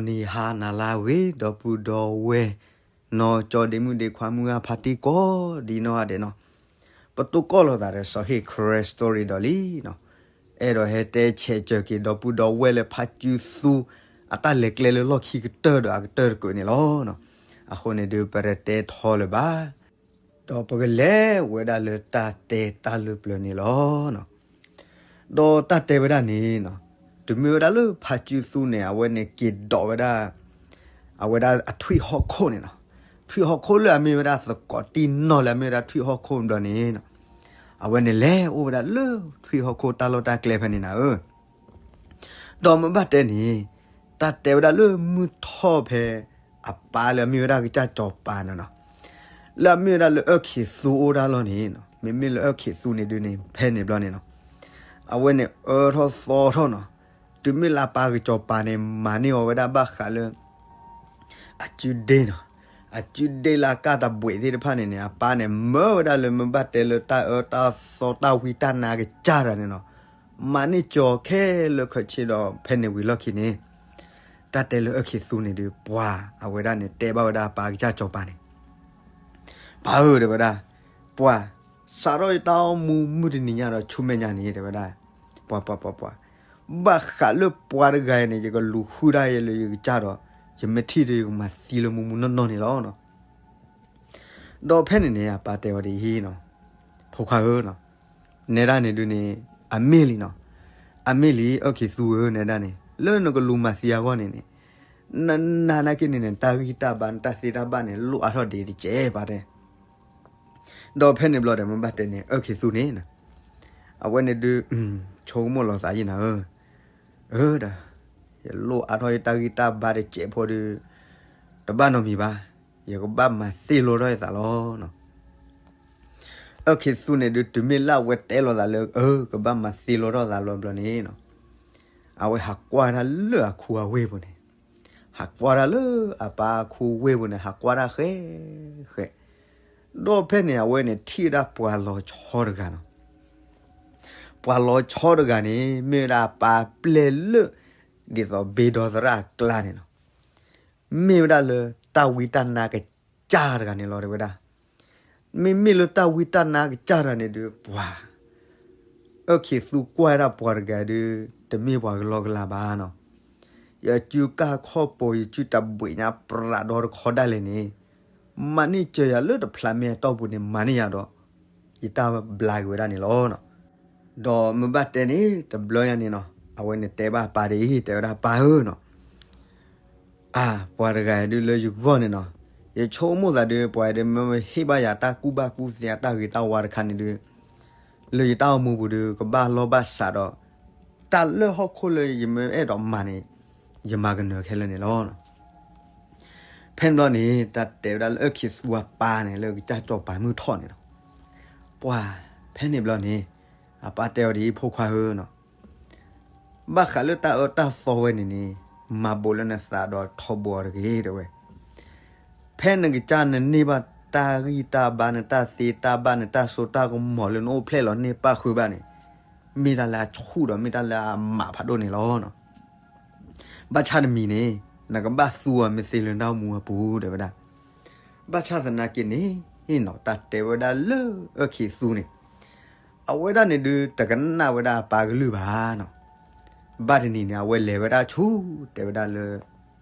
နံၤဟါနၤလၢအဂ့ၤ ဒီပုၢ်ဒီဝဲၢ် နီၢ်ကၠီဒ့မုၣ်ဒ့ခွါ မုၢ်ဂၢ်ဖါတံၢ်ကိးဒ်နီၢ်ဂၤဒဲးနီၤ, ပတိၢ်ကီၢ်လိာ်သးဒီး စီၤဟ့ၣ် Karen Story ဒီးလံနီၤ, အဲၣ်ဒိးဟဲတဲဆဲးစၢၤက့ၤ ဒီပုၢ်ဒီဝဲၢ်လၢဖါစုသူ အတၢ်လဲၤကျဲလၢလီၢ်ခံကတၢၢ်ဒီးအကတၢၢ်တကုးန့ၣ်လီၤ. အဃိန့ၣ်ဒုး ပတတဲထီလၢၤဘၣ်, ဒီးပကလဲၤဝဲဒၣ်လၢတၢ်တဲတၢ်လၢပျၢၤန့ၣ်လီၤ. ဒီးတၢ်တဲဝဲဒၣ်န့ၣ်နီၤ, တုၤမ့ၢ်ဝဲဒၣ်လၢဖါစုသူန့ၣ် အဝဲန့ၣ်က့ၤဒိးဝဲဒၣ် အဝဲဒၣ်အထွံၣ်ဟီၣ်ခိၣ်န့ၣ်နီၤ, ထွံၣ်ဟီၣ်ခိၣ်လၢအမ့ၢ်ဝဲဒၣ်သကိးတံၢ်နီၢ်လၢအမ့ၢ်ဝဲဒၣ်ထွံၣ်ဟီၣ်ခိၣ်ဘျီန့ၣ်နီၤ, အဝဲန့ၣ်လဲၤအိၣ်ဝဲဒၣ်လၢထွံၣ်ဟီၣ်ခိၣ်တၢ်လီၢ်တၢ်ကျဲဖဲန့ၣ်နၤဧၢ ဒီးမ့ၢ်ဘၣ်တဲန့ၣ်, တၢ်တဲဝဲဒၣ်လၢမုၢ်ထီၣ်ဖဲ အပၢ်လၢအမ့ၢ်ဝဲဒၣ်ကစၢ်စီၤပၤန့ၣ်နီၤ, လၢအမ့ၢ်ဝဲဒၣ်လၢအၢၣ်ခံးသူအိၣ်တၢ်လီၢ်န့ၣ်နီၤ, မ့မ့ၢ်လၢအၢၣ်ခံးသူန့ၣ်ဒုးန့ၣ် ဖဲန့ၣ်ဘျီန့ၣ်နီၤ, အဝဲန့ၣ်အၢထီၣ်သီထီၣ်နီၤ, တုၤမ့ၢ်လၢအပၢ်ကစၢ်စီၤပၤန့ၣ် မၤန့ၢ်အီၤဝဲဒၣ်ဘၣ်ဃးလၢ အစုဒ့နီၤ, အစုဒ့လၢအကၢ်တဘှံးသ့ၣ်တဖၣ်န့ၣ်န့ၣ် အပၢ်န့ၣ် မၢဝဲဒၣ်လၢမ့ၢ်ဘၣ်တဲလၢတၢ်အၢတၢ်သီတၢ်ဝံတၢ်နါကစၢ်တဂၤန့ၣ်နီၤ, မၤန့ၢ်ကၠီၤခဲလၢာ်ခဲဆ့ဒီး ဖဲန့ၣ်ဝံၤလီၢ်ခံန့ၣ်, တၢ်တဲလၢအၢၣ်ခံးသူန့ၣ်ဒုး ပှၤအဝဲဒၣ်န့ၣ် တဲဘၣ်ဝဲဒၣ်ပၢ်ကစၢ်စီၤပၤန့ၣ်, ပၢ်ဧၢ တဲဝဲဒၣ်, ပှၤ စးထီၣ်ယတၢ်အိၣ်မူမုၢ်တနံၤညါဒီးဆူမဲာ်ညါန့ၣ် တဲဝဲဒၣ်, ပှၤ ပှၤ ပှၤ ပှၤ ဘၣ်ဃးလၢပှၤတဂၤအံၤန့ၣ် ယကလူၤဃုာ်ဒၣ်ယဲလၢယကစၢ်ဒီး ယမ့ၢ်ထံၣ်ဒီးယကမၤသံလၢမူမူနီၢ်နီၢ်န့ၣ်လီၤ. ဒီးဖဲန့ၣ်န့ၣ် အပၢ်တဲဝဲဒ်အံၤနီၤ, ဖိခွါဧၢနီၤ, နဲဒၣ်န့ၣ်ဒုးန့ၣ် အမ့ၢ်လံနီၤ, အမ့ၢ်လံ အၢၣ်ခံးသူဧၢ နဲဒၣ်န့ၣ် လၢနကလူၤမၤသံအဂီၢ်န့ၣ်န့ၣ်, နနာ်နာ်က့န့ၣ်န့ၣ် တၢ်ဂံၢ်တၢ်ဘါ နတၢ်သ့တၢ်ဘၣ်န့ၣ် လိၣ်အါထီၣ်ဒံးတကဲး ပၢ်တဲ ဒီးဖဲန့ၣ်ဘျီဒီး မ့ၢ်ဘၣ်တဲန့ၣ် အၢၣ်ခံးသူန့ၣ် အဝဲန့ၣ်ဒုး ဆိကမိၣ်လီၤသးယံၤနၤဧၢ, အၢ ဒီး ယလိၣ်အါထီၣ်ယတၢ်ဂံၢ်တၢ်ဘါတစဲးဖိဒီး တဘၣ်နီတမံၤဘၣ်, ယကဘၣ်မၤသ့လီၤထီၣ်ယသးလီၤ. အၢၣ်ခံးသူန့ၣ်ဒုး တုၤမ့ၢ်လၢအဝဲတဲလီၤသးလၢ အၢ ကဘၣ်မၤသ့လီၤထီၣ်သးလီၤဘျီန့ၣ်နီၤ, အဝဲဟးကွၢ်တၢ်လၢအခူအဝ့ၢ်ပူၤန့ၣ်, ဟးကွၢ်တၢ်လၢအပၢ်အခူဝ့ၢ်ပူၤန့ၣ် ဟးကွၢ်တၢ်ဃဲးဃဲး, ဒီးဖဲန့ၣ် အဝဲန့ၣ်ထံၣ်ဝဲဒၣ်ပှၤလီၤဆီတဂၤနီၤ, ပှၤလီၤဆီတဂၤန့ၣ် မ့ၢ်ဝဲဒၣ်အပၢ်ပျဲၢ်လၢ ဒ်သိးဘ့ဒီသရၣ်အကျါန့ၣ်နီၤ, မ့ၢ်ဝဲဒၣ်လၢတၢ်ဝံတၢ်နါကစၢ်တဂၤန့ၣ်လီၤ တဲဝဲဒၣ်. မ့မ့ၢ်လၢတၢ်ဝံတၢ်နါကစၢ်တဂၤန့ၣ်ဒုး ပှၤ အၢၣ်ခံးသူကွၢ်ဝဲဒၣ်ပှၤတဂၤဒုး တမ့ၢ်ပှၤကလီကလီဘၣ်နီၤ, ယစုကၢ်ခီၣ်ပိၤ ယစုတဘှံးညါပြးဒီတခီဒၣ်လဲာ်န့ၣ် မၤန့ၢ်စၢၤယၤလၢတဖျးမဲာ်အတီၢ်ပူၤန့ၣ် မၤန့ၢ်ယၤဒီး ယတၢ်ဘျါက့ၤဝဲဒၣ်န့ၣ်လီၤ. ဒီးမ့ၢ်ဘၣ်တဲန့ၣ် တဘျီညါန့ၣ်နီၤ အဝဲန့ၣ်တဲဘၣ်ပၢ်ဒ်အံၤ တဲဝဲဒၣ် ပၢ်ဧၢနီၤ, အၢ ပှၤတဂၤဒုးလၢယဂီၢ်န့ၣ်နီၤ, ယဆိကမိၣ်သးဒုး ပှၤဒုးမ့ၢ်ဟ့ၣ်ဘၣ်ယၤတၢ်ကူၣ်ဘၣ်ကူၣ်သ့အတၢ်ဂ့ၤတၢ်ဝါတခါန့ၣ်ဒုး လၢယတၢ်အိၣ်မူပူၤဒုး ကဘၣ်လီၢ်ဘၣ်စးဒီး တၢ်လၢဟီၣ်ခိၣ်လၢယမ့ၢ်အဲၣ်ဒိးမၤန့ၣ် ယမၤကနၢၤခဲလၢာ်န့ၣ်လီၤ. ဖဲန့ၣ်ဘျီန့ၣ် တၢ်တဲဝဲဒၣ်လၢအၢၣ်ခံးသူအပၢ်န့ၣ် လၢကစၢ်စီၤပၤမုၢ်ထီၣ်န့ၣ်လီၤ. ပှၤ ဖဲန့ၣ်ဘျီန့ၣ် အပၢ်တဲအီၤဒ်အံၤ ဖိခွါဧၢနီၤ, ဘၣ်ဃးလၢတၢ်အၢတၢ်သီဝဲန့ၣ်န့ၣ် မၤဘူးလၢနသးဒီးထီဘိအီၤတဂ့ၤ တဲဝဲ. ဖဲနကစၢ်နန့ၢ်ဘၣ်တၢ်ဂံၢ်တၢ်ဘါ နတၢ်သ့တၢ်ဘၣ် နတၢ်စိတၢ်ကမီၤလၢနအိၣ်ဖျဲၣ်လီၤန့ၢ်ပၣ်ဃုာ်ဘၣ်န့ၣ် မ့ၢ်တၢ်လၢအဆူၣ်ဒီးမ့ၢ်တၢ်လၢအမးဖးဒိၣ်န့ၣ်လီၤ. ဘၣ်ဆၣ်တမံၤန့ၣ် နကဘၣ်သူအီၤမ့ၢ်သ့လၢနတၢ်အိၣ်မူအပူၤ တဲဝဲဒၣ်. ဘၣ်ဆၣ်သနာ်က့န့ၣ်နီၤ တၢ်တဲဝဲဒၣ်လၢအၢၣ်ခံးသူန့ၣ် အဝဲဒၣ်န့ၣ်ဒုး တကနၣ်ဝဲဒၣ်အပၢ်ကလုၢ်ဘၣ်နီၤ. ဘၣ်တနံၤန့ၣ် အဝဲလဲၤဝဲဒၣ်ဆူ တဲဝဲဒၣ်လၢ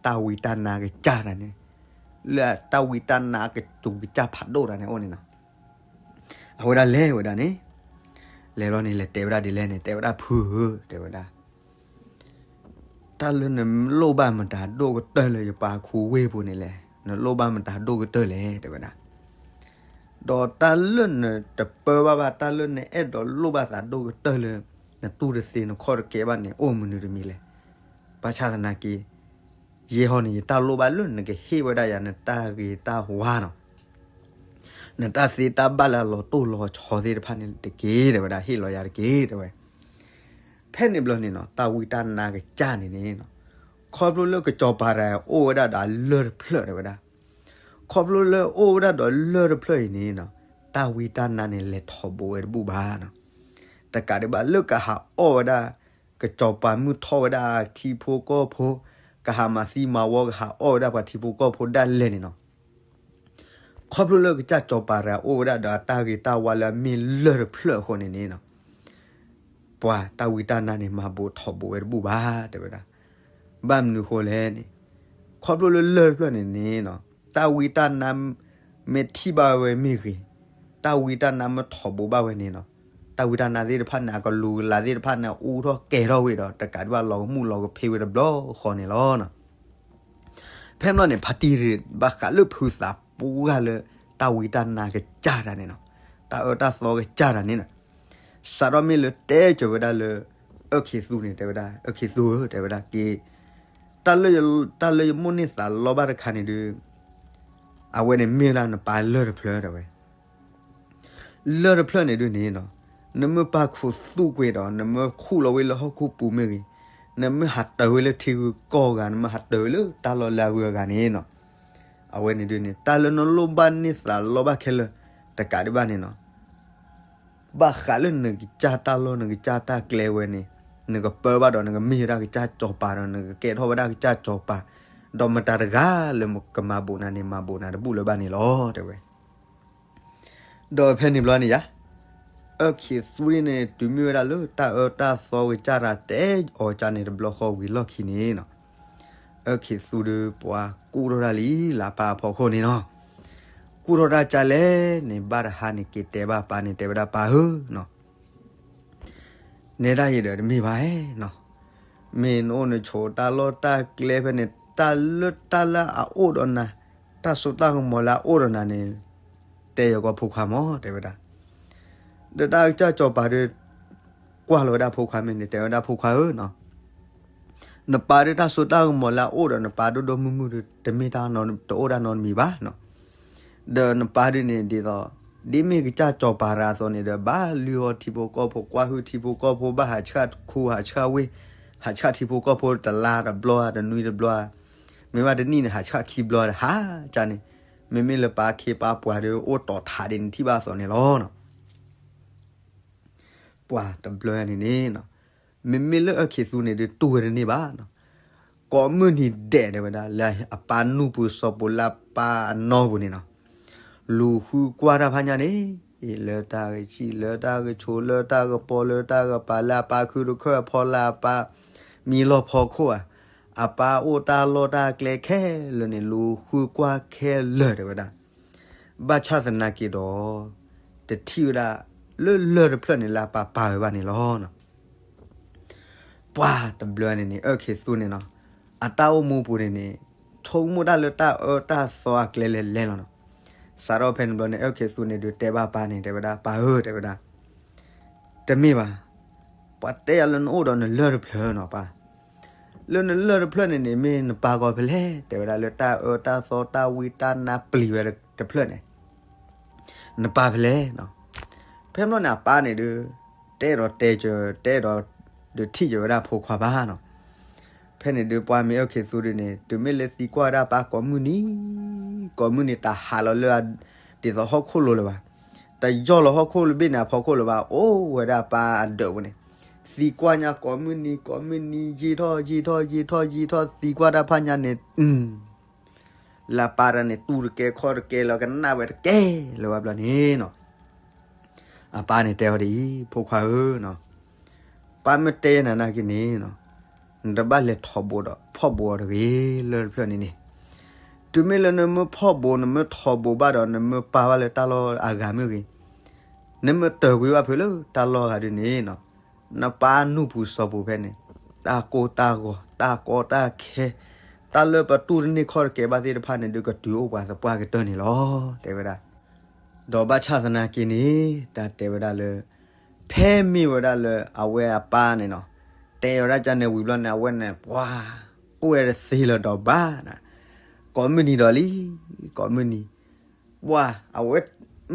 တၢ်ဝံတၢ်နါကစၢ်တၢ်န့ၣ်, လၢတၢ်ဝံတၢ်နါကစူၤကစၢ်ဖးဒိၣ်တၢ်န့ၣ်အိၣ်န့ၣ်နီၤ. အဝဲဒၣ်လဲၤဝဲဒၣ်န့ၣ်, လဲၤဘျီန့ၣ် လဲၤတဲဝဲဒၣ်ဒ်လဲၣ်န့ၣ် တဲဝဲဒၣ် ဖုဧၢ တဲဝဲဒၣ် တၢ်လၢနလိၣ်ဘၣ်မတၤဒိၣ်ကတၢၢ်လၢယပၢ်ခူဝ့ၢ်ပူၤန့ၣ်လဲၣ်, နလိၣ်ဘၣ်မတၤဒိၣ်ကတၢၢ်လဲၣ် တဲဝဲဒၣ်. ဒီးတၢ်လၢနတပၢဘၣ်ဘၣ် တၢ်လၢနအဲၣ်ဒိးလိၣ်ဘၣ်သးဒိၣ်ကတၢၢ်လၢ နတူၢ်တသ့နခီၣ်တကဲဘၣ်န့ၣ် အိၣ်မနုၤတမံၤလဲၣ်. ဘၣ်ဆၣ်သနာ်က့ ယဲဟီန့ၣ် ယတၢ်လိၣ်ဘၣ်လၢနကဟ့ၣ်ဝဲဒၣ်ယၤ နတၢ်ဂ့ၤတၢ်ဝါနီၤ, နတၢ်သ့တၢ်ဘၣ်လၢအလီၤတိၢ်လီၤဆီသ့ၣ်တဖၣ်န့ၣ်တက့ၢ် တဲဝဲဒၣ်, ဟ့ၣ်လီၤယၤတက့ၢ် တဲဝဲ. ဖဲန့ၣ်ဘျီန့ၣ်နီၤ တၢ်ဝံတၢ်နါကစၢ်န့ၣ်န့ၣ်နီၤ, ခီဖျိလၢကစီၤပၤတဂၤအိၣ်ဝဲဒၣ်ဒီးအလၢၢ်တဖျၢၣ် တဲဝဲဒၣ်. ခီဖျိလၢအိၣ်ဝဲဒၣ်ဒီးလၢၢ်တဖျၢၣ်အံၤန့ၣ်နီၤ, တၢ်ဝံတၢ်နါန့ၣ် လဲၤထီၣ်ဘူးဝဲတဘူၣ်ဘၣ်နီၤ. တကးဒံးဘၣ်လၢကဟးအီၣ်ဝဲဒၣ် ကစီၤပၤမုၢ်ထီၣ်ဝဲဒၣ်ထံဖိကီၢ်ဖိ, က ကဟးမၤသံမၤဝီ ကဟးအီၣ်ဝဲဒၣ်ပှၤထံဖိကီၢ်ဖိဒၣ်လဲာ်န့ၣ်နီၤ. ခီဖျိလၢကစၢ်စီၤပၤတဂၤအိၣ်ဝဲဒၣ်ဒီးအတၢ်ဂ့ၤတၢ်ဝါလၢအမ့ၢ်လၢၢ်တဖျၢၣ်အဃိန့ၣ်န့ၣ်နီၤ, ပှၤတၢ်ဝံတၢ်နါန့ၣ် မၤဘူးထီၣ်ဘူးဝဲတဘူၣ်ဘၣ် တဲဝဲဒၣ်. ဘၣ်မနုၤအဃိလဲၣ်န့ၣ်, ခီဖျိလၢလၢၢ်တဖျၢၣ်န့ၣ်န့ၣ်နီၤ, တၢ်ဝံတၢ်နါ မ့ၢ်ထံၣ်ဘၣ်ဝဲမ့ၢ်ဂ့ၤ, တၢ်ဝံတၢ်နါမ့ၢ်ထီၣ်ဘူးဘၣ်ဝဲန့ၣ်နီၤ, တၢ်ဝံတၢ်နါသ့ၣ်တဖၣ်န့ၣ် အကလူၤကလၤသ့ၣ်တဖၣ်န့ၣ် အူထီၣ်ကဲၤထီၣ်ဝဲဒီး တကးဒံးဘၣ်လီၤကမူၣ်လီၤကဖ့ဝဲတဘျီဃီန့ၣ်လီၤ. ဖဲမ့ၢ်န့ၣ် ဖါတံၢ်ရ့ၣ်ဘၣ်ဃးလၢဖုသးပှၢ်လၢ တၢ်ဝံတၢ်နါကစၢ်တၢ်န့ၣ်နီၤ, တၢ်အၢတၢ်သီကစၢ်တၢ်န့ၣ်နီၤ, စးထီၣ်မ့ၢ်လၢတဲစၢၤဝဲဒၣ်လၢ အၢၣ်ခ့သူန့ၣ် တဲဝဲဒၣ်, အၢၣ်ခ့သူဧၢ တဲဝဲဒၣ်က့, တၢ်လၢယမိၣ်န့ၢ်သးလီဘၣ်တခါန့ၣ်ဒုး အဝဲန့ၣ်မ့ၢ်ဝဲဒၣ်နပၢ်လၢၢ်တဖျၢၣ် တဲဝဲ လၢၢ်တဖျၢၣ်န့ၣ်ဒုးန့ၣ်နီၤ, နမ့ၢ်ပာ်ခူသူၣ်ကွံာ်ဒီး နမ့ၢ်ခူၣ်လီၤဝဲလၢဟီၣ်ခိၣ်ပူၤမ့ၢ်ဂ့ၤ, နမ့ၢ်ဟးတၢၤဝဲလၢထံဂုၤကီၢ်ဂၤ, နမ့ၢ်ဟးတၢၤဝဲလၢတၢ်လီၢ်လၢအဂုၤအဂၤန့ၣ်နီၤ, အဝဲန့ၣ်ဒုးန့ၣ် တၢ်လၢနလိၣ်ဘၣ်န့ၢ်သးလီဘၣ်ခဲလၢာ် တကးဒံးဘၣ်န့ၣ်နီၤ, ဘၣ်ဃးလၢနကစၢ်တၢ်လီၢ်နကစၢ်တၢ်ကျဲဝဲန့ၣ်, နကပၢဘၣ်ဒီးနကမ့ၢ်ဝဲဒၣ်ကစၢ်စီၤပၤဒီး နကကဲထီၣ်ဝဲဒၣ်ကစၢ်စီၤပၤ, ဒီးမတၤတဂၤလၢကမၤဘူးနၤန့ၣ် မၤဘူးနၤတဘူၣ်လၢၤဘၣ်န့ၣ်လီၤ တဲဝဲ ဒီးဖဲန့ၣ်ဘျီန့ၣ်ယါ, အၢၣ်ခ့သူန့ၣ် တုၤမ့ၢ်ဝဲဒၣ်လၢတၢ်အၢတၢ်သီကစၢ်တၢ်တဲအီၤကစၢ်န့ၣ် တဘျီဃီဝံၤလီၢ်ခံန့ၣ်နီၤ, အၢၣ်ခ့သူဒီးပှၤကူၣ်ထီၣ်တၢ်လံလၢအပၢ်အဖီခိၣ်န့ၣ်နီၤ, ကူၣ်ထီၣ်တၢ်ကစၢ်လဲၣ်န့ၣ် ဘၣ်တဟါန့ၣ်က့ၤတဲဘၣ်ပၢ်န့ၣ် တဲဝဲဒၣ်ပၢ်ဧၢနီၤ နဲဒၣ်အံၤဒီးတမ့ၢ်ဘၣ်နီၤ, မ့ၢ်နအိၣ်နဆိးတၢ်လီၢ်တၢ်ကျဲဖဲန့ၣ် တၢ်လၢတၢ်လၢအအိၣ်ဒီးနၤ, တၢ်စိတၢ်ကမီၤလၢအအိၣ်ဒီးနၤန့ၣ်, တဲယၤကီးဖိခွါမး တဲဝဲဒၣ်, ဒီးတၢ်ကစၢ်စီၤပၤဒီး ကွၢ်လီၤဝဲဒၣ်ဖိခွါမ့ၢ်န့ၣ် တဲဝဲဒၣ်ဖိခွါဧၢနီၤ နပၢ်ဒီးတၢ်စိတၢ်ကမီၤလၢအအိၣ်ဒီးနပၢ်ဒိၣ်ဒိၣ်မုၢ်မုၢ်ဒီး တမ့ၢ်တၢ်နီတမံၤဘၣ်နီၤ, ဒီးနပၢ်ဒုးန့ၣ်ဒ်သိး, ဒ်မ့ၢ်ကစၢ်စီၤပၤတဂၤအသိးန့ၣ်ဒီး ဘၣ်လုၢ်အီၣ်ထံဖိကီၢ်ဖိ ကွၢ်ဟုၣ်ထံဖိကီၢ်ဖိ ဘၣ်ဟးဆှၣ်ခူဟးဆှၣ်ဝ့ၢ်, ဟးဆှၣ်ထံဖိကီၢ်ဖိတလါတဘျီဧါ တနွံတဘျီဧါ, မ့ၢ်ဘၣ်တနံၣ်န့ၣ် ဟးဆှၣ်ခံဘျီဒီး ဟးကၢန့ၣ်, မ့မ့ၢ်လၢပၢ်ခ့ပၢ်ပှၢ်ဒီး အိၣ်တီၢ်ထးဒ်န့ၣ်ထံၣ်ဘၣ်အသိးန့ၣ်လီၤနီၤ ပှၤတဘျီန့ၣ်န့ၣ်, မ့မ့ၢ်လၢအၢၣ်ခ့သူန့ၣ်ဒုးတူၢ်ဝဲတန့ၢ်ဘၣ်နီၤ, ကိးမုၢ်နံၤဒဲးတဲဝဲဒၣ် လၢအပၢ်နူၢ်ပူၤစီၤပူၤလၢအပၢ်အနီၢ်ပူၤန့ၣ်နီၤ, လူၤဃုကွၢ်တၢ်ဖးညါန့ၣ်, လၢတၢ်ကဆံၣ် လၢတၢ်ကဆိး လၢတၢ်ကပီၤ လၢတၢ်ကပၤ လၢအပၢ်ခုတခၢၣ်အဖီလာ် အပၢ်မံလီၢ်ဖီခိၣ်ဧါ, အပၢ်အိၣ်တၢ်လီၢ်တၢ်ကျဲခဲလၢာ်န့ၣ် လူၤဃုကွၢ်ခဲလၢာ်တဲဝဲဒၣ်, ဘၣ်ဆၣ်သနာ်က့ဒီး, တထံၣ်ဝဲဒၣ်လၢလၢၢ်တဖျၢၣ်န့ၣ်လၢအပၢ်ပာ်ဝဲဘၣ်န့ၣ်လီၤ. ပှၤတဘျီန့ၣ်န့ၣ် အၢၣ်ခ့သူန့ၣ်နီၤ, အတၢ်အိၣ်မူပူၤန့ၣ်န့ၣ်, ဆိကမိၣ်တၢ်လၢတၢ်အၢတၢ်သီအကျဲလဲၤလဲၤလီၤနီၤ. စးထီၣ်ဖဲန့ၣ်ဘျီန့ၣ် အၢၣ်ခ့သူန့ၣ်ဒုးတဲဘၣ်ပၢ်န့ၣ် တဲဝဲဒၣ် ပၢ်ဧၢ တဲဝဲဒၣ်, တမ့ၢ်ဘၣ်, ပှၤတဲယၤလၢနအိၣ်ဒီးနလၢၢ်တဖျၢၣ်နီၤပၢ်, လၢနလၢၢ်တဖျၢၣ်န့ၣ်န့ၣ် မ့ၢ်နပၢ်ကီးဖဲလဲၣ် တဲဝဲဒၣ် လၢတၢ်အၢတၢ်သီတၢ်ဝံတၢ်နါပျံၤဝဲတဖျၢၣ်န့ၣ် နပၢ်ဖဲလဲၣ်နီၤ. ဖဲမ့ၢ်န့ၣ် အပၢ်န့ၣ်ဒုး တဲဒီးတဲစၢၤ တဲဒီး ဒုးထံၣ်စၢၤဝဲဒၣ်ဖိခွါဘၣ်နီၤ. ဖဲန့ၣ်ဒုး ပှၤမ့ၢ်အၢၣ်ခ့သူဒုးန့ၣ် တုၤမ့ၢ်လၢသံကွၢ်ဝဲဒၣ်အပၢ်ကိးမုၢ်နံၤ, ကိးမုၢ်နံၤတဟးလီၤလၢ ဒ်သိးဟီၣ်ခိၣ်လိၤလၢၤဘၣ်, တယီၢ်လီၤဟီၣ်ခိၣ်လၢဘ့ၣ်န့ၣ်အဖီခိၣ်လၢၤဘၣ်, အိၣ်ဝဲဒၣ်အပၢ်အဒၢးပူၤန့ၣ်, သံကွၢ်ညါကိးမုၢ်နံၤ ကိးမုၢ်နံၤ ယံာ်ထီၣ်ယံာ်ထီၣ်ယံာ်ထီၣ်ယံာ်ထီၣ် သံကွၢ်တၢ်ဖးညါန့ၣ် လၢအပၢ်တဂၤန့ၣ် တူၢ်တကဲခီၣ်တကဲလီၤ ကနၣ်ဝဲတကဲလၢၤဘၣ်ဘျီန့ၣ်နီၤ, အပၢ်န့ၣ်တဲအီၤဒ်အံၤ, ဖိခွါဧၢ, ပၢ်မ့ၢ်တဲနၤနာ်က့န့ၣ်, နတဘၣ်လဲၤထီၣ်ဘိးဒီးဖီၣ်ဘိးအီၤတဂ့ၤ လၢၢ်တဖျၢၣ်န့ၣ်န့ၣ်, တုၤမ့ၢ်လၢနမ့ၢ်ဖီၣ်ဘိး နမ့ၢ်ထီၣ်ဘိးဘၣ်ဒီး နမ့ၢ်ပာ်ဘၣ်လၢတၢ်လီၢ်အဂၤမ့ၢ်ဂ့ၤ နမ့ၢ်တၢၤကွံာ်ဘၣ်ဖဲလၢတၢ်လီၢ်အဂၤဒုးန့ၣ်နီၤ, နပၢ်နူၢ်ပူၤစီၤပူၤဖဲန့ၣ်, တၢ်ကိၢ်တၢ်ဂီၤ တၢ်ကီတၢ်ခဲ, တၢ်လၢပတူၢ်တန့ၢ်ခီၣ်တကဲဘၣ်သ့ၣ်တဖၣ်န့ၣ်ဒုး ကတုၤအိၣ်ပှၤသပှၢ်ကတၢၢ်န့ၣ်လီၤ တဲဝဲဒၣ်. ဒီးဘၣ်ဆၣ်သနာ်က့န့ၣ် တၢ်တဲဝဲဒၣ်လၢ ဖဲမ့ၢ်ဝဲဒၣ်လၢအဝဲအပၢ်န့ၣ်နီၤ, တဲဝဲဒၣ်ကန့ၣ်ဝံၤဘျီန့ၣ် အဝဲန့ၣ် ပှၤ အိၣ်ဝဲတသ့လၢၤဒီးဘၣ်နၤ, ကိးမုၢ်နံၤဒီးလံ, ကိးမုၢ်နံၤ, ပှၤ အဝဲ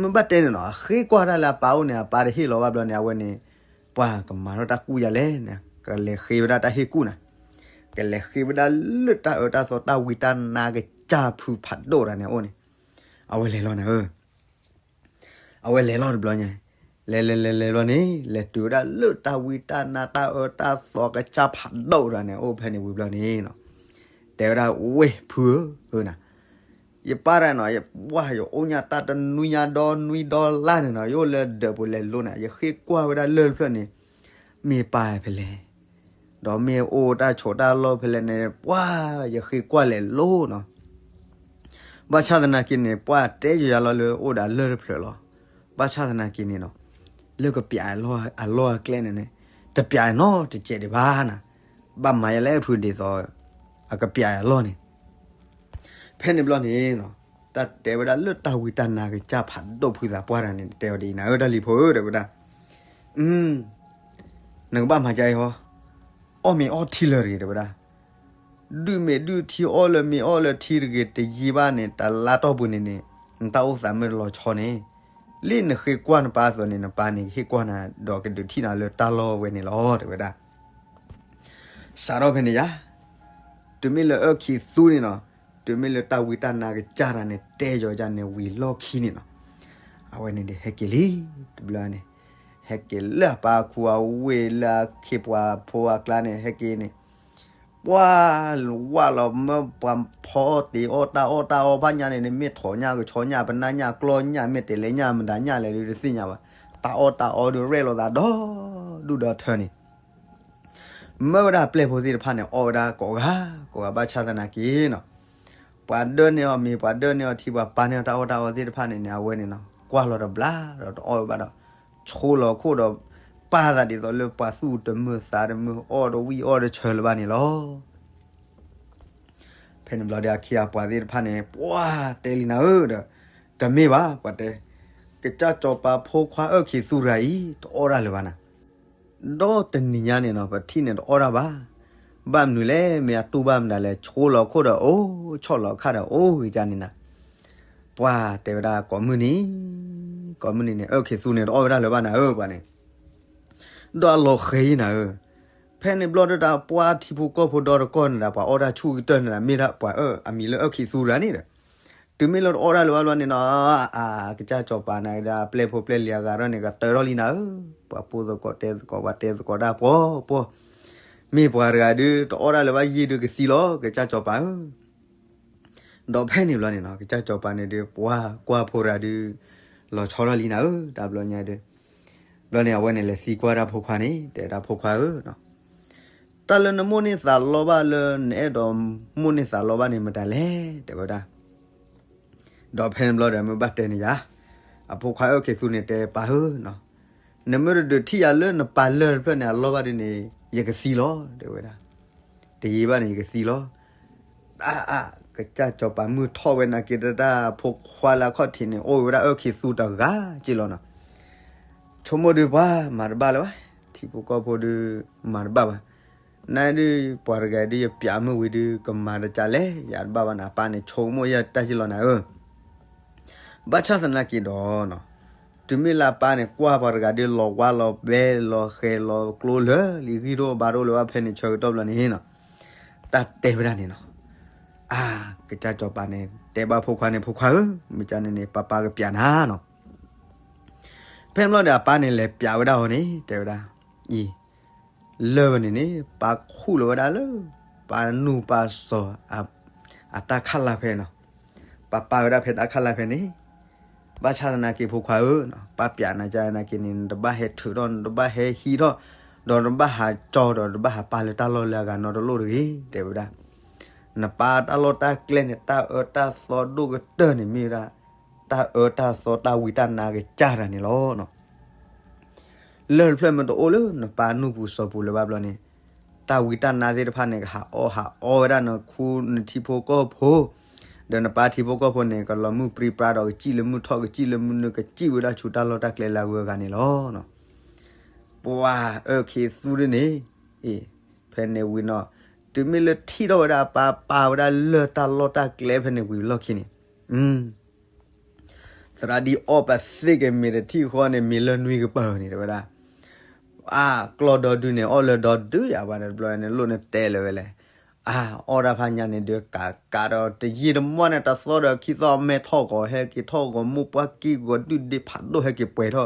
မ့ၢ်ဘၣ်တဲန့ၣ်နီၤ အဃ့ကွၢ်တၢ်လၢအပၢ်အိၣ်န့ၣ် အပၢ်တဟ့ၣ်လီၤဘၣ်ဘျီန့ၣ် အဝဲန့ၣ် ပှၤကမၤထီၣ်တၢ်ကူၣ်ယၤလဲၣ်န့ၣ် ကလဲၤဃ့ဝဲဒၣ်တၢ်ဟ့ၣ်ကူၣ်နၤ, ကလဲၤဃ့ဝဲဒၣ်လၢတၢ်အၢတၢ်သီတၢ်ဝံတၢ်နါကစၢ်ဖုဖးဒိၣ်တဂၤန့ၣ်အအိၣ်န့ၣ်, အဝဲလဲၤလီၤနၤဧၢ အဝဲလဲၤလီၤတဘျီညါ, လဲၤလဲၤလဲၤလဲၤဘျီန့ၣ် လဲၤတုၤဝဲဒၣ်လၢတၢ်ဝံတၢ်နါတၢ်အၢတၢ်သီကစၢ်ဖးဒိၣ်တဂၤန့ၣ် အိၣ်ဖဲန့ၣ်ဝံၤဘျီန့ၣ်နီၤ, တဲဝဲဒၣ်ဝ့ၢ်ဖုဧၢ, နၤ, ယပၢ်တၢ်နီၤ, ယပှၢ် ယအိၣ်ညၣ်တၢ်တနွံညါဒီနွံဒီလါန့ၣ်နီၤ, ယအိၣ်လၢဒၢးပူၤလဲၤလိၤန့ၣ်, ယဃ့ကွၢ်ဝဲဒၣ်လၢၢ်တဖျၢၣ်န့ၣ်, မ့ၢ်ပၢ်ဖဲလဲၣ်, ဒီးမ့ၢ်အိၣ်တၢ်ဆိးတၢ်လီၢ်ဖဲလဲၣ်န့ၣ်, ပှၢ် ယဃ့ကွၢ်လဲၤလိၤနီၤ. ဘၣ်ဆၣ်သနာ်က့န့ၣ် ပှၢ်တဲယၤလီၤလၢအိၣ်ဒီးလၢၢ်တဖျၢၣ်လီၤ. ဘၣ်ဆၣ်သနာ်က့န့ၣ်နီၤ, လၢကပျးအလီၢ်အကျဲန့ၣ်န့ၣ်, တပျးနီတစဲးဒံးဘၣ်နၤ, ဘၣ်မၤယၤလၢဖုဒ်သိး အကပျးအလီၢ်န့ၣ်. ဖဲန့ၣ်ဘျီန့ၣ်, တၢ်တဲဝဲဒၣ်လၢတၢ်ဝံတၢ်နါကစၢ်ဖးဒိၣ်ဖုသးပှၢ်တဂၤန့ၣ် တဲဝဲဒ်အံၤနၤဧၢ, တၢ်လံၤဖိဧၢ တဲဝဲဒၣ်, နကဘၣ်မၤဒ်အံၤဟီ, အီၣ်မ့ၤအီထံလၢာ်တဂ့ၤ တဲဝဲဒၣ်, ဒုးမ့ၤဒုးထံ အီၣ်လၢမ့ၤအီလၢထံတဂ့ၤ, တယံာ်ဘၣ်န့ၣ် တလါတီၢ်ပူၤန့ၣ်န့ၣ်, နတၢ်အိၣ်သးမ့ၢ်တလီၤဆီန့ၣ်, လၢနဃ့ကွၢ်နပၢ်အသိးန့ၣ် နပၢ်န့ၣ်ကဟ့ၣ်ကွၢ်နၤ ဒီးကဒုးထံၣ်နၤလၢတၢ်လီၢ်ဝဲန့ၣ်လီၤ တဲဝဲဒၣ်. စးထီၣ်ဖဲန့ၣ်ယၤ, တုၤမ့ၢ်လၢအၢၣ်ခံးသူန့ၣ်နီၤ, တုၤမ့ၢ်လၢတၢ်ဝံတၢ်နါကစၢ်တဂၤန့ၣ် တဲယီၤယၤန့ၣ်ဝံၤလီၢ်ခံန့ၣ်နီၤ, အဝဲန့ၣ်ဒီးဟဲက့ၤလံ, တဘျီန့ၣ်, ဟဲက့ၤလၢအပၢ်အခူအဝ့ၢ်လၢအခ့ပှၤဖိအကျါန့ၣ် ဟဲက့ၤန့ၣ်, ပှၢ်, ဝၢ်လီၤမၢပှၤဖီတ့ၢ်အီၣ်တၢ်အီၣ်တၢ်အီဖးညါန့ၣ်န့ၣ် မ့ၢ်ထိးညၣ်ကဆီညၣ် ပနၢ်ညၣ်ကျီၢ်ညၣ် မ့ၢ်တဲလဲၤညၣ်မတၤညၣ်လဲၣ်ဒုးတသ့ၣ်ညါဘၣ်, တၢ်အီၣ်တၢ်အီဒုးရဲၣ်လိာ်သးဒီဒူၣ်ဒီထၢန့ၣ် မၢဝဲဒၣ်ပျဲၢ်ဖိသ့ၣ်တဖၣ်န့ၣ် အီၣ်ဝဲဒၣ်ကိးဂၤ, ကိးဂၤဘၣ်ဆၣ်သနာ်က့နီၤ, ပှၤဒၢန့ၢ်အီၤမ့ၤ ပှၤဒၢန့ၢ်အီၤထံ ပှၤပာ်န့ၢ်အီၤတၢ်အီၣ်တၢ်အီသ့ၣ်တဖၣ်န့ၣ်န့ၣ် အဝဲန့ၣ်နီၤ ကွၢ်လီၤတဘျါဒီးတအီၣ်ဝဲဘၣ်ဒီး, ဆိလီၤခိၣ်ဒီး, ပာ်သးဒ်သိးလၢပှၤသူၣ်တမုာ်သးတမုာ် အီၣ်တဝံၣ်အီၣ်တဆၢလၢၤဘၣ်န့ၣ်လီၤ. ဖဲန့ၣ်ဘျီဒီးအခ့အပှၤသ့ၣ်တဖၣ်န့ၣ် ပှၢ်တဲလံနၤဧၢဒီး, တမ့ၢ်ဘၣ် ပှၤတဲ, ကစၢ်စီၤပၤဖိခွါအၢၣ်ခံးသူတဂၤအံၤ တအီၣ်တၢ်လၢၤဘၣ်နၤ, ဒီးတနံၤညါန့ၣ်နီၤ ပထံၣ်န့ၣ်တအီၣ်တၢ်ဘၣ်, ဘၣ်မနုၤလဲၣ် မ့ၢ်အတူၢ်ဘၣ်မတၤလဲၣ် ဆိလီၤခိၣ်ဒီးအိၣ် ဆီၣ်လီၤခၣ်ဒီးအိၣ်ဂ့ၤကန့ၣ်နၤ, ပှၢ်တဲဝဲဒၣ်ကိးမုၢ်နံၤ, ကိးမုၢ်နံၤန့ၣ် အၢၣ်ခံးသူန့ၣ် တအီၣ်ဝဲဒၣ်လၢၤဘၣ်နၤဧၢ ပှၤန့ၣ် ဒီးအလီၤဃဲၤအံၤနၤဧၢ, ဖဲန့ၣ်ဘျီဒီးတၢ်ပှၢ်ထံဖိကီၢ်ဖိဒီတကီၢ်န့ၣ်ဒီး ပှၤအီၣ်တၢ်ဆူၣ်ကတၢၢ်န့ၣ်ဒီး မ့ၢ်ဒၣ်ပှၤအၢၣ်အမံၤလၢအၢၣ်ခံးသူတဂၤန့ၣ်ဒီး, တုၤမ့ၢ်လၢတအီၣ်တၢ်လၢၤဘၣ်ဘျီန့ၣ်နီၤ, အကစၢ်စီၤပၤန့ၣ်ဒီး ပျဲၢ်ဖိပျဲၢ်လံၤအဂၤထီၣ်န့ၣ် ကတၢၢ်ထီၣ်လံနၤဧၢ, ပှၤပိၢ်သကိးတဲသကိး ပှၤတဲသကိးတၢ်ပှီၤပှီၤ, မ့ၢ်ပှၤတဂၤဒုး တအီၣ်တၢ်လၢၤဘၣ်ယံာ်ဒုးကသံလီၤ ကစၢ်စီၤပၤဧၢ ဒီးဖဲန့ၣ်ဘျီန့ၣ်နီၤ ကစၢ်စီၤပၤန့ၣ်ဒုး ပှၤကွၢ်ဖိတဂၤဒုး လီၤဆီထီၣ်လံနၤဧၢ တၢ်ဘျီညါဒုး, ဘျီန့ၣ် အဝဲန့ၣ်လဲၤသံကွၢ်တၢ်ဖိခွါန့ၣ် တဲဒၣ်ဖိခွါဧၢ, တၢ်လၢနမိၣ်န့ၢ်သးလီဘၣ်လၢနအဲၣ်ဒိးမိၣ်န့ၢ်သးလီဘၣ်န့ၣ်မတၤလဲၣ် တဲဝဲဒၣ်, ဒီးဖဲန့ၣ်ဘျီဒီးမ့ၢ်ဘၣ်တဲန့ၣ်ယၤ, အဖိခွါအၢၣ်ခံးသူန့ၣ်တဲပၢ်ဧၢ နမ့ၢ်တဒုးထံၣ်ယၤလၢနပၢ်လၢၢ်တဖျၢၣ်န့ၣ် အလီၢ်ဘၣ်ဒုးန့ၣ် ယကသံလီၤ တဲဝဲဒၣ်, တယံာ်ဘၣ်န့ၣ် ယကသံလီၤ, အါအါ, ကစၢ်စီၤပၤမုၢ်ထီၣ်ဝဲနာ်က့ၤတၢ်ဖိခွါလၢအခီၣ်ထံးန့ၣ် အိၣ်ဝဲဒၣ်အၢၣ်ခံးသူတဂၤက့လီၤနီၤ, ဆိကမိၣ်ဒုးပှၤမၤတဘၣ်လၢၤဘၣ်, ထံဖိကီၢ်ဖိဒုး မၤတဘၣ်ဘၣ်, နဒုးပှၤတဂၤဒုးယပျးမုၢ်ဝံၤဒုး ကမၤတကးလဲၣ် ယၤတဘၣ်ဘၣ်နၤ ပၢ်န့ၣ်ဆိကမိၣ်ယဲၢ်တၢ်က့လီၤနၤဧၢ ဘၣ်ဆၣ်သနာ်က့ဒီး, တုၤမ့ၢ်လၢအပၢ်န့ၣ် ကွၢ်ပှၤတဂၤဒုးလီၤဝါလီၤဘဲလီၤဃဲၤလီၤကျိလၢာ်လံ ဂံၢ်ဒိၣ်ဘါဒိၣ်လၢၤဘၣ်ဖဲန့ၣ်ဆၢကတီၢ်ဘျီန့ၣ်နီၤ, တၢ်တဲဝဲဒၣ်န့ၣ်နီၤ, အါ, ကစၢ်စီၤပၤန့ၣ် တဲဘၣ်ဖိခွါန့ၣ် ဖိခွါဧၢ, မ့ၢ်ကန့ၣ်န့ၣ် ပၢ်ပၢ်ကပျးနၤနီၤ ဖဲန့ၣ်ဘျီဒီးအပၢ်န့ၣ်လဲၤပျးဝဲဒၣ်အီၤန့ၣ် တဲဝဲဒၣ်, အံၤ, လၢၢ်ဝဲန့ၣ်န့ၣ် ပၢ်ခူၣ်လီၤဝဲဒၣ်လၢ ပၢ်နူၢ်ပၢ်စီၤ အတၢ်ခးလၢ်ဖဲနီၤ, ပၢ်ပၢ်ဝဲဒၣ်ဖဲတၢ်ခးလၢ်ဖဲန့ၣ်, ဘၣ်ဆၣ်သနာ်က့ဖိခွါဧၢ, ပၢ်ပျးနၤကန့ၣ်က့န့ၣ် နတဘၣ်ဟဲထုးထီၣ် နတဘၣ်ဟဲဟံးထီၣ်, ဒီးနတဘၣ်ဟးကၠီဒီးနတဘၣ်ဟးပၢ်လၢတၢ်လီၢ်လၢအဂၤနီတလိၣ်တဂ့ၤ တဲဝဲဒၣ်, နပၢ်တၢ်လီၢ်တၢ်ကျဲန့ၣ် တၢ်အၢတၢ်သီဒိၣ်ကတၢၢ်န့ၣ်မ့ၢ်ဝဲဒၣ် တၢ်အၢတၢ်သီတၢ်ဝံတၢ်နါကစၢ်တဂၤန့ၣ်လီၤ. လၢၢ်တဖျၢၣ်မ့ၢ်တအိၣ်လၢနပၢ်နူၢ်ပူၤစီၤပူၤလၢၤဘၣ်ဘျီန့ၣ်, တၢ်ဝံတၢ်နါသ့ၣ်တဖၣ်န့ၣ် ကဟးအီၣ်ဟးအီဝဲဒၣ်နခူနထံဖိကီၢ်ဖိ, ဒီးနပၢ်ထံဖိကီၢ်ဖိန့ၣ် ကလီၤမုၢ်ပြံပြါဒီးကစံၣ်လၢမုၢ်ထီၣ်ကစံၣ်လၢမုၢ်နုာ် ကစံၣ်ဝဲဒၣ်ဆူတၢ်လီၢ်တၢ်ကျဲလၢအဂုၤအဂၤန့ၣ်လီၤ. ပှၤအၢၣ်ခံးသူဒ်န့ၣ်, အ့, ဖဲန့ၣ်ဝံၤနီၤ, တုၤမ့ၢ်လၢထံၣ်ထီၣ်ဝဲဒၣ်အပၢ်ပၢ်ဝဲဒၣ်လၢၢ်တၢ်လီၢ်တၢ်ကျဲဖဲန့ၣ်ဝံၤလီၢ်ခံန့ၣ်, သရၣ်ဒ်အီၣ်ပသ့ၣ်က့ၤမ့ၤတထံၣ်ဃီန့ၣ် မ့ၤလၢနွံကပၢၢ်န့ၣ် တဲဝဲဒၣ်, အါ, ကျီၢ်ဒီဒုန့ၣ် အီၣ်လၢဒီဒုယၤဘၣ်န့ၣ်တဘျီန့ၣ် လိၣ်န့ၣ်တဲလၢၤဝဲလဲၣ်, အါ, အီၣ်ဒၣ်ဖးညါန့ၣ်ဒုးကးကးဒီးတယံာ်တမီၢ်န့ၣ် တသီဒီးခံသီမဲထီၣ်ဂီၤ ဟဲက့ၤထီၣ်ဂီၤမူၢ်ပှၢ်ကံၢ်ဂီၤဒုၣ်ဒ့ဖးဒိၣ်ဟဲက့ၤပှဲၤ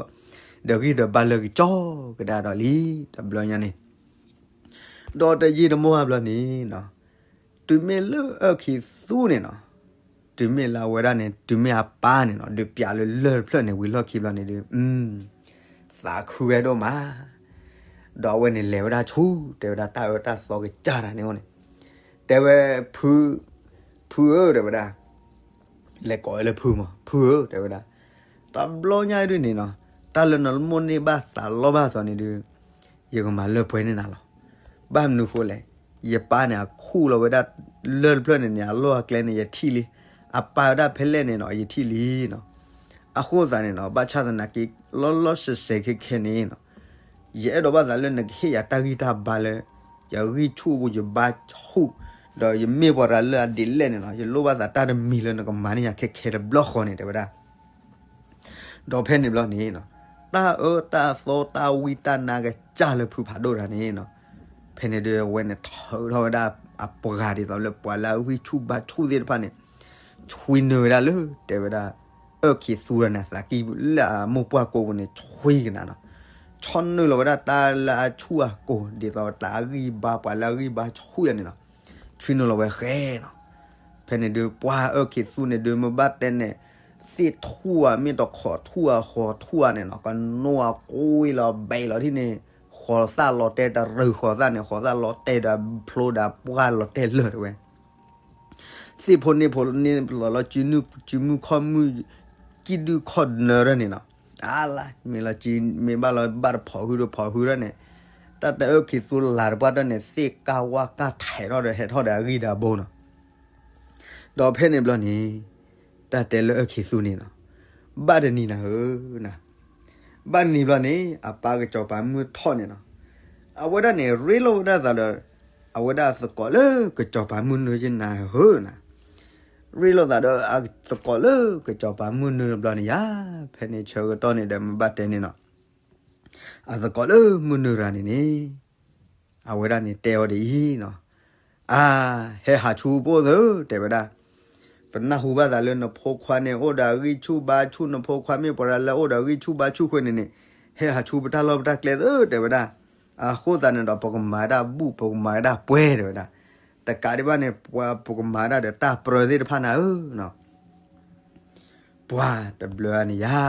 ထီၣ်, ဒီးဂံၢ်ဒီးဘါလၢကကၠီကဒါဒီးလံ, တဘျီညါန့ၣ် ဒီးတယံာ်တမီၢ်ဘျီန့ၣ်နီၤ, တုၤမ့ၢ်လၢအၢၣ်ခံးသူန့ၣ်နီၤ, တုၤမ့ၢ်လၢအဝဲဒၣ်န့ၣ် တုၤမ့ၢ်အပၢ်န့ၣ်နီၤ ဒုးပျးလၢလၢၢ်တဖျၢၣ်န့ၣ် ဝံၤလီၢ်ခံဘျီန့ၣ်ဒုး သးခုဝဲဒိၣ်မး, ဒီးအဝဲန့ၣ်လဲၤဝဲဒၣ်ဆူ တဲဝဲဒၣ်တၢ်အၢတၢ်သီကစၢ်တၢ်န့ၣ်အိၣ်န့ၣ်, တဲဝဲ ဖု, ဖုဧၢ တဲဝဲဒၣ်, လဲၤကိးဝဲလၢဖုမး ဖုဧၢ တဲဝဲဒၣ်, တဘျီညါဒုးန့ၣ်နီၤ, တၢ်လၢနမိၣ်န့ၢ်ဘၣ်သးလီဘၣ်သီန့ၣ်ဒုး ယကမၤလၢပှဲၤန့ၢ်နၤလီၤ. ဘၣ်မနုၤဃိလဲၣ်, ယပၢ်န့ၣ် အခူၣ်လီၤဝဲဒၣ်လၢၢ်တဖျၢၣ်န့ၣ်န့ၣ် အလီၢ်အကျဲန့ၣ် ယထံၣ်လံ, အပၢ်ဝဲဒၣ်ဖဲလဲၣ်န့ၣ်နီၤ ယထံၣ်လံနီၤ. အဃိသတးန့ၣ်နီၤ ဘၣ်ဆၣ်သနာ်က့ လီၤလီၤဆဲးဆဲးခဲခဲန့ၣ်နီၤ ယအဲၣ်ဒိးဘၣ်သးလၢနကဟ့ၣ်ယၤတၢ်ဂံၢ်တၢ်ဘါလၢ ယဂံၢ်ဆူၣ်ယဘါဆူၣ်, ဒီးယမ့ၢ်ပှၤတဂၤလၢအဒ်လဲၣ်န့ၣ်နီၤ ယလိၣ်ဘၣ်သးတၢ်တမံၤလၢနကမၤန့ၢ်ယၤခဲခဲတဘျီဃီန့ၣ် တဲဝဲဒၣ်. ဒီးဖဲန့ၣ်ဘျီန့ၣ်နီၤ တၢ်အၢတၢ်သီတၢ်ဝံတၢ်နါကစၢ်လၢဖုဖးဒိၣ်တဂၤန့ၣ်နီၤ, ဖဲန့ၣ်ဒုးအဝဲန့ၣ် ထုးထီၣ်ဝဲဒၣ်အပှၤဒ်သိးလၢပှၤလၢအဂံၢ်ဆူၣ်ဘါဆူၣ်သ့ၣ်တဖၣ်န့ၣ် ဆွံနုာ်ဝဲဒၣ်လၢ တဲဝဲဒၣ် အၢၣ်ခံးသူတဂၤန့ၣ် အသးကံၢ်လၢအမိၢ်ပှၢ်ကိာ်ပူၤန့ၣ် ဆွံကနၤနီၤ, ဆီနုာ်လီၤဝဲဒၣ်တၢ်လၢအဆူၣ်အကိာ် ဒ်သိးတၢ်အဂံၢ်ဘါပှၤလၢအဂံၢ်ဘါဆူၣ်ယၤန့ၣ်နီၤ, ဆွံနုာ်လီၤဝဲဃဲနီၤ. ဖဲန့ၣ်ဒုးပှၤအၢၣ်ခံးသူန့ၣ်ဒုး မ့ၢ်ဘၣ်တဲန့ၣ် သ့ၣ်ထူၣ်ဧါ မ့ၢ်တခီးထူၣ်ဧါ ဃီးထူၣ်ဧါန့ၣ်နီၤ ကနိအကွံလီၤဘဲးလီၤထံၣ်န့ၣ် ဃီးသၣ်လီၤတဲာ်တရၢဃီးသၣ်န့ၣ် ဃီးသၣ်လီၤတဲာ်ဒီးဖျိဒီး ပှၢ်လီၤတဲာ်လၢာ်တဲဝဲ သ့ၣ်ဖိန့ၢ်ဖိန့ၢ်လီၤလီၤ စုမုၢ်ခီၣ်မုၢ် ကံၣ်ဒုၣ်ခီၣ်နၢၤထီၣ်န့ၣ်နီၤ, အါလါ မ့ၢ်လီၤစု မ့ၢ်ဘၣ်လီၤဘၣ်တဖိးဟုဒီးဖိးဟုထီၣ်န့ၣ်, တၢ်တဲအၢၣ်ခံးသူလၤတပှၢ်တၢၢ်န့ၣ် သ့ၣ်ကၢ်ဝါကၢ်ထဲးထီၣ်ဒီးဟဲထီၣ်ဒီးအဂံၢ်ဒီးအဘိနီၤ. ဒီးဖဲန့ၣ်ဘျီန့ၣ် တၢ်တဲလၢအၢၣ်ခံးသူန့ၣ်နီၤ, ဘၣ်တနံၤနၤဧၢနီၤ, ဘၣ်တနံၤဘျီန့ၣ် အပၢ်ကစီၤပၤမုၢ်ထီၣ်န့ၣ်နီၤ, အဝဲဒၣ်န့ၣ် ရ့လိာ်ဝဲဒၣ်သးဒီး အဝဲဒၣ်အသကိးလၢကစီၤပၤမုၢ်နုာ်ယနၤဧၢနီၤ, ရ့လိာ်သးဒီးအသကိးလၢကစီၤပၤမုၢ်နုာ်တဘျီန့ၣ်ယါ, ဖဲန့ၣ်ဆၢကတီၢ်န့ၣ်ဒီးမ့ၢ်ဘၣ်တဲန့ၣ်နီၤ အသကိးလၢမုၢ်နုာ်တဂၤန့ၣ်န့ၣ် အဝဲဒၣ်န့ၣ်တဲအီၤဒ်အံၤနီၤ, အါ, ဟဲဟးဆူပအိၣ်သၢ တဲဝဲဒၣ်, ပနၢ်ဟူဘၣ်သးလၢနဖိခွါန့ၣ်အိၣ်ဒီးအဂံၢ်ဆူၣ်ဘါဆူၣ် နဖိခွါမ့ၢ်ပှၤလၢအိၣ်ဒီးအဂံၢ်ဆူၣ်ဘါဆူၣ်ဃိန့ၣ်န့ၣ်, ဟဲဟးဆူပတၢ်လီၢ်ပတၢ်ကျဲသၢ တဲဝဲဒၣ်, အဃိသတးန့ၣ်ဒီး ပကမၤဝဲဒၣ်ဘူၣ် ပကမၤဝဲဒၣ်ပှဲၤ တဲဝဲဒၣ်, တကးဒံးဘၣ်န့ၣ် ပှၤပကမၤဝဲဒၣ်ဒီးတၢ်ပြၢသ့ၣ်တဖၣ်နၤဧၢနီၤ ပှၤတဘျီန့ၣ်ယါ,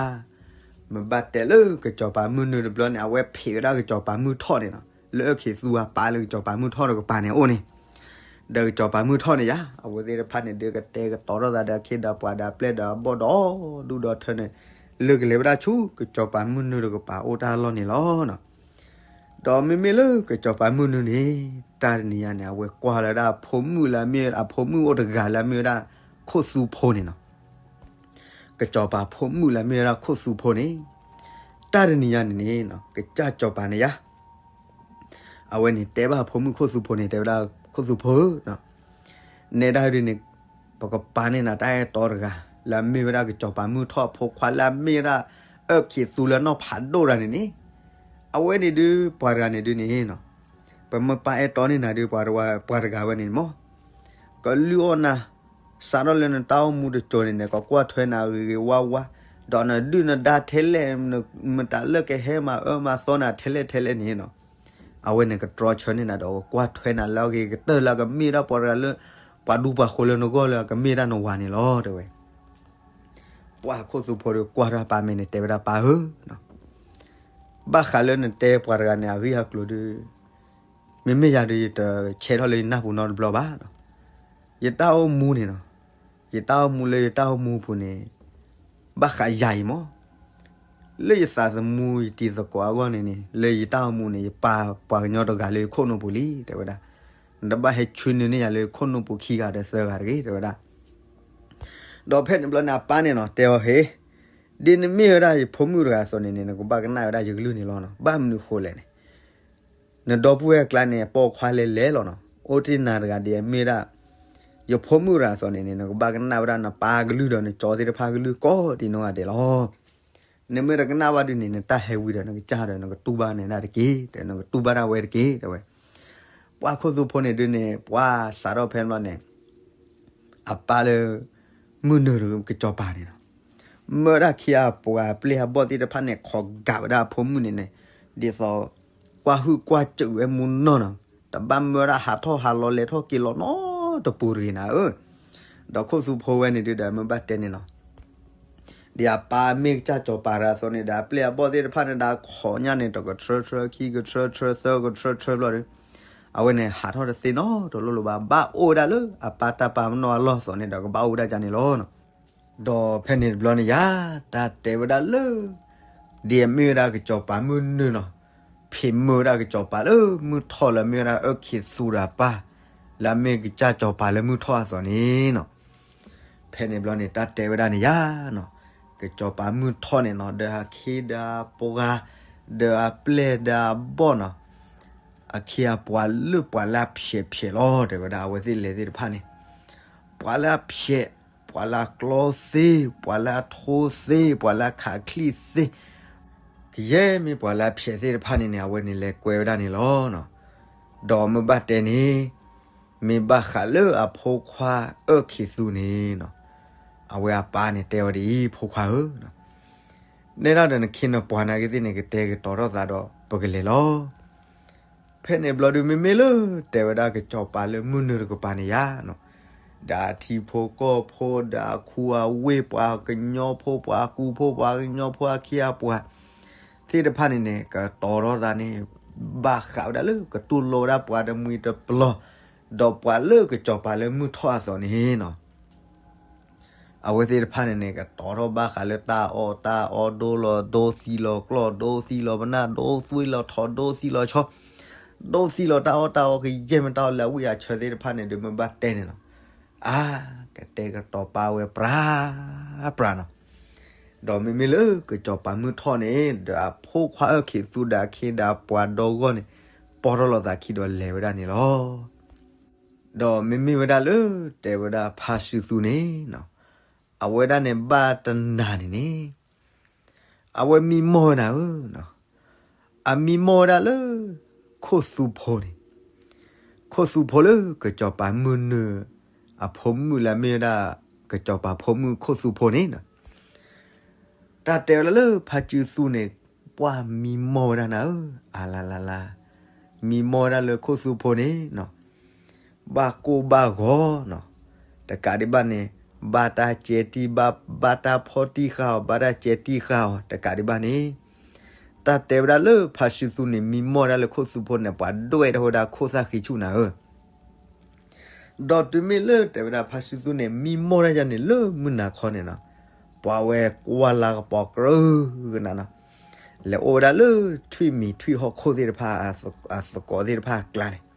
မ့ၢ်ဘၣ်တဲလၢကစီၤပၤမုၢ်နုာ်တဘျီန့ၣ် အဝဲဖံးဝဲဒၣ်ကစီၤပၤမုၢ်ထီၣ်န့ၣ်နီၤ, လၢအၢၣ်ခံးသူအပၢ်လၢကစီၤပၤမုၢ်ထီၣ်တကပၤန့ၣ်အိၣ်န့ၣ်, ဒီးကစီၤပၤမုၢ်ထီၣ်န့ၣ်ယါ အဝဲသ့ၣ်တဖၣ်န့ၣ်ဒုးကတဲာ်ကတီၤထီၣ်သးဒီးအခ့ဒီးပှၤဒီးအပျဲၢ်ဒီးအဘီၣ်ဒီး ဒူၣ်ဒီးထၢန့ၣ်, လၢကလဲၤဝဲဒၣ်ဆူကစီၤပၤမုၢ်နုာ်တကပၤအိၣ်တၢ်လီၢ်န့ၣ်လီၤနီၤ. ဒီးမ့မ့ၢ်လၢကစီၤပၤမုၢ်နုာ်န့ၣ် တၢ်တနံၤညါန့ၣ် အဝဲကွၢ်လၢဒၣ်အဖိမုၣ်လၢအမ့ၢ် အဖိမုၣ်အိၣ်တဂၤလၢအမ့ၢ်ဝဲဒၣ်ခိၣ်သူဖိန့ၣ်နီၤ, ကစီၤပၤဖိမုၣ်လၢအမ့ၢ်ဝဲဒၣ်ခိၣ်သူဖိန့ၣ်, တၢ်တနံၤညါန့ၣ်န့ၣ် ကစၢ်စီၤပၤန့ၣ်ယါ အဝဲန့ၣ်တဲဘၣ်အဖိမုၣ်ခိၣ်သူဖိန့ၣ် တဲဝဲဒၣ်ခိၣ်သူဖိဧၢ, နဲဒၣ်ဒုးန့ၣ် ပကပာ်န့ၢ်နၤတၢ်အဲၣ်တီတဂၤ လၢအမ့ၢ်ဝဲဒၣ်ကစီၤပၤမုၢ်ထီၣ်အဖိခွါလၢအမ့ၢ်ဝဲဒၣ် အၢၣ်ခံးသူလၢနီၢ်ဖးဒိၣ်တဂၤန့ၣ်န့ၣ်, အဝဲန့ၣ်ဒုးပှၤတဂၤန့ၣ်ဒုးန့ၣ်နီၤ, ပမ့ၢ်ပာ်အဲၣ်တီန့ၢ်နၤဒုး ပှၤတဂၤဝဲန့ၣ်မ့ၢ် ကလုၢ်အီၣ်နၤ, စးထီၣ်လၢနတၢ်အိၣ်မူတစိၤန့ၣ်န့ၣ် ကကွၢ်ထွဲနၤဂ့ၤဂ့ၤဝါဝါ, ဒီးနဒုၣ်နဒါထဲလဲၣ်, မတၤလၢကဟဲမၤအၢမၤသီနၤထဲလဲၣ်ထဲလဲၣ်န့ၣ်နီၤ, အဝဲန့ၣ်ကတြီဆၢန့ၢ်နၤဒီးကကွၢ်ထွဲနၤလၢအဂ့ၤကတၢၢ်လၢအကမ့ၢ်ဒၣ်ပှၤတဂၤလၢ ပှၤဒူပှၤဃိၤလၢနဂီၢ်လၢအကမ့ၢ်ဒၣ်နဝၤန့ၣ်လီၤ တဲဝဲ ပှၤခိၣ်သူဖိဒီးကွၢ်တၢ်ပာ်မဲာ်န့ၣ် တဲဝဲဒၣ်ပၢ်ဧၢ, ဘၣ်ဃးလၢနတဲပှၤတဂၤန့ၣ် အဂ့ၢ်အကျိၤဒီး, မ့မ့ၢ်ယၤဒီး ယတဆဲးထီၣ်လၢယနၢ်ပူၤနီတဘျီဘၣ်, ယတၢ်အိၣ်မူန့ၣ်နီၤ, ယတၢ်အိၣ်မူလၢယတၢ်အိၣ်မူပူၤန့ၣ်, ဘၣ်ဃးယၤအံၤမ့ၢ်, လၢယသးသမူယတံၤသကိးအဂီၢ်န့ၣ်န့ၣ် လၢယတၢ်အိၣ်မူန့ၣ် ယပာ်ပှၤကညီတဂၤလၢယခိၣ်နူာ်ပူၤလံ တဲဝဲဒၣ်, နတဘၣ်ဟဲဆွံနုာ်န့ၢ်ယၤလၢယခိၣ်နူာ်ပူၤခံဂၤဒီးသၢဂၤတဂ့ၤ တဲဝဲဒၣ် ဒီးဖဲန့ၣ်ဘျီန့ၣ် အပၢ်န့ၣ်နီၤ တဲအီၤ ဟ့, ဒ်နမ့ၢ်ဝဲဒၣ်ယဖိမုၣ်တဂၤအသိးန့ၣ်န့ၣ် နကဘၣ်ကနၣ်ဝဲဒၣ်ယကလုၢ်န့ၣ်လီၤနီၤ. ဘၣ်မနုၤဃိလဲၣ်န့ၣ်, နဒီပုၢ်ဝဲၢ်အကျါန့ၣ် အပိာ်ခွါလဲၤလဲၤလီၤနီၤ. အိၣ်တ့ၢ်နၤတဂၤဒ်အမ့ၢ်ဒၣ် ယဖိမုၣ်တဂၤအသိးန့ၣ်န့ၣ် နကဘၣ်ကနၣ်ဝဲဒၣ်နပၢ်ကလုၢ်ဒီးနကၠီသ့ၣ်တဖၣ်ကလုၢ်ကိးဒ်နီၢ်ဂၤဒဲးလီၤ. နမ့ၢ်တကနၣ်ဘၣ်ဒုးန့ၣ် နတၢ်ဟဲဝံၤဒီး နကစၢ်ဒီး နကတူၢ်ဘၣ်န့ၢ်ဒၣ်တက့ၢ်, ဒီးနကတူၢ်ဘၣ်ဒၣ်ဝဲတက့ၢ် တဲဝဲ. ပှၤခိၣ်သူဖိန့ၣ်ဒုးန့ၣ် ပှၤစးထီၣ်ဖဲန့ၣ်ဘျီန့ၣ် အပၢ်လၢ မုၢ်နုာ်ကစီၤပၤန့ၣ်လီၤ. မၢဝဲဒၣ်ခံဂၤပှၤပျဲၢ်အဘီၣ်သ့ၣ်တဖၣ်န့ၣ် ခိးကးဝဲဒၣ်အဖိမုၣ်န့ၣ်န့ၣ် ဒ်သိး ကွၢ်ဟုၣ်ကွၢ်စူၣ်ဝဲမူနီၢ်နီၤ. တဘၣ်မၢဝဲဒၣ်ဟးထီၣ်ဟးလီၤလဲၤထီၣ်က့ၤလီၤနီၤ တပူၤတဂ့ၤနၤဧၢ. ဒီးခိၣ်သူဖိဝဲန့ၣ်ဒုးဒီးမ့ၢ်ဘၣ်တဲန့ၣ်နီၤ, ဒ်အပၢ်မ့ၢ်ကစၢ်စီၤပၤတဂၤအသိးန့ၣ်ဒီး အပျဲၢ်အဘီၣ်သ့ၣ်တဖၣ်န့ၣ်ဒီး ခိးညါန့ၣ် တကထြၢထြၢ ခံကထြၢထြၢ သၢကထြၢထြၢဘျီဒီး အဝဲန့ၣ်ဟးထီၣ်တသ့နီတလိၣ်လၢၤဘၣ်, ဘၣ်အိၣ်ဝဲဒၣ်လၢအပၢ်တၢ်ပာ်ပနီၣ်အလီၢ်အသိးန့ၣ်ဒီး ကဘၣ်အိၣ်ဝဲဒၣ်ဒ်န့ၣ်လီၤ. ဒီးဖဲန့ၣ်တဘျီန့ၣ်ယၤ တၢ်တဲဝဲဒၣ်လၢ ဒ်အမ့ၢ်ဝဲဒၣ်ကစီၤပၤမုၢ်နုာ်နီၤ, ဖံးမုာ်ဝဲဒၣ်ကစီၤပၤလၢမုၢ်ထီၣ်လၢအမ့ၢ်ဝဲဒၣ်အၢခံးသူဒီးအပၢ်, လၢအမ့ၢ်ကစၢ်စီၤပၤလၢမုၢ်ထီၣ်အသိးန့ၣ်နီၤ. ဖဲန့ၣ်ဘျီန့ၣ် တၢ်တဲဝဲဒၣ်န့ၣ်ယၤနီၤ, ကစီၤပၤမုၢ်ထီၣ်န့ၣ်နီၤ ဒီးအခ့ဒီးအပှၤ, ဒီးအပျဲၢ်ဒီးအဘီၣ်နီၤ, အခ့အပှၤလၢပှၤလၢအဖျဲးဖျဲးလီၤ တဲဝဲဒၣ်အဝဲသ့ၣ်လဲၤသ့ၣ်တဖၣ်န့ၣ်, ပှၤလၢအဖျဲး, ပှၤလၢအကျီသ့, ပှၤလၢအထိသ့, ပှၤလၢအခးချံသ့, ကယဲၢ်မ့ၢ်ပှၤလၢအဖျဲးသ့ၣ်တဖၣ်န့ၣ်န့ၣ် အဝဲန့ၣ်လဲၤကွဲဝဲဒၣ်န့ၣ်လီၤ. ဒီးမ့ၢ်ဘၣ်တဲန့ၣ်, မ့ၢ်ဘၣ်ဃးလၢအဖိခွါအၢခံးသူန့ၣ်နီၤ, အဝဲအပၢ်န့ၣ်တဲဝဲဒ်အံၤ, ဖိခွါဧၢ, နဲဒၣ်ဒီးနခ့နပှၤနာ်က့သ့ၣ်န့ၣ် ကတဲာ်ကတီၤထီၣ်သးဒီးပကလဲၤလီၤ. ဖဲန့ၣ်ဘျီဒုး မ့မ့ၢ်လၢတဲဝဲဒၣ်ကစီၤပၤလၢမုၢ်နုာ်တကပၤန့ၣ်ယၤနီၤ, ဒီးအထံဖိကီၢ်ဖိ ဒီးအခူအဝ့ၢ် ပှၤကညီဖိ ပှၤကူဖိ ပှၤကညီဖိအခ့အပှၤသ့ၣ်တဖၣ်န့ၣ်န့ၣ် ကတီၤထီၣ်သးန့ၣ် ဘၣ်ဃးဝဲဒၣ်လၢကတူၢ်လိာ်ဝဲဒၣ်ပှၤတမှံၤတပျီၤ, ဒီးပှၤလၢကစီၤပၤလၢမုၢ်ထီၣ်အသိးန့ၣ်နီၤ အဝဲသ့ၣ်တဖၣ်န့ၣ်န့ၣ် ကတီၤထီၣ်ဘၣ်ဃးလၢတၢ်အီၣ်တၢ်အီ ဒိလီၤဒိသံလီၤကျီၢ် ဒိသံလီၤပနၢ် ဒိသွံလီၤထီၣ် ဒိသံလီၤဆီ ဒိသံလီၤတၢ်အီၣ်တၢ်အီ ကယဲၢ်မ့ၢ်တၢ်အီၣ်လၢအဝံၣ်အဆၢသ့ၣ်တဖၣ်န့ၣ်ဒုး မ့ၢ်ဘၣ်တဲန့ၣ်နီၤ, အါ ကတဲာ်ကတီၤပာ်ဝဲပြးပြးနီၤ. ဒီးမ့မ့ၢ်လၢကစီၤပၤမုၢ်ထီၣ်န့ၣ် ဒီးအဖိခွါအၢခံးသူဒီးအခ့ဒီးပှၤဒီဂီၢ်န့ၣ် ပီၢ်ထီၣ်လိာ်သးခံဒီးလဲၤဝဲဒၣ်န့ၣ်လီၤ. ဒီးမ့မ့ၢ်ဝဲဒၣ်လၢ တဲဝဲဒၣ်ဖါစုသူန့ၣ်နီၤ, အဝဲဒၣ်န့ၣ်ဘၣ်တနၤန့ၣ်န့ၣ် အဝဲမံမီၢ်ဝဲဒၣ်ဧၢ, အမံမီၢ်ဝဲဒၣ်လၢ ခိၣ်သူဖိန့ၣ်, ခိၣ်သူဖိလၢကစီၤပၤမုၢ်နုာ် အဖိမုၣ်လၢအမ့ၢ်ဝဲဒၣ် ကစီၤပၤဖိမုၣ်ခိၣ်သူဖိန့ၣ်နီၤ. တၢ်တဲဝဲဒၣ်လၢဖါစုသူန့ၣ် ပှၢ်မံမီၢ်ဝဲဒၣ်နၤဧၢ, အါလါလါလါ, မံမီၢ်ဝဲဒၣ်လၢခိၣ်သူဖိန့ၣ်နီၤ, ဘၣ်ကိၢ်ဘၣ်ဂီၤနီၤ, တကးဒံးဘၣ်န့ၣ် ဘၣ်တၢ်ကဲတံၢ် ဘၣ်တၢ်ဖီၣ်တံၢ်ဃာ်အီၤ ဘၣ်တၢ်ကဲတံၢ်ဃာ်အီၤ တကးဒံးဘၣ်န့ၣ် တၢ်တဲဝဲဒၣ်လၢဖါစုသူန့ၣ် မံမီၢ်ဒၣ်လၢခိၣ်သူဖိန့ၣ် ပှၤဒွဲၣ်ထီၣ်ဝဲဒၣ်ခိၣ်သၣ်ဃံဆူၣ်နၤဧၢ. ဒီးတုၤမ့ၢ်လၢတဲဝဲဒၣ်ဖါစုသူန့ၣ် မံမီၢ်ဒၣ်ယၤန့ၣ်လၢမုၢ်နၤခီန့ၣ်နီၤ, ပှၤဝဲကွၢ်လၤကပီၤကြၢးကနၤနီၤ, လဲၤအိၣ်ဝဲဒၣ်လၢထွံၣ်မံၤထွံၣ်ဟီၣ်ခိၣ်သ့ၣ်တဖၣ် အသကိးသ့ၣ်တဖၣ်အကျါန့ၣ်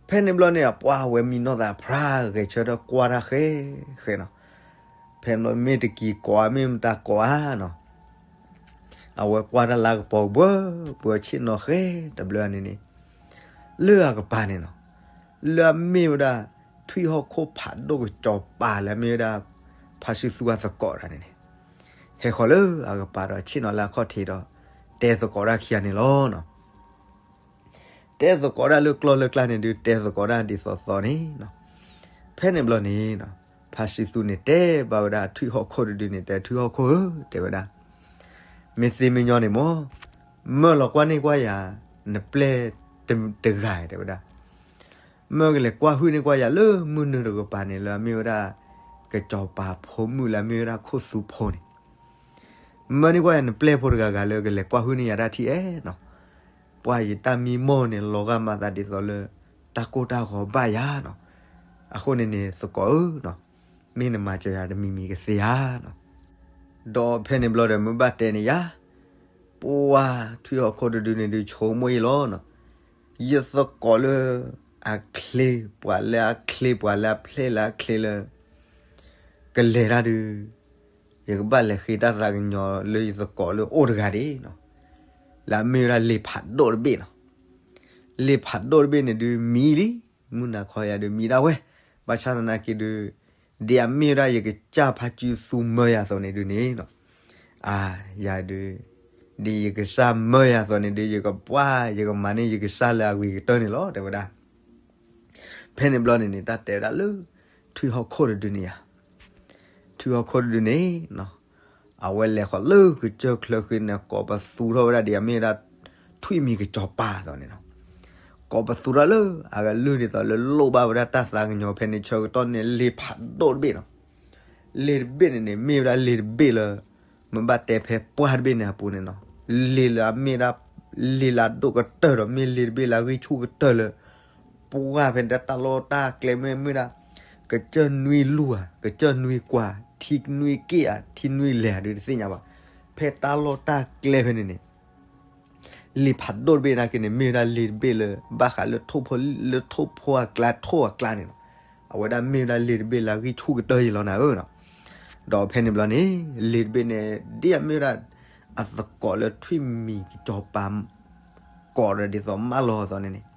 ဖဲန့ၣ်ဘျီန့ၣ် အပှၢ်ဝဲမံနီၢ်သးဖျါဂဲၤဆၢထၢၣ်ကွၢ်တၢ်ဃဲဃဲနီၤ, ဖဲန့ၣ်မ့ၢ်တကံၤကိးဧါ မ့ၢ်မတၤကိးဧါနီၤ, အဝဲကွၢ်တၢ်လၤကပီၤဘၣ်ပှၤဆ့ၣ်နီၤဃဲတဘျီန့ၣ်န့ၣ်, လၢအကပၤန့ၣ်နီၤ, လၢအမ့ၢ်ဝဲဒၣ် ထွံၣ်ဟီၣ်ခိၣ်ဖးဒိၣ်ကစီၤပၤလၢအမ့ၢ်ဝဲဒၣ် ဖါစုသူအသကိးတၢ်န့ၣ်န့ၣ် ဟဲဃီၤလၢအကပၤဒီးဆ့ၣ်နီၤလၢအခီၣ်ထံးဒီး တဲသကိးတၢ်ခံဂၤန့ၣ်လီၤနီၤ. တဲသကိးတၢ်လၢကျီၢ်လၢကျါန့ၣ်ဒုး တဲသကိးတၢ်ဒ်သိးသိးန့ၣ်နီၤ. ဖဲန့ၣ်ဘျီန့ၣ်နီၤ, ဖါစုသူန့ၣ်တဲဘၣ်ဝဲဒၣ်ထွံၣ်ဟီၣ်ခိၣ်တဒုန့ၣ် တဲထွံၣ်ဟီၣ်ခိၣ်ဧၢ တဲဝဲဒၣ်, မ့ၢ်သ့မ့ၢ်ညီန့ၣ်မ့ၢ် မၢလီၤကွၢ်န့ၢ်ကွၢ်ယၤ နပျဲၢ်တဂၤ တဲဝဲဒၣ်, မၢကလဲၤကွၢ်ဟုၣ်န့ၢ်ကွၢ်ယၤလၢမုၢ်နုာ်တကပၤန့ၣ် လၢအမ့ၢ်ဝဲဒၣ် ကစီၤပၤဖိမုၣ်လၢအမ့ၢ်ဝဲဒၣ်ခိၣ်သူဖိန့ၣ်, မၢန့ၢ်ကွၢ်ယၤနပျဲၢ်ဖိတဂၤဂၤလၢကလဲၤကွၢ်ဟုၣ်န့ၢ်ယၤတၢ်ထံၣ်အဲၣ်နီၤ. ပှၤယတၢ်မံမီၢ်န့ၣ် လီၤဂာ်မၤသးဒ်သိးလၢ တၢ်ကိၢ်တၢ်ဂီၤဘၣ်ယၤနီၤ. အဃိန့ၣ်န့ၣ် သကိးဧၢနီၤ, မ့ၢ်နမၤစၢၤယၤတမံၤမံၤကသ့ဧါနီၤ. ဒီးဖဲန့ၣ်ဘျီဒီး မ့ၢ်ဘၣ်တဲန့ၣ်ယၤ ပှၤထွံၣ်ဟီၣ်ခိၣ်တဒုန့ၣ်ဒုး ဆိကမိၣ်အံၤလီၤနီၤ, ယသကိးလၢအချ့ ပှၤလၢအချ့ ပှၤလၢအဖျဲၣ်လၢအချ့လၢ ကလဲၤတၢ်ဒုး ယကဘၣ်လဲၤဃ့တၢ်သးကညီၤလၢယသကိးလၢအိၣ်တဂၤဒၣ်နီၤ, လၢအမ့ၢ်ဝဲဒၣ်လံာ်ဖးဒိၣ်တဘ့ၣ်နီၤ. လံာ်ဖးဒိၣ်တဘ့ၣ်န့ၣ်ဒုးမံလံ, မုၢ်နၤခီယၤဒုးမံဒၣ်ဝဲ, ဘၣ်ဆၣ်သနာ်က့ဒုး ဒ်အမ့ၢ်ဝဲဒၣ်ယကစၢ်ဖါစုသူမၢယၤအသိးန့ၣ်ဒုးန့ၣ်နီၤ, အါ ယၤဒုး ဒ်ယကစၢ်မၢယၤအသိးန့ၣ်ဒုး ယကပှၢ် ယကမၤန့ၢ်ယကစၢ်လၢအဂ့ၤကတၢၢ်န့ၣ်လီၤ တဲဝဲဒၣ်. ဖဲန့ၣ်ဘျီန့ၣ်န့ၣ် တၢ်တဲဝဲဒၣ်လၢ ထွံၣ်ဟီၣ်ခိၣ်တဒုန့ၣ်ယၤ, ထွံၣ်ဟီၣ်ခိၣ်တဒုန့ၣ်နီၤ, အဝဲလဲၤဃီၤလၢကစၢၢ်ချၢဃ့န့ၣ် ကိးပသူထီၣ်ဝဲဒၣ်ဒ်အမ့ၢ်ဝဲဒၣ် ထွံၣ်မံၤကစီၤပၤအသိးန့ၣ်နီၤ, ကိးပသူထီၣ်လၢအကလုၢ်ဒ်သိးလၢလိၣ်ဘၣ်ဝဲဒၣ်တၢ်သးကညီၤဖဲန့ၣ်ဆၢကတီၢ်န့ၣ် လ့ၤဖးဒိၣ်တဘ့ၣ်နီၤ. လ့ၤတဘ့ၣ်န့ၣ်န့ၣ် မ့ၢ်ဝဲဒၣ်လ့ၤတဘ့ၣ်လၢ မ့ၢ်ဘၣ်တဲဖဲပှၢ်တဘ့ၣ်န့ၣ်အပူၤန့ၣ်နီၤ, လ့ၤလၢအမ့ၢ်ဒၣ် လ့ၤလၢအဒိၣ်ကတၢၢ်ဒီး မ့ၢ်လ့ၤတဘ့ၣ်လၢအဂံၢ်ဆူၣ်ကတၢၢ်လၢ ပှၢ်ဖဲန့ၣ်တၢ်လီၢ်တၢ်ကျဲမ့ၢ်မ့ၢ်ဒၣ် ကစၢၢ်နွံလူၢ်ဧါ, ကစၢၢ်နွံကွၢ်, ထံနွံက့ၣ်ဧါ, ထံနွံလဲၢ်ဧါဒုးတသ့ၣ်ညါဘၣ်. ဖဲတၢ်လီၢ်တၢ်ကျဲဖဲန့ၣ်န့ၣ် လ့ၤဖးဒိၣ်တဘ့ၣ်နာ်က့န့ၣ် မ့ၢ်ဝဲဒၣ်လ့ၤတဘ့ၣ်လၢ ဘၣ်ဃးလၢထိၣ်ဖိ လၢထိၣ်ဖိအကျါ ထိၣ်အကျါန့ၣ်လီၤ. အဝဲဒၣ်မ့ၢ်ဝဲဒၣ်လ့ၤတဘ့ၣ်လၢအဂံၢ်ဆူၣ်ကတၢၢ်ယံၤလီၤနၤဧၢနီၤ. ဒီးဖဲန့ၣ်ဘျီန့ၣ် လ့ၤတဘ့ၣ်န့ၣ် ဒ်အမ့ၢ်ဝဲဒၣ် အသကိးလၢထွံၣ်မံၤကစီၤပၤ ကိးဒီးဒ်သိးမၢလီၤအသိးန့ၣ်န့ၣ်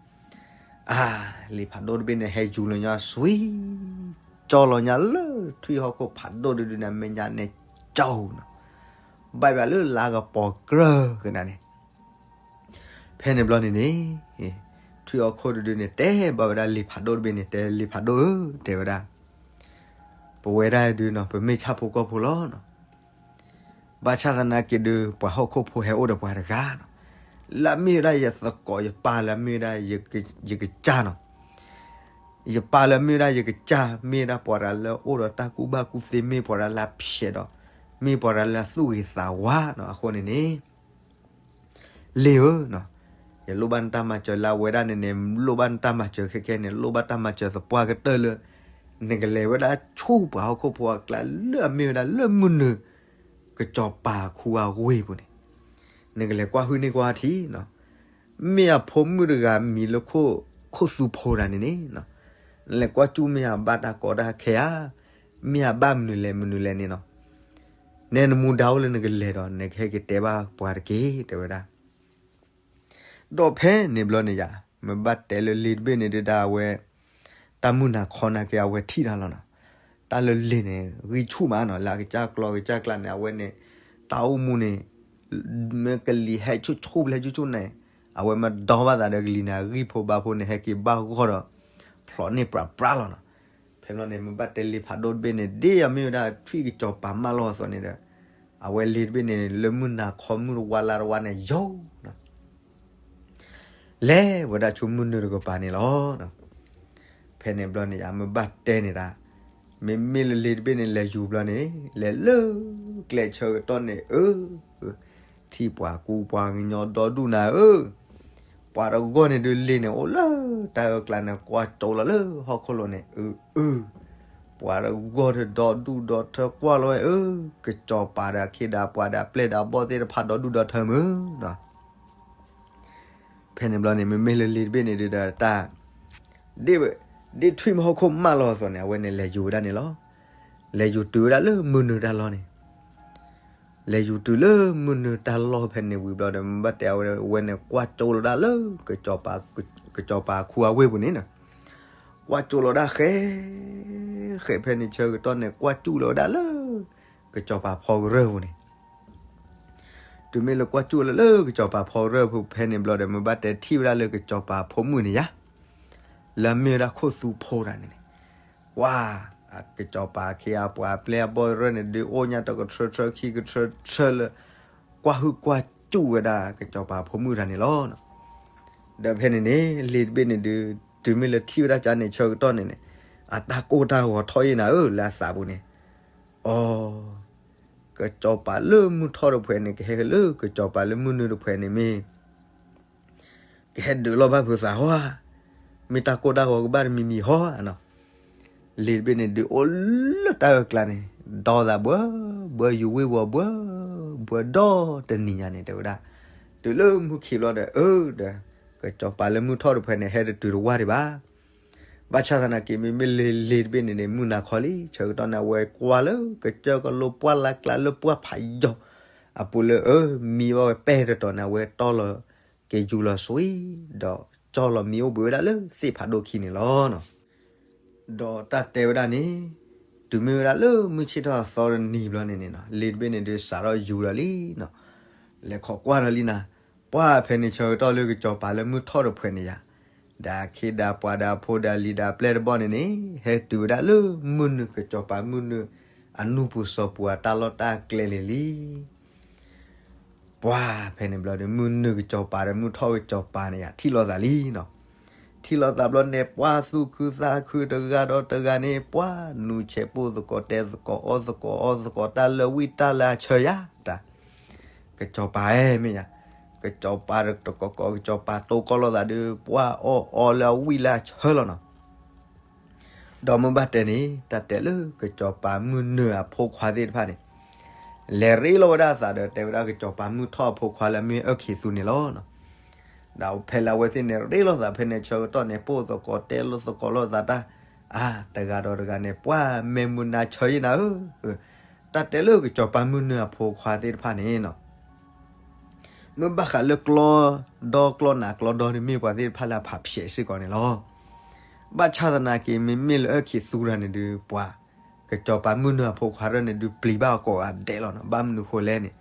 အါ လ့ၤဖးဒိၣ်တဘ့ၣ်န့ၣ် ဟဲယူၤလီၤညါ စွံ ကၠီလီၤညါလၢထွံၣ်ဟီၣ်ခိၣ်ဖးဒိၣ်တဒုန့ၣ် အမဲာ်ညါန့ၣ်ကၠီနီၤ, ဘၣ်ဘၣ်လၢလါကပီၤကြၢးကနၤန့ၣ်. ဖဲန့ၣ်ဘျီန့ၣ်န့ၣ် ထွံၣ်ဟီၣ်ခိၣ်တဒုန့ၣ် တဲဘၣ်ဝဲဒၣ်လ့ၤဖးဒိၣ်တဘ့ၣ်န့ၣ် တဲလ့ၤဖးဒိၣ်ဧၢ တဲဝဲဒၣ် ပဝဲဒၣ်ဒုနီၤ ပမ့ၢ်ဆၣ်ဖိကီၢ်ဖိလီၤနီၤ. ဘၣ်ဆၣ်သနာ်က့ဒု ပှၤဟီၣ်ခိၣ်ဖိဟဲအိၣ်ဒီးပှၤတဂၤနီၤ, လၢအမ့ၢ်ဝဲဒၣ်ယသကိး ယပၢ်လၢအမ့ၢ်ဝဲဒၣ် ယကစၢ်နီၤ. ယပၢ်လၢအမ့ၢ်ဝဲဒၣ်ယကစၢ် မ့ၢ်ဝဲဒၣ်ပှၤတဂၤလၢအိၣ်ဒီးတၢ်ကူၣ်ဘၣ်ကူၣ်သ့ မ့ၢ်ပှၤတဂၤလၢအဖျဲးဒီး မ့ၢ်ပှၤတဂၤလၢအသူၣ်ဂ့ၤသးဝါနီၤ. အဃိန့ၣ်န့ၣ် လ့ၤဧၢနီၤ, ယလိၣ်ဘၣ်နတၢ်မၤစၢၤလၢအဝဲဒၣ်န့ၣ်န့ၣ် လိၣ်ဘၣ်နတၢ်မၤစၢၤခဲခဲန့ၣ် လိၣ်ဘၣ်တၢ်မၤစၢၤသပှၢ်ကတၢၢ်လၢ နကလဲၤဝဲဒၣ်ဆူပှၤဟီၣ်ခိၣ်ဖိအကျါလၢအမ့ၢ်ဝဲဒၣ်လၢမုၢ်နုာ် ကစီၤပၤခူအဝ့ၢ်ပူၤန့ၣ် နကလဲၤကွၢ်ဟုၣ်န့ၢ်ကွၢ်ထံနီၤ, မ့ၢ်အဖိမုၣ်တဂၤမံၤလၢခိၣ် ခိၣ်သူဖိတဂၤန့ၣ်န့ၣ်နီၤ, နလဲၤကွၢ်စူၣ်မ့ၢ်အဘၣ်တၢ်ကီတၢ်ခဲဧါ, မ့ၢ်အဘၣ်မနုၤလဲၣ်မနုၤလဲၣ်န့ၣ်နီၤ, နဲနမူဒါအိၣ်လၢနကလဲၤဒီး နကဟဲက့ၤတဲဘၣ်ပှၤတက့ၢ် တဲဝဲဒၣ်. ဒီးဖဲန့ၣ်ဘျီန့ၣ်ယၤ မ့ၢ်ဘၣ်တဲလၢလ့ၤတဘ့ၣ်န့ၣ်ဒုးဒၣ်အဝဲ တၢ်မုၢ်နၤခီနာ်က့အဝဲထံၣ်တၢ်လီၤနီၤ, တၢ်လၢလ့ၤန့ၣ် ဂံၢ်ဆူၣ်မးနီၤ, လၢအကစၢ်ကျီကစၢ်ကျါန့ၣ် အဝဲန့ၣ် တၢ်အိၣ်မူန့ၣ် မ့ၢ်ကလံၤဟဲဆူၣ်ဆူၣ်ဖဲဆူၣ်ဆူၣ်န့ၣ် အဝဲမ့ၢ်ဒီဘၣ်သးဒီးကလံၤန့ၣ် အဂံၢ်ဖိဘါဖိန့ၣ် ဟဲက့ၤဘၣ်ဂီၢ်ဒီး ဖျိးန့ၢ်ပြးပြးလီၤနီၤ. ဖဲဘျီန့ၣ် မ့ၢ်ဘၣ်တဲလ့ၤဖးဒိၣ်တဘ့ၣ်န့ၣ် ဒ်အမ့ၢ်ဝဲဒၣ်ထွံၣ်ကစီၤပၤမၢလီၤအသိးန့ၣ်ဒီး အဝဲလ့ၤတဘ့ၣ်န့ၣ် လၢမုၢ်နၤခီမုၢ်တဝါလါတဝါန့ၣ် ယိာ်နီၤ လဲၤဝဲဒၣ်ဆူမုၢ်နုာ်တကပၤန့ၣ်လီၤ. ဖဲန့ၣ်ဘျီန့ၣ် ယမ့ၢ်ဘၣ်တဲန့ၣ်ဒၣ်, မ့မ့ၢ်လၢလ့ၤတဘ့ၣ်န့ၣ် လဲၤယူၤဘျီန့ၣ် လဲၤလၢကျဲဆၢကတီၢ်န့ၣ် အၢ ထံၣ်ပှၤကူပှၤကညီဒီဒူၣ်နၤဧၢ, ပှၤတဂီၢ်န့ၣ်ဒုးလ့ၤန့ၣ် အိၣ်လၢတၢ်အၢကျါန့ၣ် ကွၢ်ကၠိလီၤလၢဟီၣ်ခိၣ်လိၤန့ၣ် အၢ အၢ ပှၤတဂီၢ်ဒီးဒီဒူၣ်ဒီထၢကွၢ်လီၤဝဲ အၢ ကစီၤပၤဒီးအခ့ဒီးပှၤဒီးအပျဲၢ်ဒီးအဘီၣ်သ့ၣ်တဖၣ်ဒီဒူၣ်ဒီထၢမုၢ်နီၤ. ဖဲန့ၣ်ဘျီန့ၣ် မ့မ့ၢ်လၢလ့ၤတဘ့ၣ်န့ၣ်ဒုးဒီးတၢ် ဒ် ဒ်ထွံၣ်မုၢ်ဟီၣ်ခိၣ်မၢလီၤအသိးန့ၣ် အဝဲန့ၣ်လဲၤယူၤဝဲဒၣ်န့ၣ်လီၤ. လဲၤယူၤတုၤဝဲဒၣ်လၢမုၢ်နုာ်တၢ်လီၢ်န့ၣ် လဲၤယူၤတုၤလၢမုၢ်နုာ်တၢ်လီၢ်ဖဲန့ၣ်ဝံၤဘျီဒီး မ့ၢ်ဘၣ်တဲအဝဲ အဝဲန့ၣ်ကွၢ်ကၠိလီၤဒၣ်လၢ ကစီၤပၤခူအဝ့ၢ်ပူၤန့ၣ်နီၤ, ကွၢ်ကၠိလီၤဒၣ်ဃဲ ဃဲဖဲန့ၣ်ဆၢကတီၢ်န့ၣ် ကွၢ်ကၠူၣ်လီၤဝဲဒၣ်လၢ ကစီၤပၤဖီကရၢၢ်ပူၤန့ၣ် တုၤမ့ၢ်လၢကွၢ်ကၠူၣ်လီၤလၢကစီၤပၤဖီကရၢၢ်ပူၤဖဲန့ၣ်ဘျီဒီး မ့ၢ်ဘၣ်တဲထံၣ်ဝဲဒၣ်လၢကစီၤပၤဖိမုၣ်န့ၣ်ယါ လၢအမ့ၢ်ဝဲဒၣ်ခိၣ်သူဖိတဂၤန့ၣ်န့ၣ်, ကွၢ် ကစီၤပၤအခ့အပှၤအပျဲၢ်အဘီၣ်ရၢၢ်န့ၣ် ဒုးအိၣ်ညါတကထြၢထြၢခံကထြၢထြၢလၢ ကွၢ်ဟုၣ်ကွၢ်ကၠူၣ်ဝဲဒၣ်ကစီၤပၤဖိမုၣ်တဂၤန့ၣ်လီၤ. ဒီးဖဲန့ၣ်န့ၣ် လ့ၤတဘ့ၣ်န့ၣ်ဒုး တုၤမ့ၢ်လၢထံၣ်ဝဲဒၣ်ကန့ၣ်ဆၢကတီၢ်န့ၣ်န့ၣ် အတၢ်ကိၢ်တၢ်ဂီၤထီၣ်ယံာ်နၤဧၢ လၢအသးပူၤန့ၣ်, အိ ကစီၤပၤလၢမုၢ်ထီၣ်တဖှဲးန့ၣ် ကဟဲလၢကစီၤပၤလၢမုၢ်နုာ်တဖှဲးန့ၣ်မ့ၢ် ကဟဲဒုးလီၤဘၣ်ဖုးသးဟီဧါ, မ့ၢ်တၢ်ကိၢ်တၢ်ဂီၤကဘၣ်တမံၤမံၤဟီဧါနီၤ. လ့ၤတဘ့ၣ်န့ၣ်ဒုးအိၣ်လၢတၢ်အၢကျါန့ၣ် ဒီသးဘှၢ ဘှၢယူၤဝ့ၢ်ဝီၤဘှၢ ဘှၢဒီတနံၤညါန့ၣ် တဲဝဲဒၣ်, တုၤလၢမုၢ်ခံးဘျီဒီး အၢ ဒီး ကစီၤပၤလၢမုၢ်ထီၣ်တဖှဲးန့ၣ် ဟဲတတုၤတဝၢ်ဒံးဘၣ်. ဘၣ်ဆၣ်သနာ်က့ မ့မ့ၢ်လ့ၤ လ့ၤတဘ့ၣ်န့ၣ်န့ၣ် မုၢ်နၤခီလံ ဆၢကတီၢ်န့ၣ် အဝဲကွၢ်လၢကစၢၢ်ကလိပှၢ်လၢ်ကျါလၢပှၢ်ဖးယိာ် အပူၤလၢ အၢ မံဘၣ်ဝဲပဲတတီၤန့ၣ် အဝဲတီၢ်လီၤက့ၤယူၤလီၤစွံ ဒီးကၠီလီၤမံအိၣ်ဘှံးဝဲဒၣ်လၢသ့ၣ်ဖးဒိၣ်ခံန့ၣ်လီၤ. ဒီးတၢ်တဲဝဲဒၣ်န့ၣ် တုၤမ့ၢ်ဝဲဒၣ်လၢမုၢ်ဆ့ၣ်ထီၣ်အသီတနံၤဘျီန့ၣ်န့ၣ်နီၤ လ့ၤတဘ့ၣ်န့ၣ်ဒုးစးထီၣ်ယူၤဒီးလံနီၤ လဲၤခိးကွၢ်ဒီးလံနၤ ပှၢ်ဖဲန့ၣ်ဆၢကတီၢ်လၢကစီၤပၤလၢမုၢ်ထီၣ်တဖှဲးန့ၣ်ယါ ဒီးအခ့ဒီးပှၤဒီးအဖိဒီးအလံၤဒီးအပျဲၢ်တဘီၣ်န့ၣ်န့ၣ် ဟဲတုၤဝဲဒၣ်လၢမုၢ်နုာ်ကစီၤပၤမုၢ်နုာ်အနူၢ်ပူၤစီၤပူၤအတၢ်လီၢ်တၢ်ကျဲလံၤလံ ပှၢ်ဖဲန့ၣ်ဘျီဒီး မုၢ်နုာ်ကစီၤပၤဒီးမုၢ်ထီၣ်ကစီၤပၤန့ၣ်ယါ ထံၣ်လိာ်သးလံနီၤ. ထံၣ်လိာ်သးဘျီန့ၣ် ပှၤသူၣ်ခုသးခုတဂၤဒီးတဂၤန့ၣ် ပှၤနူဆဲးပိၢ်သကိး တဲသကိး အီၣ်သကိး အီသကိးတၢ်လၢဝံၣ်တၢ်လၢအဆၢယၤတၢ် ကစီၤပၤအဲၣ်မ့ၢ်ယၤ, ကစီၤပၤတကိးကိး ကစီၤပၤတိၢ်ကီၢ်လိာ်သးဒီး ပှၤအီၣ်အီလၢအဝံၣ်လၢအဆၢလီၤနီၤ. ဒီးမ့ၢ်ဘၣ်တဲန့ၣ် တၢ်တဲလၢကစီၤပၤမုၢ်နုာ်အဖိခွါသ့ၣ်တဖၣ်န့ၣ် လဲၤရ့လိာ်ဝဲဒၣ်အသးဒီး တဲဝဲဒၣ်ကစီၤပၤမုၢ်ထီၣ်အဖိခွါလၢအမ့ၢ်အၢၣ်ခံသူန့ၣ်လီၤ. ဒီးဖဲလၢအဝဲသ့ၣ်န့ၣ် ရ့လိာ်သးဖဲန့ၣ် ဆၢကတီၢ်န့ၣ် ပိၢ်သကိးတဲလိာ်သကိးလိာ်သးတၢ်, အါ တဂၤဒီးတဂၤန့ၣ် ပှၤမဲာ်မုာ်နါဆၢယံၤနၤဧၢ, တၢ်တဲလၢကစီၤပၤမုၢ်နုာ်အဖိခွါသ့ၣ်တဖၣ်န့ၣ်နီၤ မ့ၢ်ဘၣ်ဃးလၢကျီဒီကျီနးကျီဒီန့ၣ် မ့ၢ်ပှၤသ့ၣ်တဖၣ်လၢအဖးဖျဲးစ့ၢ်ကီးန့ၣ်လီၤ. ဘၣ်ဆၣ်သနာ်က့ မ့မ့ၢ်လၢအၢၣ်ခံသူတဂၤန့ၣ်ဒုး ပှၤ ကစီၤပၤမုၢ်နုာ်အဖိခွါရၢၣ်န့ၣ်ဒုး ပျံၤဘၣ်အကိးဂၤဒဲးလီၤနီၤ. ဘၣ်မနုၤဃိလဲၣ်န့ၣ်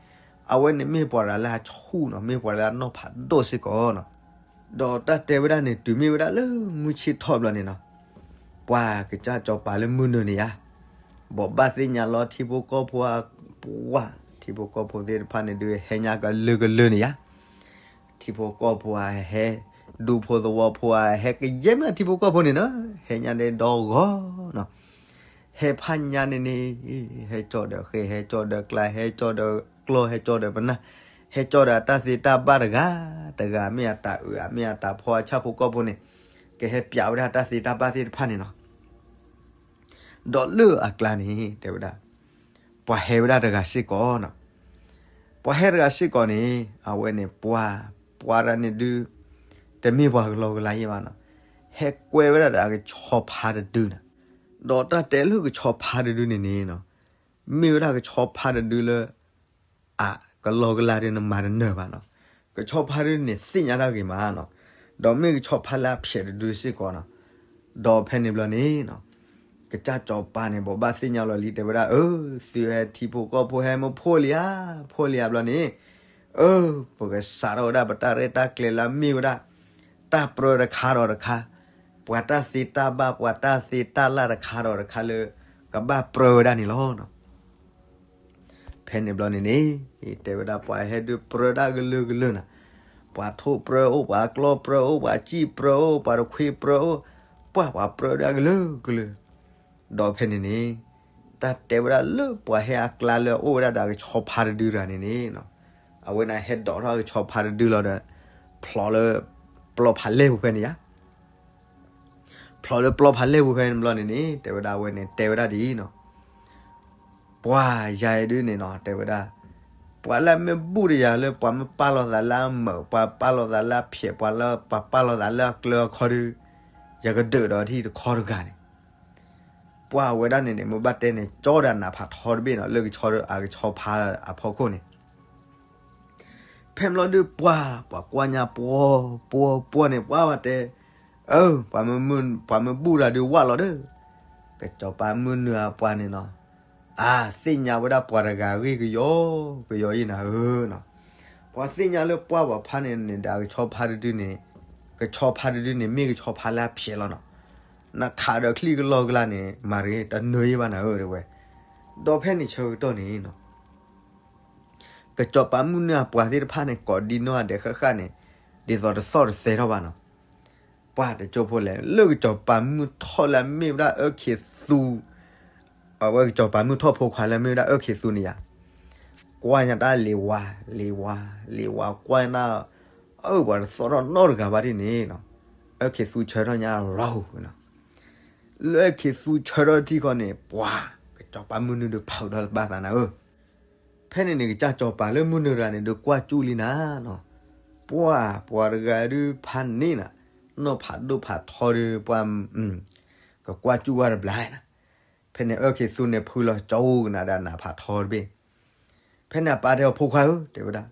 အဝဲန့ၣ်မ့ၢ်ပှၤတဂၤလၢအဆူၣ်နီၤ, မ့ၢ်ပှၤလၢအနီၢ်ဖးဒိၣ်စ့ၢ်ကီးနီၤ. ဒီးတၢ်တဲဝဲဒၣ်န့ၣ် တုၤမ့ၢ်ဝဲဒၣ်လၢမုၢ်ဆ့ၣ်ထီၣ်ဘျီန့ၣ်နီၤ ပှၤကစၢ်စီၤပၤလၢမုၢ်နုာ်န့ၣ်ယါ ဘိးဘၣ်သ့ၣ်ညါလီၤထံဖိကီၢ်ဖိအပှၢ်, ထံဖိကီၢ်ဖိသ့ၣ်တဖၣ်န့ၣ်ဒုး ဟဲညါကလုာ်ကလုာ်န့ၣ်ယါ, ထံဖိကီၢ်ဖိအဟဲ, ဒူဖိသဝီဖိအဟဲ, ကယဲၢ်မ့ၢ်ထံဖိကီၢ်ဖိန့ၣ်နီၤ ဟဲညါဒဲးဒီဂီၤနီၤ. ဟဲဖးညါန့ၣ်န့ၣ် ဟဲကၠီၣ်ဒီးဃဲ, ဟဲကၠီၣ်ဒီးကျါ, ဟဲကၠီၣ်ဒီးကျီ, ဟဲကၠီၣ်ဒီးပနၢ်, ဟဲကၠီၣ်ဒီးအတၢ်သ့တၢ်ဘၣ်တဂၤတဂၤ, မ့ၢ်အတၢ်အုးဧါ မ့ၢ်အတၢ်ဖီအဆၣ်ဖိကီၢ်ဖိန့ၣ် ကဟဲပျးဝဲဒၣ်တၢ်သ့တၢ်ဘၣ်သ့ၣ်တဖၣ်န့ၣ်နီၤ. ဒီးလၢအကျါန့ၣ် တဲဝဲဒၣ် ပှၤဟဲဝဲဒၣ်တဂၤစ့ၢ်ကီးနီၤ. ပှၤဟဲတဂၤစ့ၢ်ကီးန့ၣ် အဝဲန့ၣ်ပှၤ, ပှၤတဂၤန့ၣ်ဒုး တမ့ၢ်ပှၤကလီကလီယဲၢ်ဘၣ်နီၤ, ဟဲကွဲဝဲဒၣ်ဒီးအကဆီဖါတဒုနီၤ. ဒီးတၢ်တဲလၢကဆီဖါတဒုန့ၣ်န့ၣ်နီၤ မ့ၢ်ဝဲဒၣ်ကဆီဖါတဒုလၢ အကလီကလီဒီးနမၤတနၢၤဘၣ်နီၤ. ကဆီဖါတဒုန့ၣ်သ့ၣ်ညါတၢ်ဂ့ၤမးနီၤ, ဒီးမ့ၢ်ကဆီဖါလၢအဖျဲးတဒုစ့ၢ်ကီးနီၤ. ဒီးဖဲန့ၣ်ဘျီန့ၣ်နီၤ ကစၢ်စီၤပၤန့ၣ် ဘိးဘၣ်သ့ၣ်ညါလီၤလံ တဲဝဲဒၣ် အၢ သုဟဲထံဖိကီၢ်ဖိဟဲမ့ၢ်ဖှိၣ်လံဧါ, ဖှိၣ်လံဧါဘျီန့ၣ်, အၢ ပကစးထီၣ်ဝဲဒၣ်ပတၢ်ရဲၣ်တၢ်ကျဲၤလၢအမ့ၢ်ဝဲဒၣ် တၢ်ပြၢတခါဒီးတခါ, ပှၤတၢ်သ့တၢ်ဘၣ် ပှၤတၢ်သ့တၢ်လၢ်တခါဒီးတခါလၢ ကဘၣ်ပြၢဝဲဒၣ်န့ၣ်လီၤ. ဖဲန့ၣ်ဘျီန့ၣ်န့ၣ် တဲဝဲဒၣ်ပှၤဟဲဒုးပြၢဒၣ်ကလုာ်ကလုာ်နီၤ, ပှၤထိၣ်ပြၢအိၣ် ပှၤကျီၢ်ပြၢအိၣ် ပှၤစံၣ်ပြၢအိၣ် ပှၤတခွံပြၢအိၣ်, ပှၤပှၤပြၢဒၣ်ကလုာ်ကလုာ်. ဒီးဖဲန့ၣ်န့ၣ် တၢ်တဲဝဲဒၣ်လၢပှၤဟဲအကျါလၢအအိၣ်ဝဲဒၣ်ဒီးအကဆီဖါတဒုတဂၤန့ၣ်န့ၣ်နီၤ, အဝဲန့ၣ်ဟဲဒိးထီၣ်အကဆီဖါတဒုလီၤဒီး ဖျိးလၢ ပျီဖးလဲၢ်ပူၤဖဲန့ၣ်ယါ ဖျိးလၢပျီဖးလဲၢ်ပူၤဖဲန့ၣ်ဘျီန့ၣ်န့ၣ် တဲဝဲဒၣ်အဝဲန့ၣ် တဲဝဲဒၣ်ဒ်အံၤနီၤ, ပှၤယၤအံၤဒုးန့ၣ်နီၤ တဲဝဲဒၣ် ပှၤလၢအမ့ၢ်ဘူၣ်တယၤလၢ ပှၤမ့ၢ်ပာ်လီၤသးလၢအမုာ် ပှၤပာ်လီၤသးလၢအဖျဲး ပှၤလၢပှၤပာ်လီၤသးလၢအကျၢၤအခီဒီး ယကဒုးဒီးထံၣ်တခီတဂၤန့ၣ်, ပှၤဝဲဒၣ်န့ၣ်န့ၣ် မ့ၢ်ဘၣ်တဲန့ၣ် ကၠီဒီးနးဖးထီတဘ့ၣ်နီၤ လၢကဆီဒီးအကဆီဖါအဖီခိၣ်န့ၣ် ဖဲမ့ၢ်လီၤဒုးပှၤ ပှၤကွၢ်ညါပှီၤ ပှီၤ ပှီၤန့ၣ် ပှၤဘၣ်တဲ, အၢ ပှၤမ့ၢ်ဘူၣ်တၢ်ဒုးဝၣ်လီၤဒီး ကစီၤပၤမုၢ်နုာ်အပှၤန့ၣ်နီၤ, အါ သ့ၣ်ညါဝဲဒၣ်ပှၤတဂၤဂ့ၢ်ကယီကယီအံၤနၤဧၢနီၤ, ပှၤသ့ၣ်ညါလၢပှၤပှၤဖါန့ၣ်န့ၣ်ဒီး ကဆီဖါတဒုန့ၣ်, ကဆီဖါတဒုန့ၣ် မ့ၢ်ကဆီဖါလၢအဖျဲးလီၤနီၤ, နခးဒီးချံကလီကလီန့ၣ် မၤတဂ့ၤ တနၢၤယံၤဘၣ်နၤဧၢ တဲဝဲ, ဒီးဖဲန့ၣ်ဆၢကတီၢ်န့ၣ်နီၤ ကစီၤပၤမုၢ်နုာ်အပှၤသ့ၣ်တဖၣ်န့ၣ် ကိးဒံနီၢ်ဂၤဒဲးဃၣ်ဃၣ်န့ၣ် ဒ်သိးတသီၣ်တသဲထီၣ်ဘၣ်နီၤ, ပှၤတကၠိဖိလဲၣ် လၢကစီၤပၤမုၢ်ထီၣ်လၢအမ့ၢ်ဝဲဒၣ်အၢၣ်ခံသူ, အဝဲကစီၤပၤမုၢ်ထီၣ်ဖိခွါလၢအမ့ၢ်ဝဲဒၣ်အၢၣ်ခံသူန့ၣ်ယါ, ကွၢ်ညါတၢ်လံၤဝါ, လံၤဝါ, လံၤဝါကွၢ်ညါတၢ်, အၢ ပှၤတသီၣ်ထီၣ်နီတဂၤဘၣ်ဒ်န့ၣ်နီၤ, အၢၣ်ခံသူဆၢထီၣ်ညါလီၤနီၤ, လၢအၢၣ်ခံသူဆၢထီၣ်ထံၣ်ခီန့ၣ် ပှၤ ကစီၤပၤမုၢ်နုာ်ဒီးဖုးဒီးဘၣ်သးနၤဧၢ ဖဲန့ၣ်န့ၣ် ကစၢ်စီၤပၤလၢမုၢ်နုာ်တဂၤန့ၣ် ဒုးကွၢ်ကၠူၣ်လံနၤနီၤ, ပှၤ ပှၤတဂၤဒုးဖးန့ၢ်နၤ, နီၢ်ဖးဒိၣ်ဖးထီဒုး ပှၤ ကကွၢ်ကၠူၣ်ဝဲတဘျီနၤ, ဖဲန့ၣ်အၢၣ်ခံသူန့ၣ် ဖုလီၤကၠီကနၤဒီးနးဖးထီတဘ့ၣ် ဖဲန့ၣ်အပၢ်တဲအီၤဖိခွါဧၢ တဲဝဲဒၣ်,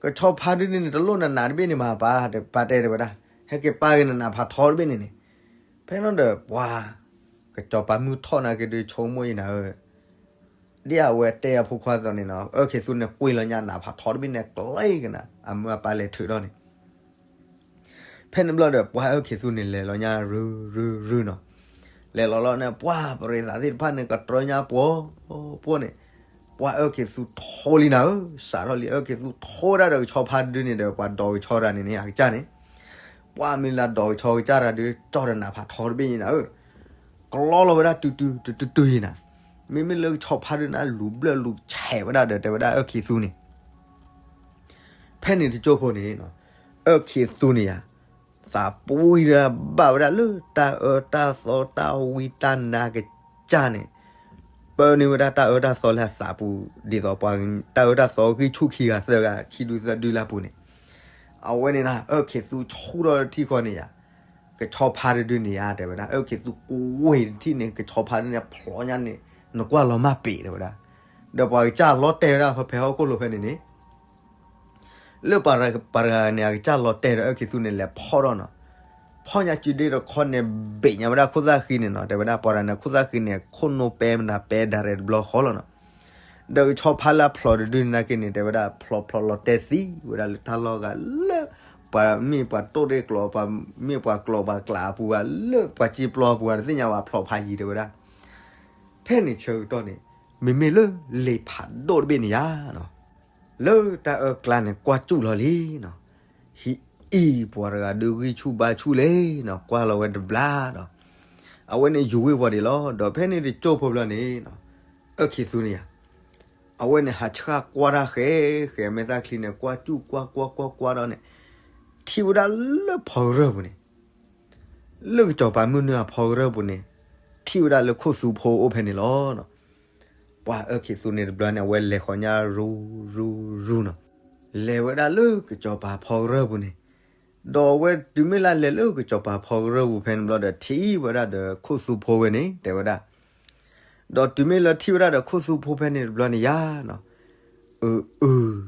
ကဆီဖါဒုန့ၣ်န့ၣ် တလိၣ်နနးတဘ့ၣ်န့ၣ်မးပၢ် ပၢ်တဲတဲဝဲဒၣ်, ဟဲက့ၤပာ်က့ၤနနးဖးထီတဘ့ၣ်န့ၣ်န့ၣ်, ဖဲန့ၣ်ဒီးပှၤ ကစီၤပၤမုၢ်ထီၣ်နာ်က့ဒုးဆိကမိၣ်အံၤနၤဧၢ ဒ်အဝဲတဲအဖိခွါအသိးန့ၣ်နီၤ အၢၣ်ခံသူန့ၣ် ကွံာ်လီၤညါနးဖးထီတဘ့ၣ်န့ၣ် ကျဲကနၤ အမုၢ်အပၢ်လဲၤထုးထီၣ်န့ၣ် ဖဲန့ၣ်ဘျီဒီး ပှၤအၢၣ်ခံသူန့ၣ် လဲၤလီၤညါရုၢ်ရုၢ်ရုၢ်နီၤ, လဲၤလီၤလီၤန့ၣ် ပှၤပရ့သးသ့ၣ်တဖၣ်န့ၣ် ကတြၢညါပှီၤပှီၤန့ၣ်, ပှၤအၢၣ်ခံသူထိလံနၤဧၢ, စးထီၣ်လံအၢၣ်ခံသူထိဒၣ်ဒီးကဆီဖါတဒုန့ၣ်ဒီး ပှၤဒိးကဆီတဂၤန့ၣ်န့ၣ် အကစၢ်န့ၣ် ပှၤမ့ၢ်လၢဒိးကဆီကစၢ်တၢ်ဒုး ကၠီတနးဖးထီတဘ့ၣ်အံၤနၤဧၢ, ကျီလီၤဝဲဒၣ်တုၤတုၤတုၤတုၤတုၤအံၤနၤ, မ့မ့ၢ်လၢကဆီဖါဒုးနၤ လူၤဘျၢၣ်လူၤဆဲးဝဲဒၣ်ဒီး တဲဝဲဒၣ်အၢၣ်ခံးသူန့ၣ် ဖဲန့ၣ်တကၠိဖိန့ၣ်, အၢၣ်ခံးသူန့ၣ်ယၤ, သးပှံဒၣ်ဘၣ်ဝဲဒၣ်လၢတၢ်အၢတၢ်သီ တၢ်ဝံတၢ်နါကစၢ်န့ၣ်, ပၢန့ၢ်ဝဲဒၣ်တၢ်အၢတၢ်သီလၢအသးပူၤ ဒ်သိးပှၤတၢ်အၢတၢ်သီဂံၢ်ဆူၣ်ခံဂၤသၢဂၤခံဒုသၢဒုလၢအပူၤန့ၣ်, အဝဲန့ၣ်နၤ အၢၣ်ခံးသူဆူၣ်ထီၣ်ထံၣ်ဃီန့ၣ်ယၤ, ကဆီဖါတဒုန့ၣ်ယၤ တဲဝဲဒၣ် အၢၣ်ခံးသူကဝ့ၤထံၣ်န့ၣ် ကဆီဖါဒုန့ၣ်ဖျိညါန့ၣ် နကွၢ်လီၤမၢ်ပ့ၤ တဲဝဲဒၣ်, ဒီးပှၤကစၢ်လီၤတဲာ်ဝဲဒၣ်ဖဲဖဲဟီၣ်ခိၣ်လိၤဖဲန့ၣ်န့ၣ် လၢပှၤတဂၤန့ၣ် အကစၢ်လီၤတဲာ်ဒီးအၢၣ်ခံးသူန့ၣ် လဲၤဖီၣ်ထီၣ်နီၤ, ဖီၣ်ညါစုဒ့တခီန့ၣ် ဘ့ၣ်ညါဝဲဒၣ်ခိၣ်သၣ်ဃံန့ၣ်နီၤ, တဲဝဲဒၣ် ပှၤတဂၤန့ၣ်ခိၣ်သၣ်ဃံန့ၣ် ခိၣ်နူာ်ပဲမနုၤပဲဒၣ်ရဲၣ်တဘျီဃီလီၤနီၤ, ဒီးကဆီဖါလၢအဖျိးတဒုန့ၣ်နာ်က့န့ၣ် တဲဝဲဒၣ် ဖျိးဖျိးလီၤတဲာ်သံဝဲဒၣ်လၢတၢ်လီၢ်ဂၤလၢ ပှၤမ့ၢ်ပှၤတိၢ်တ့ၢ်ကျိး ပှၤမ့ၢ်ပှၤကျိးပှၤကျးအပူၤဂၤလၢ ပှၤစ့ပျီအပူၤဂၤတသ့ၣ်ညါဘၣ် ဖျိးဖးယံၤ တဲဝဲဒၣ်, ဖဲန့ၣ်ဆၢကတီၢ်န့ၣ် မ့မ့ၢ်လၢလံာ်ဖးဒိၣ်တဘ့ၣ်န့ၣ်ယၤ လၢတၢ်အၢကျါန့ၣ် ကွၢ်စူၣ်လီၤလံနီၤ, ဟံးအံၤပှၤတဂၤဒုးဂံၢ်ဆူၣ်ဘါဆူၣ်လဲၣ်နီၤ, ကွၢ်လီၤဝဲတဘျါဒီး အဝဲန့ၣ်ယူၤဝ့ၤဝီၤဒံးလီၤ. ဒီးဖဲန့ၣ်တကၠိဖိဘျီန့ၣ် အၢၣ်ခံးသူန့ၣ်ယၤ, အဝဲန့ၣ်ဟးဆှၣ်ကွၢ်တၢ်ဃဲဃဲမဲာ်သၣ်ချံန့ၣ် ကွၢ်စူၣ်ကွၢ်ကွၢ်ကွၢ်ကွၢ်ဒီးန့ၣ် ထံၣ်ဝဲဒၣ်လၢဖီကရၢၢ်ပူၤန့ၣ် လၢကစီၤပၤမုၢ်နုာ်အဖီကရၢၢ်ပူၤန့ၣ် ထံၣ်ဝဲဒၣ်လၢခိၣ်သူဖိအိၣ်ဖဲန့ၣ်လီၤ. ပှၤအၢၣ်ခံးသူန့ၣ်တဘျီန့ၣ် အဝဲလဲၤဃီၤညါရူၤရူၤရူၤနီၤ, လဲၤဝဲဒၣ်လၢကစီၤပၤဖီကရၢၢ်ပူၤန့ၣ်, ဒီးအဝဲတုၤမ့ၢ်လၢလဲၤလၢကစီၤပၤဖီကရၢၢ်ပူၤဖဲန့ၣ်ဘျီဒီး ထံၣ်ဝဲဒၣ်ဒီးခိၣ်သူဖိဝဲန့ၣ် တဲဝဲဒၣ် ဒီးတုၤမ့ၢ်လၢထံၣ်ဝဲဒၣ်ဒီးခိၣ်သူဖိဖဲန့ၣ်တဘျီန့ၣ်ယၤနီၤ, အၢ အၢ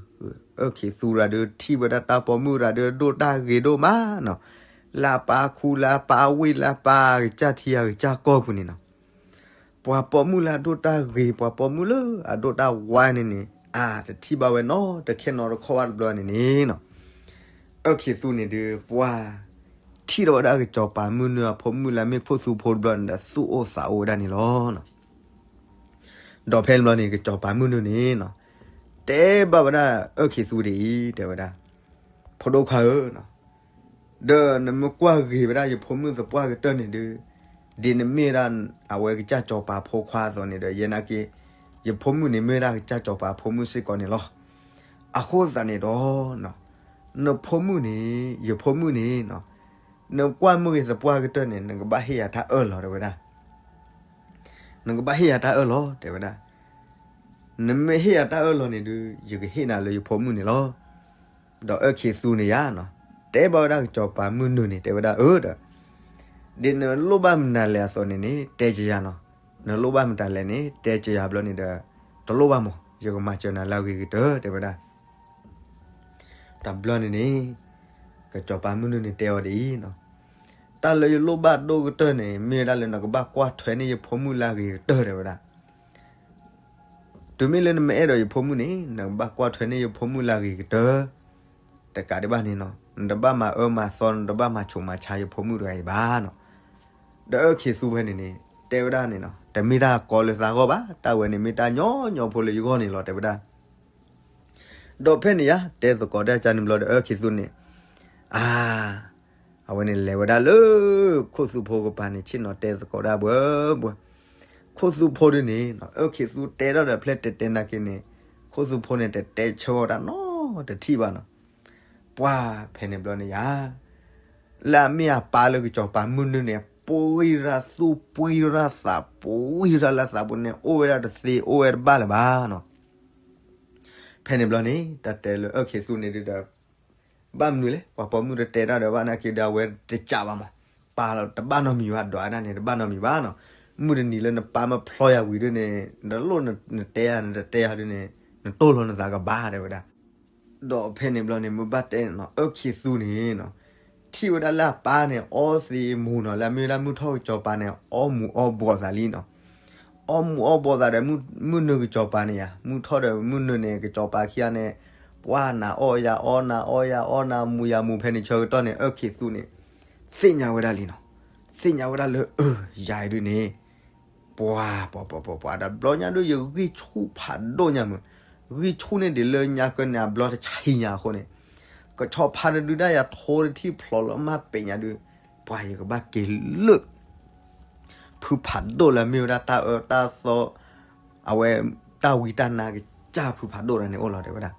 အၢၣ်ခံးသူရၤဒုး ထံၣ်ဝဲဒၣ်တၢ်ပိာ်မုၣ်ရၤဒုးဒိၣ်တၢ်ဂ့ၤဒိၣ်မးနီၤ, လၢအပၢ်ခူလၢအပၢ်ဝ့ၢ်လၢအပၢ်အကစၢ်ထံအကစၢ်ကီၢ်ပူၤန့ၣ်နီၤ, ပှၤပိာ်မုၣ်လၢအဒိၣ်တၢ်ဂ့ၤ ပှၤပိာ်မုၣ်လၢအဒိၣ်တၢ်ဝါန့ၣ်န့ၣ် အတထံၣ်ဘၣ်ဝဲနီတခဲနီတခီဘၣ်တဘျီန့ၣ်န့ၣ်နီၤ, အၢၣ်ခံးသူန့ၣ်ဒုး ပှၤ ထံၣ်ထီၣ်ဝဲဒၣ်ကစီၤပၤမုၢ်နုာ်အဖိမုၣ်လၢအမ့ၢ်ခိၣ်သူဖိတဘျီန့ၣ်ဒီး သူၣ်အိၣ်သးအိၣ်ဝဲဒၣ်န့ၣ်လီၤ. ဒီးဖဲန့ၣ်ဘျီန့ၣ် ကစီၤပၤမုၢ်နုာ်န့ၣ်နီၤ, တဲဘၣ်ဝဲဒၣ်အၢၣ်ခံးသူဒ်အံၤ တဲဝဲဒၣ်, ဖိဒိၣ်ခွါဧၢ, ဒီးနမ့ၢ်ကွၢ်ဂ့ၤဝဲဒၣ်ယဖိမုၣ်သပှၢ်ကတၢၢ်န့ၣ်ဒုး, ဒ်နမ့ၢ်ဒၣ်အဝဲကစၢ်စီၤပၤဖိခွါအသိးန့ၣ်ဒီး ယဲနာ်က့ ယဖိမုၣ်န့ၣ်မ့ၢ်ဝဲဒၣ်ကစၢ်စီၤပၤဖိမုၣ်စ့ၢ်ကီးန့ၣ်လီၤ. အဃိသတးန့ၣ်ဒီး နဖိမုၣ်န့ၣ် ယဖိမုၣ်န့ၣ် နကွၢ်မ့ၢ်ဂ့ၤသပှၢ်ကတၢၢ်န့ၣ် နကဘၣ်ဟ့ၣ်ယၤတၢ်အၢၣ်လီၤ တဲဝဲဒၣ်. နကဘၣ်ဟ့ၣ်ယၤတၢ်အၢၣ်လီၤ တဲဝဲဒၣ်. နမ့ၢ်ဟ့ၣ်ယၤတၢ်အၢၣ်လီၤန့ၣ်ဒုး ယကဟ့ၣ်နၤလၢယဖိမုၣ်န့ၣ်လီၤ. ဒီးအၢၣ်ခံးသူန့ၣ်ယၤနီၤ, တဲဘၣ်ဝဲဒၣ်ကစီၤပၤမုၢ်နုာ်န့ၣ် တဲဝဲဒၣ်အၢဒီး ဒ်နလိၣ်ဘၣ်မတၤလဲၣ်အသိးန့ၣ်န့ၣ် တဲကယၤနီၤ. နလိၣ်ဘၣ်မတၤလဲၣ်န့ၣ် တဲကယၤဘျီန့ၣ်ဒီး တလိၣ်ဘၣ်မး ယကမၤစၢၤနၤလၢအဂ့ၤကတၢၢ် တဲဝဲဒၣ်. တဘျီန့ၣ်န့ၣ် ကစီၤပၤမုၢ်နုာ်န့ၣ်တဲအီၤဒ်အံၤနီၤ, တၢ်လၢယလိၣ်ဘၣ်ဒိၣ်ကတၢၢ်န့ၣ် မ့ၢ်ဝဲဒၣ်လၢနကဘၣ်ကွၢ်ထွဲန့ၢ်ယဖိမုၣ်လၢအဂ့ၤကတၢၢ် တဲဝဲဒၣ်. တုၤမ့ၢ်လၢနမ့ၢ်အဲၣ်ဒိးယဖိမုၣ်န့ၣ် နကဘၣ်ကွၢ်ထွဲန့ၢ်ယဖိမုၣ်လၢအဂ့ၤကတၢၢ် တကးဒံးဘၣ်န့ၣ်နီၤ နတဘၣ်မၤအၢမၤသီ နတဘၣ်မၤဆူးမၤဆါယဖိမုၣ်တဂၤအံၤဘၣ်နီၤ. ဒီးအၢၣ်ခံးသူဖဲန့ၣ်န့ၣ် တဲဝဲဒၣ်န့ၣ်နီၤ, တမ့ၢ်တၢ်ကီလၢသးဂီၢ်ဘၣ်, တၢ်ဝဲန့ၣ်မ့ၢ်တၢ်ညီညီဖိလၢယဂီၢ်န့ၣ်လီၤ တဲဝဲဒၣ်. ဒီးဖဲန့ၣ်ယၤ တဲသကိးတၢ်ကန့ၣ်ဘျီဒီး အၢၣ်ခံးသူန့ၣ် အါ အဝဲန့ၣ်လဲၤဝဲဒၣ်လၢ ခိၣ်သူဖိကပၤန့ၣ် ဆ့ၣ်နီၤတဲသကိးဒၣ်ဘှၢဘှၢ. ခိၣ်သူဖိဒုန့ၣ် အၢၣ်ခံးသူတဲထီၣ်ဒီးဖျဲၣ်တဲတဲနာ်က့န့ၣ် ခိၣ်သူဖိန့ၣ်တတဲဆၢအီၤတၢ်နီတထံၣ်ဘၣ်နီၤ. ပှၤဖဲန့ၣ်ဘျီန့ၣ်ယၤ လၢအမ့ၢ်အပၢ်လၢကစီၤပၤမုၢ်နုာ်န့ၣ် ပှံၤရၣ်သူၣ်ပှံၤရၣ်သး ပှံၤရၣ်လၢသးပူၤန့ၣ် အိၣ်ဝဲဒၣ်တသ့ အိၣ်ဝဲတဘၣ်လၢၤဘၣ်နီၤ. ဖဲန့ၣ်ဘျီန့ၣ် တၢ်တဲလၢအၢၣ်ခံးသူန့ၣ်ဒုးဒီး ဘၣ်မနုၤလဲၣ် ပှၤပိာ်မုၣ်တတဲတၢ်ဒီးဘၣ်နာ်က့ဒီး အဝဲတကးဘၣ်မး ပၢ်တဘၣ်နီတမံၤဘၣ် ဒွးဒၣ်န့ၣ် တဘၣ်နီတမံၤဘၣ်နီၤ. မုၢ်တနံၤလၢနပၢ်မ့ၢ်ဖျီယၤဝံၤဒုန့ၣ် နလိၣ်နတဲယၤ နတတဲယၤဒုန့ၣ် နတိၢ်လီၤနသးကဘၣ် တဲဝဲဒၣ်. ဒီးဖဲန့ၣ်ဘျီန့ၣ် မ့ၢ်ဘၣ်တဲန့ၣ်နီၤ အၢၣ်ခံးသူန့ၣ်နီၤ ထံၣ်ဝဲဒၣ်လၢအပၢ်န့ၣ် အီသံးမူၤနီၤ လၢအမ့ၢ်ဝဲဒၣ်မုၢ်ထီၣ်ကစီၤပၤန့ၣ် အီမူၤအီဘှီးသးလံနီၤ. အီမူၤအီဘှီးသးဒီး မုၢ်နုာ်ကစီၤပၤန့ၣ်ယၤ မုၢ်ထီၣ်ဒီးမုၢ်နုာ်န့ၣ် ကစီၤပၤခံဂၤန့ၣ် ပှၤနၤအီယၤအီ နၤအီယၤအီ နၤမူၤယၤမူၤ ဖဲန့ၣ်ဆၢကတီၢ်န့ၣ် အၢၣ်ခံးသူန့ၣ် သ့ၣ်ညါဝဲဒၣ်လံနီၤ. သ့ၣ်ညါဝဲဒၣ်လၢ အၢ ယၤအံၤဒုန့ၣ် ပှၤ ပှၤ ပှၤ ပှၤ ပှၤ တဘျီညါဒု ယဂံၢ်ဆူၣ်ဖးဒိၣ်ညါမုၢ်, ဂံၢ်ဆူၣ်န့ၢ်ဒံးလၢညါကန့ၣ် အဘျီတဆံညါအဃိန့ၣ်, ကဆီဖါတဒုဒၣ်ယၤထိတထံၣ်ဖျိးလၢမၤပဲာ်ညါဒုး, ပှၤယကဘၣ်က့ၤလၢ ဖုဖးဒိၣ်လၢအမ့ၢ်ဝဲဒၣ်တၢ်အၢတၢ်သီ, အဝဲတၢ်ဝံတၢ်နါကစၢ်ဖုဖးဒိၣ်တဂၤန့ၣ်အိၣ်လီၤတဲဝဲဒၣ်.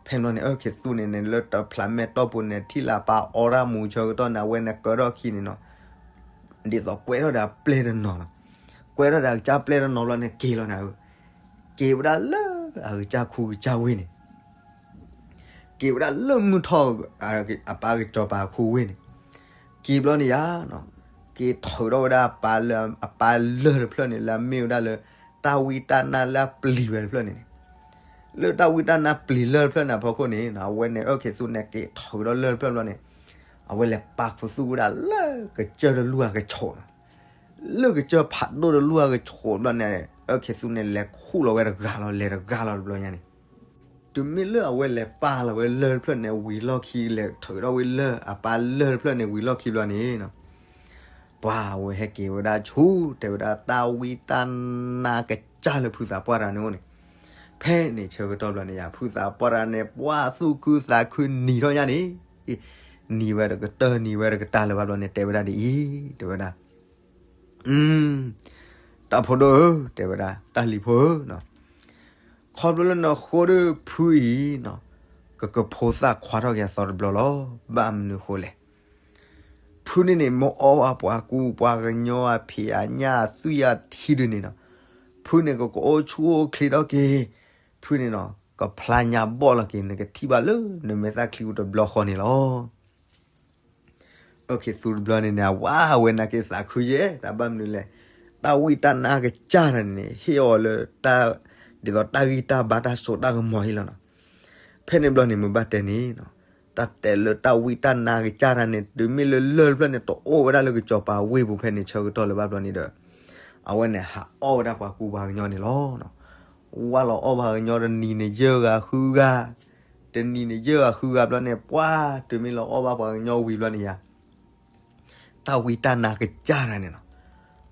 ဖဲန့ၣ်ဘျီန့ၣ် အၢခ့သူန့ၣ်န့ၣ် လၢတဖျးမဲာ်တီၢ်ပူၤန့ၣ် ထံၣ်လၢအပၢ်အီတၢ်မူဆၢကတီၢ်န့ၣ် အဝဲန့ၣ်ကၢထီၣ်ခံန့ၣ်နီၤ, ဒ်သိးကွဲထီၣ်ဒီးအပျဲၢ်တနီၤလီၤ. ကွဲထီၣ်ဒီးအကစၢ်ပျဲၢ်တနီၤဘျီန့ၣ် က့ၤလီၤနၤဧၢ, က့ၤဝဲဒၣ်လၢအကစၢ်ခူကစၢ်ဝ့ၢ်န့ၣ် က့ၤဝဲဒၣ်လၢမုၢ်ထီၣ် အပၢ်ကစီၤပၤခူဝ့ၢ်န့ၣ်, က့ၤဘျီန့ၣ်ယါ, က့ၤထုးထီၣ်ဝဲဒၣ်အပၢ်လၢ အပၢ်လၢၢ်တဖျၢၣ်န့ၣ် လၢအမ့ၢ်ဝဲဒၣ်လၢ တၢ်ဝံတၢ်နါလၢအပျံၤဝဲတဖျၢၣ်န့ၣ်, လၢတၢ်ဝံတၢ်နါပျံၤလၢၢ်တဖျၢၣ်န့ၣ်အဖီခိၣ်န့ၣ် အဝဲန့ၣ်အၢခ့သူန့ၣ် က့ၤထုးထီၣ်လၢၢ်တဖျၢၣ်ဘျီန့ၣ်, အဝဲလဲၤပာ်ခူသူၣ်ဝဲဒၣ်လၢကစၢၢ်တလူၢ်အကဆိးလီၤ. လၢကစၢၢ်ဖးဒိၣ်တလူၢ်အကဆိးဘျီန့ၣ် အၢခ့သူန့ၣ် လဲၤခူၣ်လီၤဝဲတဂၤလီၤ လဲၤတဂၤလီၤတဘျီညါန့ၣ် တုၤမ့ၢ်လၢအဝဲလဲၤပာ်လီၤဝဲလၢၢ်တဖျၢၣ်န့ၣ် ဝံၤလီၢ်ခံ လဲၤထုးထီၣ်ဝဲလၢၢ် အပၢ်လၢၢ်တဖျၢၣ်န့ၣ် ဝံၤလီၢ်ခံဘျီန့ၣ် ပှၤအဝဲဟဲက့ၤဝဲဒၣ်ဆူ တဲဝဲဒၣ်တၢ်ဝံတၢ်နါကစၢ်လၢဖုသးပှၢ်တဂၤန့ၣ်အိၣ်န့ၣ်, ဖဲန့ၣ်ဆၢကတီၢ်ဘျီန့ၣ်ယါ ဖုသးပှၢ်တဂၤန့ၣ် ပှၤသူၣ်ခုသးခုနံၤထီၣ်ညါန့ၣ်, နံၤဝဲတကတၢၢ်နံၤဝဲတကတၢၢ်လၢၤဘၣ်ဘျီန့ၣ် တဲဝဲဒၣ်ဒ်အံၤ, တဲဝဲဒၣ် တၢ်ဖိဒိၣ်ဧၢ, တဲဝဲဒၣ် တၢ်လံၤဖိဧၢ, ခီဖျိလၢနဃိဒီးဖုအံၤ, ကကဖိသၣ်ခွါထီၣ်က့ၤအသီတဘျီလီၤ. ဘၣ်မနုၤဃိလဲၣ်. ဖုန့ၣ်န့ၣ် မ့ၢ်အီၣ်ဘၣ်ပှၤကူပှၤကညီအဖံးအညၣ်အသွံၣ်အထံဒုန့ၣ်နီၤ, ဖုန့ၣ် ကကအိၣ်ဆူၣ်အိၣ်ချ့ထီၣ်က့ၤ, ဖုန့ၣ်နီၤ ကဖျါညါဘီၣ်လီၤက့ၤ နကထံၣ်ဘၣ်လၢနမဲာ်သၣ်ချံပူၤတဘျီဃီန့ၣ်လီၤ. အၢခ့သူတဘျီန့ၣ်န့ၣ် အဝဲဝဲနာ်က့ၤသးခုယဲၢ် တၢ်ဘၣ်မနုၤလဲၣ်. တၢ်ဝံတၢ်နါကစၢ်တဂၤန့ၣ်န့ၣ် ဟ့ၣ်အီၤလၢ ဒ်သိးတၢ်ဂံၢ်တၢ်ဘါတၢ်စိတၢ်ကမီၤဟံၣ်လီၤနီၤ. ဖဲန့ၣ်ဘျီန့ၣ် မ့ၢ်ဘၣ်တဲန့ၣ်, တၢ်တဲလၢတၢ်ဝံတၢ်နါကစၢ်တဂၤန့ၣ် တုၤမ့ၢ်လၢလၢၢ်တဖျၢၣ်န့ၣ် တအိၣ်ဝဲဒၣ်လၢကစီၤပၤဝ့ၢ်ပူၤဖဲန့ၣ်ဆၢကတီၢ်လၢၤဘၣ်ဘျီန့ၣ်ဒီး အဝဲန့ၣ်ဟးအီၣ်ဝဲဒၣ်ပှၤကူပှၤကညီန့ၣ်လီၤ. ဝါလီၤအီၣ်ပှၤကညီတနံၤန့ၣ်ယဲၢ်ဂၤဃုဂၤ, တနံၤန့ၣ်ယဲၢ်ဂၤဃုဂၤဘျီန့ၣ် ပှၤတုၤမ့ၢ်လီၤအီၣ်ဘၣ်ပှၤကညီဝံၤဘျီန့ၣ်ယါ တၢ်ဝံတၢ်နါကစၢ်တဂၤန့ၣ်နီၤ,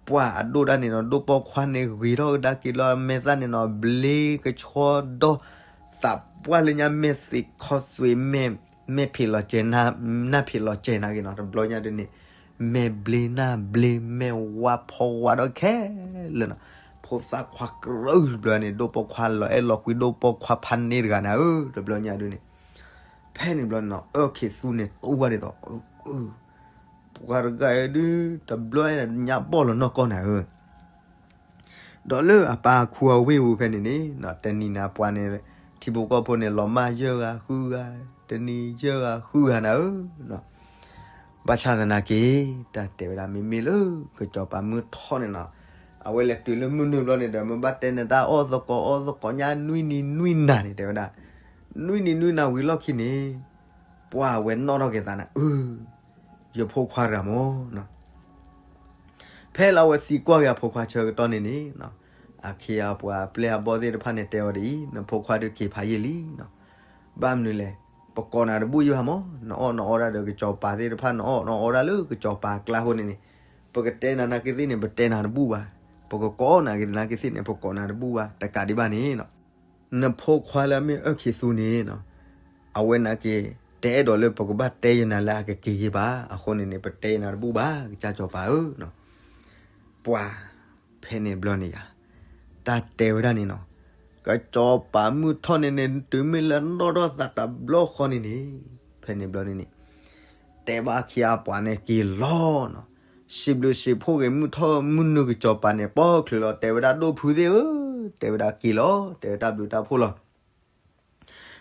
ပှၤအဒိၣ်ဒၣ်န့ၣ်နီၤ ဒိၣ်ပိာ်ခွါန့ၣ်ဂ့ၤထီၣ်ကဒါက့ၤလီၤ မဲာ်သၣ်န့ၣ်နီၤ ဘျ့ကဆီဒီ သးပှၢ်လၢညါမဲာ်သ့ၣ်ခီသွံး မဲာ်ဖံးလီၤစဲး နၢ်ဖံးလီၤစဲးနာ်က့ၤနီၤ တဘျီညါဒ်န့ၣ် မဲာ်ဘျ့နၢ်ဘျ့ မဲာ်ဝါဖီဝါဒီးခဲလၢာ်နီၤ, ဖိသၣ်ခွါကရၢၢ်တဘျီန့ၣ် ဒိၣ်ပိာ်ခွါလီၤအဲၣ်လီၤကွံ ဒိၣ်ပိာ်ခွါဖးန့ၢ်တဂၤန့ၣ်ဧၢ တဘျီညါဒ်န့ၣ် ဖဲန့ၣ်ဘျီန့ၣ်နီၤ အၢခ့သူန့ၣ်တူၢ်ဘၣ်ဒ်သိး ပှၤတဂၤအံၤဒုး တဘျီညါဘီၣ်လီၤနီၢ်ကီၢ်နၤဧၢ ဒီးလၢအပၢ်ခူအဝ့ၢ်ပူၤဖဲန့ၣ်န့ၣ် တနံၤန့ၣ်ပှၤန့ၣ် ထံဖိကီၢ်ဖိန့ၣ် လီၤမၢ်ယဲၢ်ဂၤဃုဂၤ, တနံၤယဲၢ်ဂၤဃုဂၤနၤဧၢ, ဘၣ်ဆၣ်သနာ်က့ တၢ်တဲဝဲဒၣ်မ့မ့ၢ်လၢ ကစီၤပၤမုၢ်ထီၣ်န့ၣ်နီၤ, အဝဲလဲၤတုၤလၢမုၢ်နုာ်ဘျီန့ၣ်ဒီး မ့ၢ်ဘၣ်တဲန့ၣ်တၢ်အီၣ်သကိးအီသကိးညါ နွံနံၤနွံနၤန့ၣ် တဲဝဲဒၣ် နွံနံၤနွံနၤဝံၤလီၢ်ခံန့ၣ် ပှၤအဝဲနီၣ်ထီၣ်က့ၤသးနၤဧၢ, ယဖိခွါတဂၤမၢ်နီၤ ဖဲလၢအဝဲသံကွၢ်က့ၤအဖိခွါဆၢကတီၢ်န့ၣ်န့ၣ်, အခ့အပှၤအပျဲၢ်အဘီၣ်သ့ၣ်တဖၣ်န့ၣ်တဲအီၤဒ်အံၤ, နဖိခွါဒုးက့ၤဖးယံာ်လံနီၤ, ဘၣ်မနုၤလဲၣ်, ပကိးနၤတဘူၣ်ယုၢ်ဟါမၢ်, နအီၣ်နအီဒၣ်ဒီးကစီၤပၤသ့ၣ်တဖၣ် နအီၣ်နအီဒၣ်လၢကစီၤပၤအကျါအဃိန့ၣ်န့ၣ်, ပကတဲနၤနာ်က့သ့ၣ်န့ၣ် ပတဲနၤတဘူၣ်ဘၣ်, ပကကိးနၤက့ၤသနာ်က့သ့ၣ်န့ၣ် ပကိးနၤတဘူၣ်ဘၣ် တကးဒံးဘၣ်န့ၣ် နဖိခွါလၢအမ့ၢ်အၢၣ်ခံသူန့ၣ် အဝဲနာ်က့ တအဲၣ်ဒိးလၢပကဘၣ်တဲယနၤလၢအကက့ၤယ့ၢ်ဘၣ်, အဃိန့ၣ်န့ၣ် ပတဲယနၤတဘူၣ်ဘၣ် ကစၢ်စီၤပၤဧၢ, ပှၤ, ဖဲန့ၣ်ဘျီန့ၣ်ယါ, တၢ်တဲဝဲဒၣ်န့ၣ်နီၤ, ကစီၤပၤမုၢ်ထီၣ်န့ၣ်န့ၣ် တုၤမ့ၢ်လၢနီၣ်ထီၣ်သးတဘျီဃီန့ၣ်န့ၣ်, ဖဲန့ၣ်ဘျီန့ၣ်န့ၣ် တဲဘၣ်အခ့အပှၤန့ၣ်က့ၤလီၤနီၤ, စံးဘျုးစံးဖှိၣ်က့ၤမုၢ်ထီၣ်မုၢ်နုာ်ကစီၤပၤန့ၣ် ပီချုးလီၤ တဲဝဲဒၣ်ဒိၣ်ဖုသ့ၣ်ဧၢ, တဲဝဲဒၣ်က့ၤလီၤ တဲဝဲတၢ်ဘျုးတၢ်ဖှိၣ်လီၤ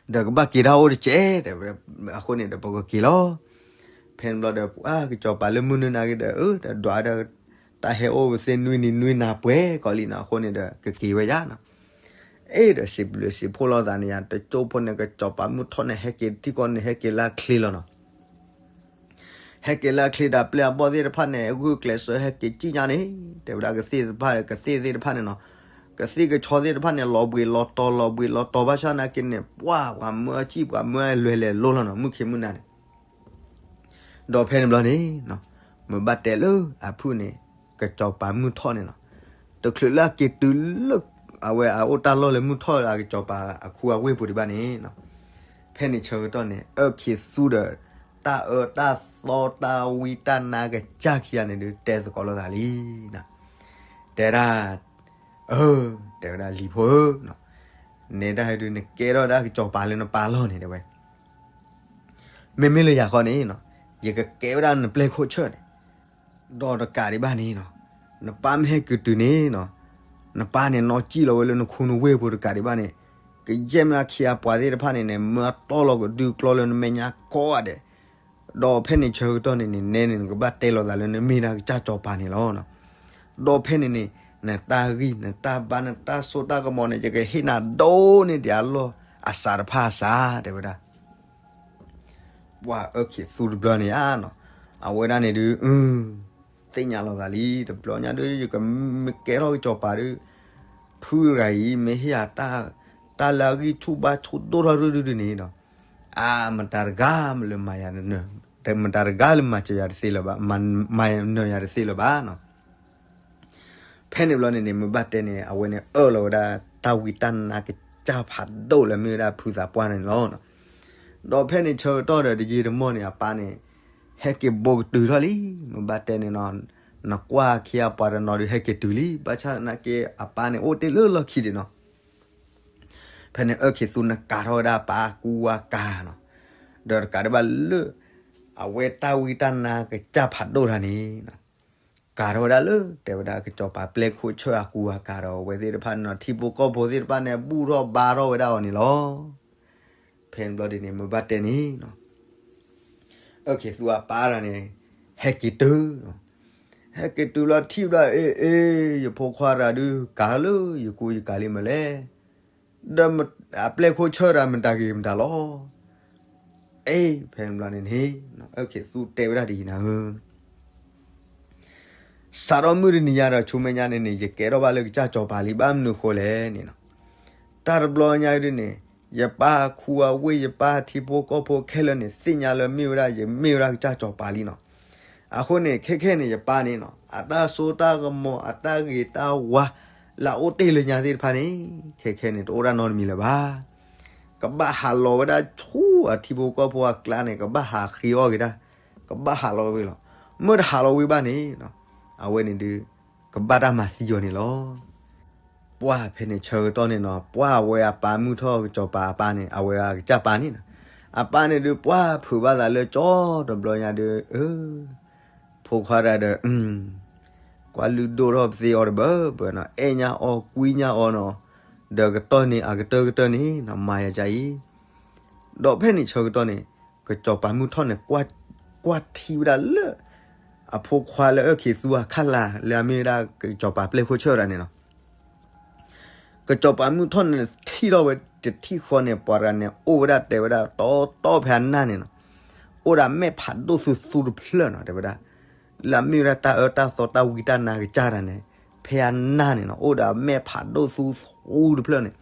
ဒီးကဘၣ်က့ၤတၢ်အိၣ်တက့ၢ်, အဃိန့ၣ်ဒီးပကက့ၤလီၤ. ဖဲန့ၣ်ဘျီဒီး ပှၤကစီၤပၤလၢမုၢ်နုာ်နာ်က့ဒီး အၢဒီး တၢ်ဟဲအိၣ်ဝဲသ့ၣ်နွံနံၤနွံနၤပှဲၤကီးလံနီၤ, အဃိန့ၣ်ဒီးကက့ၤဝဲယါနီၤ. အ့ဒီးစံးဘျုးစံးဖှိၣ်လိာ်သးန့ၣ်ယါ တကၠိဖိန့ၣ် ကစီၤပၤမုၢ်ထီၣ်န့ၣ် ဟဲက့ၤထံကီၢ်န့ၣ် ဟဲက့ၤလၢအချ့လီၤနီၤ. ဟဲက့ၤလၢအချ့ဒီး ပျဲၢ်အဘီၣ်သ့ၣ်တဖၣ်န့ၣ် ဂုာ်ကျဲးစၢးဟဲက့ၤစံၣ်ညါန့ၣ် တဲဝဲဒၣ်ကသ့ၣ်တဖၣ် ကသ့ၣ်သ့ၣ်တဖၣ်န့ၣ်နီၤ, ကသ့ၣ်ကဆီသ့ၣ်တဖၣ်န့ၣ် လီၤဘှံးလီၤတီၤ လီၤဘှံးလီၤတီၤ ဘၣ်ဆၣ်နာ်က့န့ၣ် ပှၤပှၤမၢအစံၣ် ပှၤမၢအလွဲၤလဲၤလိၤလီၤနီၤ မုၢ်ခံမုၢ်နၤန့ၣ် ဒီးဖဲန့ၣ်ဘျီန့ၣ် မ့ၢ်ဘၣ်တဲလၢအဖုၣ်န့ၣ် ကစီၤပၤမုၢ်ထီၣ်န့ၣ်နီၤ, တချုးလၢအက့ၤတုၤလၢ အဝဲအအိၣ်တၢ်လီၢ်လၢမုၢ်ထီၣ်အကစီၤပၤအခူအဝ့ၢ်ပူၤဒံးဘၣ်န့ၣ်နီၤ, ဖဲန့ၣ်ဆၢကတီၢ်န့ၣ် အၢၣ်ခံးသူဒီး တၢ်အၢတၢ်သီတၢ်ဝံတၢ်နါကစၢ်ခံဂၤန့ၣ်ဒုး တဲသကိးလိာ်သးလံ. တဲဒၣ်, အၢ, တဲဝဲဒၣ်လံၤဖိဧၢ, နဲဒၣ်ဒုးနကဲထီၣ်ဒၣ်ကစီၤပၤလၢနပၢ်လီၢ်န့ၣ် တဲဝဲ မ့မ့ၢ်လၢယၤဃီန့ၣ်နီၤ, ယကကဲဝဲဒၣ်နပျဲၢ်ခိၣ်ဆၢၣ်န့ၣ်, ဒီးတကးဒံးဘၣ်န့ၣ်နီၤ, နပၢ်မ့ၢ်ဟဲက့ၤတုၤန့ၣ်နီၤ, နပၢ်န့ၣ်နီၣ်စံၣ်လီၤဝဲလၢနခူနဝ့ၢ်ဖိတကးဒံးဘၣ်န့ၣ်, ကယဲၢ်မ့ၢ်အခ့အပှၤသ့ၣ်တဖၣ်န့ၣ်န့ၣ် မၢတီၢ်လီၤကဒုကျီလၢနမဲာ်ညါကိးဂၤဒဲး, ဒီးဖဲန့ၣ်ဆၢကတီၢ်န့ၣ်န့ၣ် နဲန့ၣ် နကဘၣ်တဲလိာ်သးလၢနမ့ၢ်ဒၣ်ကစၢ်စီၤပၤန့ၣ်လီၤ. ဒီးဖဲန့ၣ်န့ၣ် နတၢ်ဂံၢ်နတၢ်ဘါနတၢ်စိတၢ်ကမီၤန့ၣ် ယကဟ့ၣ်နၤဒိၣ်န့ၢ်ဒံးအလီၢ်အစးတဖၣ်အစး တဲဝဲဒၣ် ပှၤအၢၣ်ခံးသူတဘျီန့ၣ်ဧါနီၤ, အဝဲဒၣ်န့ၣ်ဒုး သ့ၣ်ညါလိာ်သးလံ တဘျီညါဒုး ယကမ့ၢ်ကဲထီၣ်ကစီၤပၤဒုး ဖုတဂၤအံၤ မ့ၢ်ဟ့ၣ်ယၤ တၢ်လၢအဂံၢ်ဆူၣ်ဘါဆူၣ်ဒိၣ်ထီၣ်ဒုဒုဒုန့ၣ်ဒီး အါ မတၤတဂၤလၢမၤယၤတနၢၤ, မတၤတဂၤလၢမၤစၢၤယၤတသ့လၢၤဘၣ်, မၤနၢၤယၤတသ့လၢၤဘၣ်နီၤ. ဖဲန့ၣ်ဘျီန့ၣ်န့ၣ် မ့ၢ်ဘၣ်တဲန့ၣ် အဝဲန့ၣ်အၢၣ်လီၤဝဲဒၣ် တၢ်ဝံတၢ်နါကစၢ်ဖးဒိၣ်လၢမ့ၢ်ဝဲဒၣ်ဖုသးပှၢ်န့ၣ်လီၤ. ဒီးဖဲန့ၣ်ဆၢကတီၢ်ဒီးတယံာ်တမီၢ်န့ၣ် အပၢ်န့ၣ် ဟဲက့ၤဘိးကတုၤထီၣ်လံ, မ့ၢ်ဘၣ်တဲန့ၣ်နီၤ, နကွၢ်အခ့အပှၤတနီၤဒုးဟဲက့ၤတုၤလံ, ဘၣ်ဆၣ်သနာ်က့အပၢ်န့ၣ်အိၣ်တ့ၢ်လၢလီၢ်ခံဒံးနီၤ. ဖဲန့ၣ်အၢၣ်ခံးသူန့ၣ်ကၤထီၣ်ဝဲဒၣ်အပၢ်အကူအကၤနီၤ, ဒီးတကးဒံးဘၣ်လၢ အဝဲတၢ်ဝံတၢ်နါကစၢ်ဖးဒိၣ်တၢ်န့ၣ် ကၤထီၣ်ဝဲဒၣ်လၢ တဲဝဲဒၣ်ကစီၤပၤပျဲၢ်ခိၣ်ဆၢၣ်အကူအကၤဒီး အဝဲသ့ၣ်တဖၣ်န့ၣ်နီၤ ထံဖိကီၢ်ဖိသ့ၣ်တဖၣ်န့ၣ် ဘူၣ်ထီၣ်ဘါထီၣ်ဝဲဒၣ်အီၤန့ၣ်လီၤ. ဖဲန့ၣ်ဘျီဒ်န့ၣ် မ့ၢ်ဘၣ်တဲန့ၣ်နီၤ, အၢၣ်ခံးသူအပၢ်တၢ်န့ၣ် ဟဲက့ၤတုၤ ဟဲက့ၤတုၤလီၤထံၣ်ဘျီ အ့ အ့ ယဖိခွါတၢ်ဒုး ကၤလၢယကူယကၤလံမးလဲၣ်, ဒီးအပျဲၢ်ခိၣ်ဆၢၣ်တၢ်မတၤဂ့ၤမတၤလီၤ. အ့ ဖဲန့ၣ်ဘျီန့ၣ်န့ၣ် အၢၣ်ခံးသူတဲဝဲဒၣ်ဒ်အံၤနၤဧၢ စးထီၣ်မုၢ်တနံၤညါဒီး ဆူမဲာ်ညါန့ၣ်န့ၣ် ယကဲထီၣ်ဘၣ်လၢကစၢ်စီၤပၤလံ ဘၣ်မနုၤဃိလဲၣ်န့ၣ်နီၤ, တၢ်တဘျီညါဒ်န့ၣ် ယပၢ်ခူအဝ့ၢ် ယပၢ်ထံဖိကီၢ်ဖိခဲလၢာ်န့ၣ် သ့ၣ်ညါလၢမ့ၢ်ဝဲဒၣ် ယမ့ၢ်ဝဲဒၣ်ကစၢ်စီၤပၤလံနီၤ. အဃိန့ၣ် ခဲခဲန့ၣ် ယပၢ်န့ၣ်နီၤ အတၢ်စိတၢ်ကမီၤ အတၢ်ဂ့ၤတၢ်ဝါ လၢအအိၣ်တ့ၢ်လၢညါသ့ၣ်တဖၣ်န့ၣ် ခဲခဲန့ၣ် တအိၣ်ဒၣ်နီတမံၤလၢၤဘၣ်. ကဘၣ်ဟးလီၤဝဲဒၣ်ဆူအထံဖိကီၢ်ဖိအကျါန့ၣ် ကဘၣ်ဟးဃ့အီၣ်က့ၤတၢ်, ကဘၣ်ဟးလီၤဝဲလီၤ. မ့ၢ်တဟးလီၤဝဲဘၣ်န့ၣ် အဝဲန့ၣ်ဒုး ကဘၣ်တၢ်မၤသံအီၤန့ၣ်လီၤ. ပှၢ်ဖဲန့ၣ်ဆၢကတီၢ်န့ၣ်နီၤ ပှၢ်အဝဲအပၢ်မုၢ်ထီၣ်ကစီၤပၤအပၢ်န့ၣ် အဝဲအကစၢ်ပၢ်န့ၣ်နီၤ, အပၢ်န့ၣ်ဒုး ပှၢ်ဖုးဘၣ်သးလၢကၠီတဘျီညါဒုး အၢ ဖိခွါတၢ်ဒီး ကွၢ်လုၢ်ဒိၣ်ထီၣ်ပသ့အီၤတဘၢဘၢနီၤ, အဲၣ်ညါအီၤကွံညါအီၤနီၤ, ဒီးကတီၢ်န့ၣ် အကတၢၢ်ကတၢၢ်န့ၣ်နီၤ မၤယၤကအံၤ, ဒီးဖဲန့ၣ်ဆၢကတီၢ်န့ၣ် ကစီၤပၤမုၢ်ထီၣ်န့ၣ် ကွၢ်ထံဝဲဒၣ်လၢ အဖိခွါလၢအၢၣ်ခံးသူအခၣ်လၢ် လၢအမ့ၢ်ဝဲဒၣ်ကစီၤပၤပျဲၢ်ခိၣ်ဆၢၣ်တၢ်န့ၣ်နီၤ ကစီၤပၤမုၢ်ထီၣ်န့ၣ်ထံၣ်ထီၣ်ဝဲတထံၣ်ဃီန့ၣ် ပှၤတဂၤန့ၣ် အိၣ်ဝဲဒၣ်တဲဝဲဒၣ်တီတီဖဲအနၢ်န့ၣ်နီၤ, အိၣ်ဒီးမဲာ်ဖးဒိၣ်သူသူတဖျၢၣ်နီၤ တဲဝဲဒၣ်, လၢအမ့ၢ်ဝဲဒၣ်တၢ်အၢတၢ်သီတၢ်ဝံတၢ်နါကစၢ်တၢ်န့ၣ် ဖဲအနၢ်န့ၣ်နီၤ အိၣ်ဒီးမဲာ်ဖးဒိၣ်သူသူတဖျၢၣ်န့ၣ်,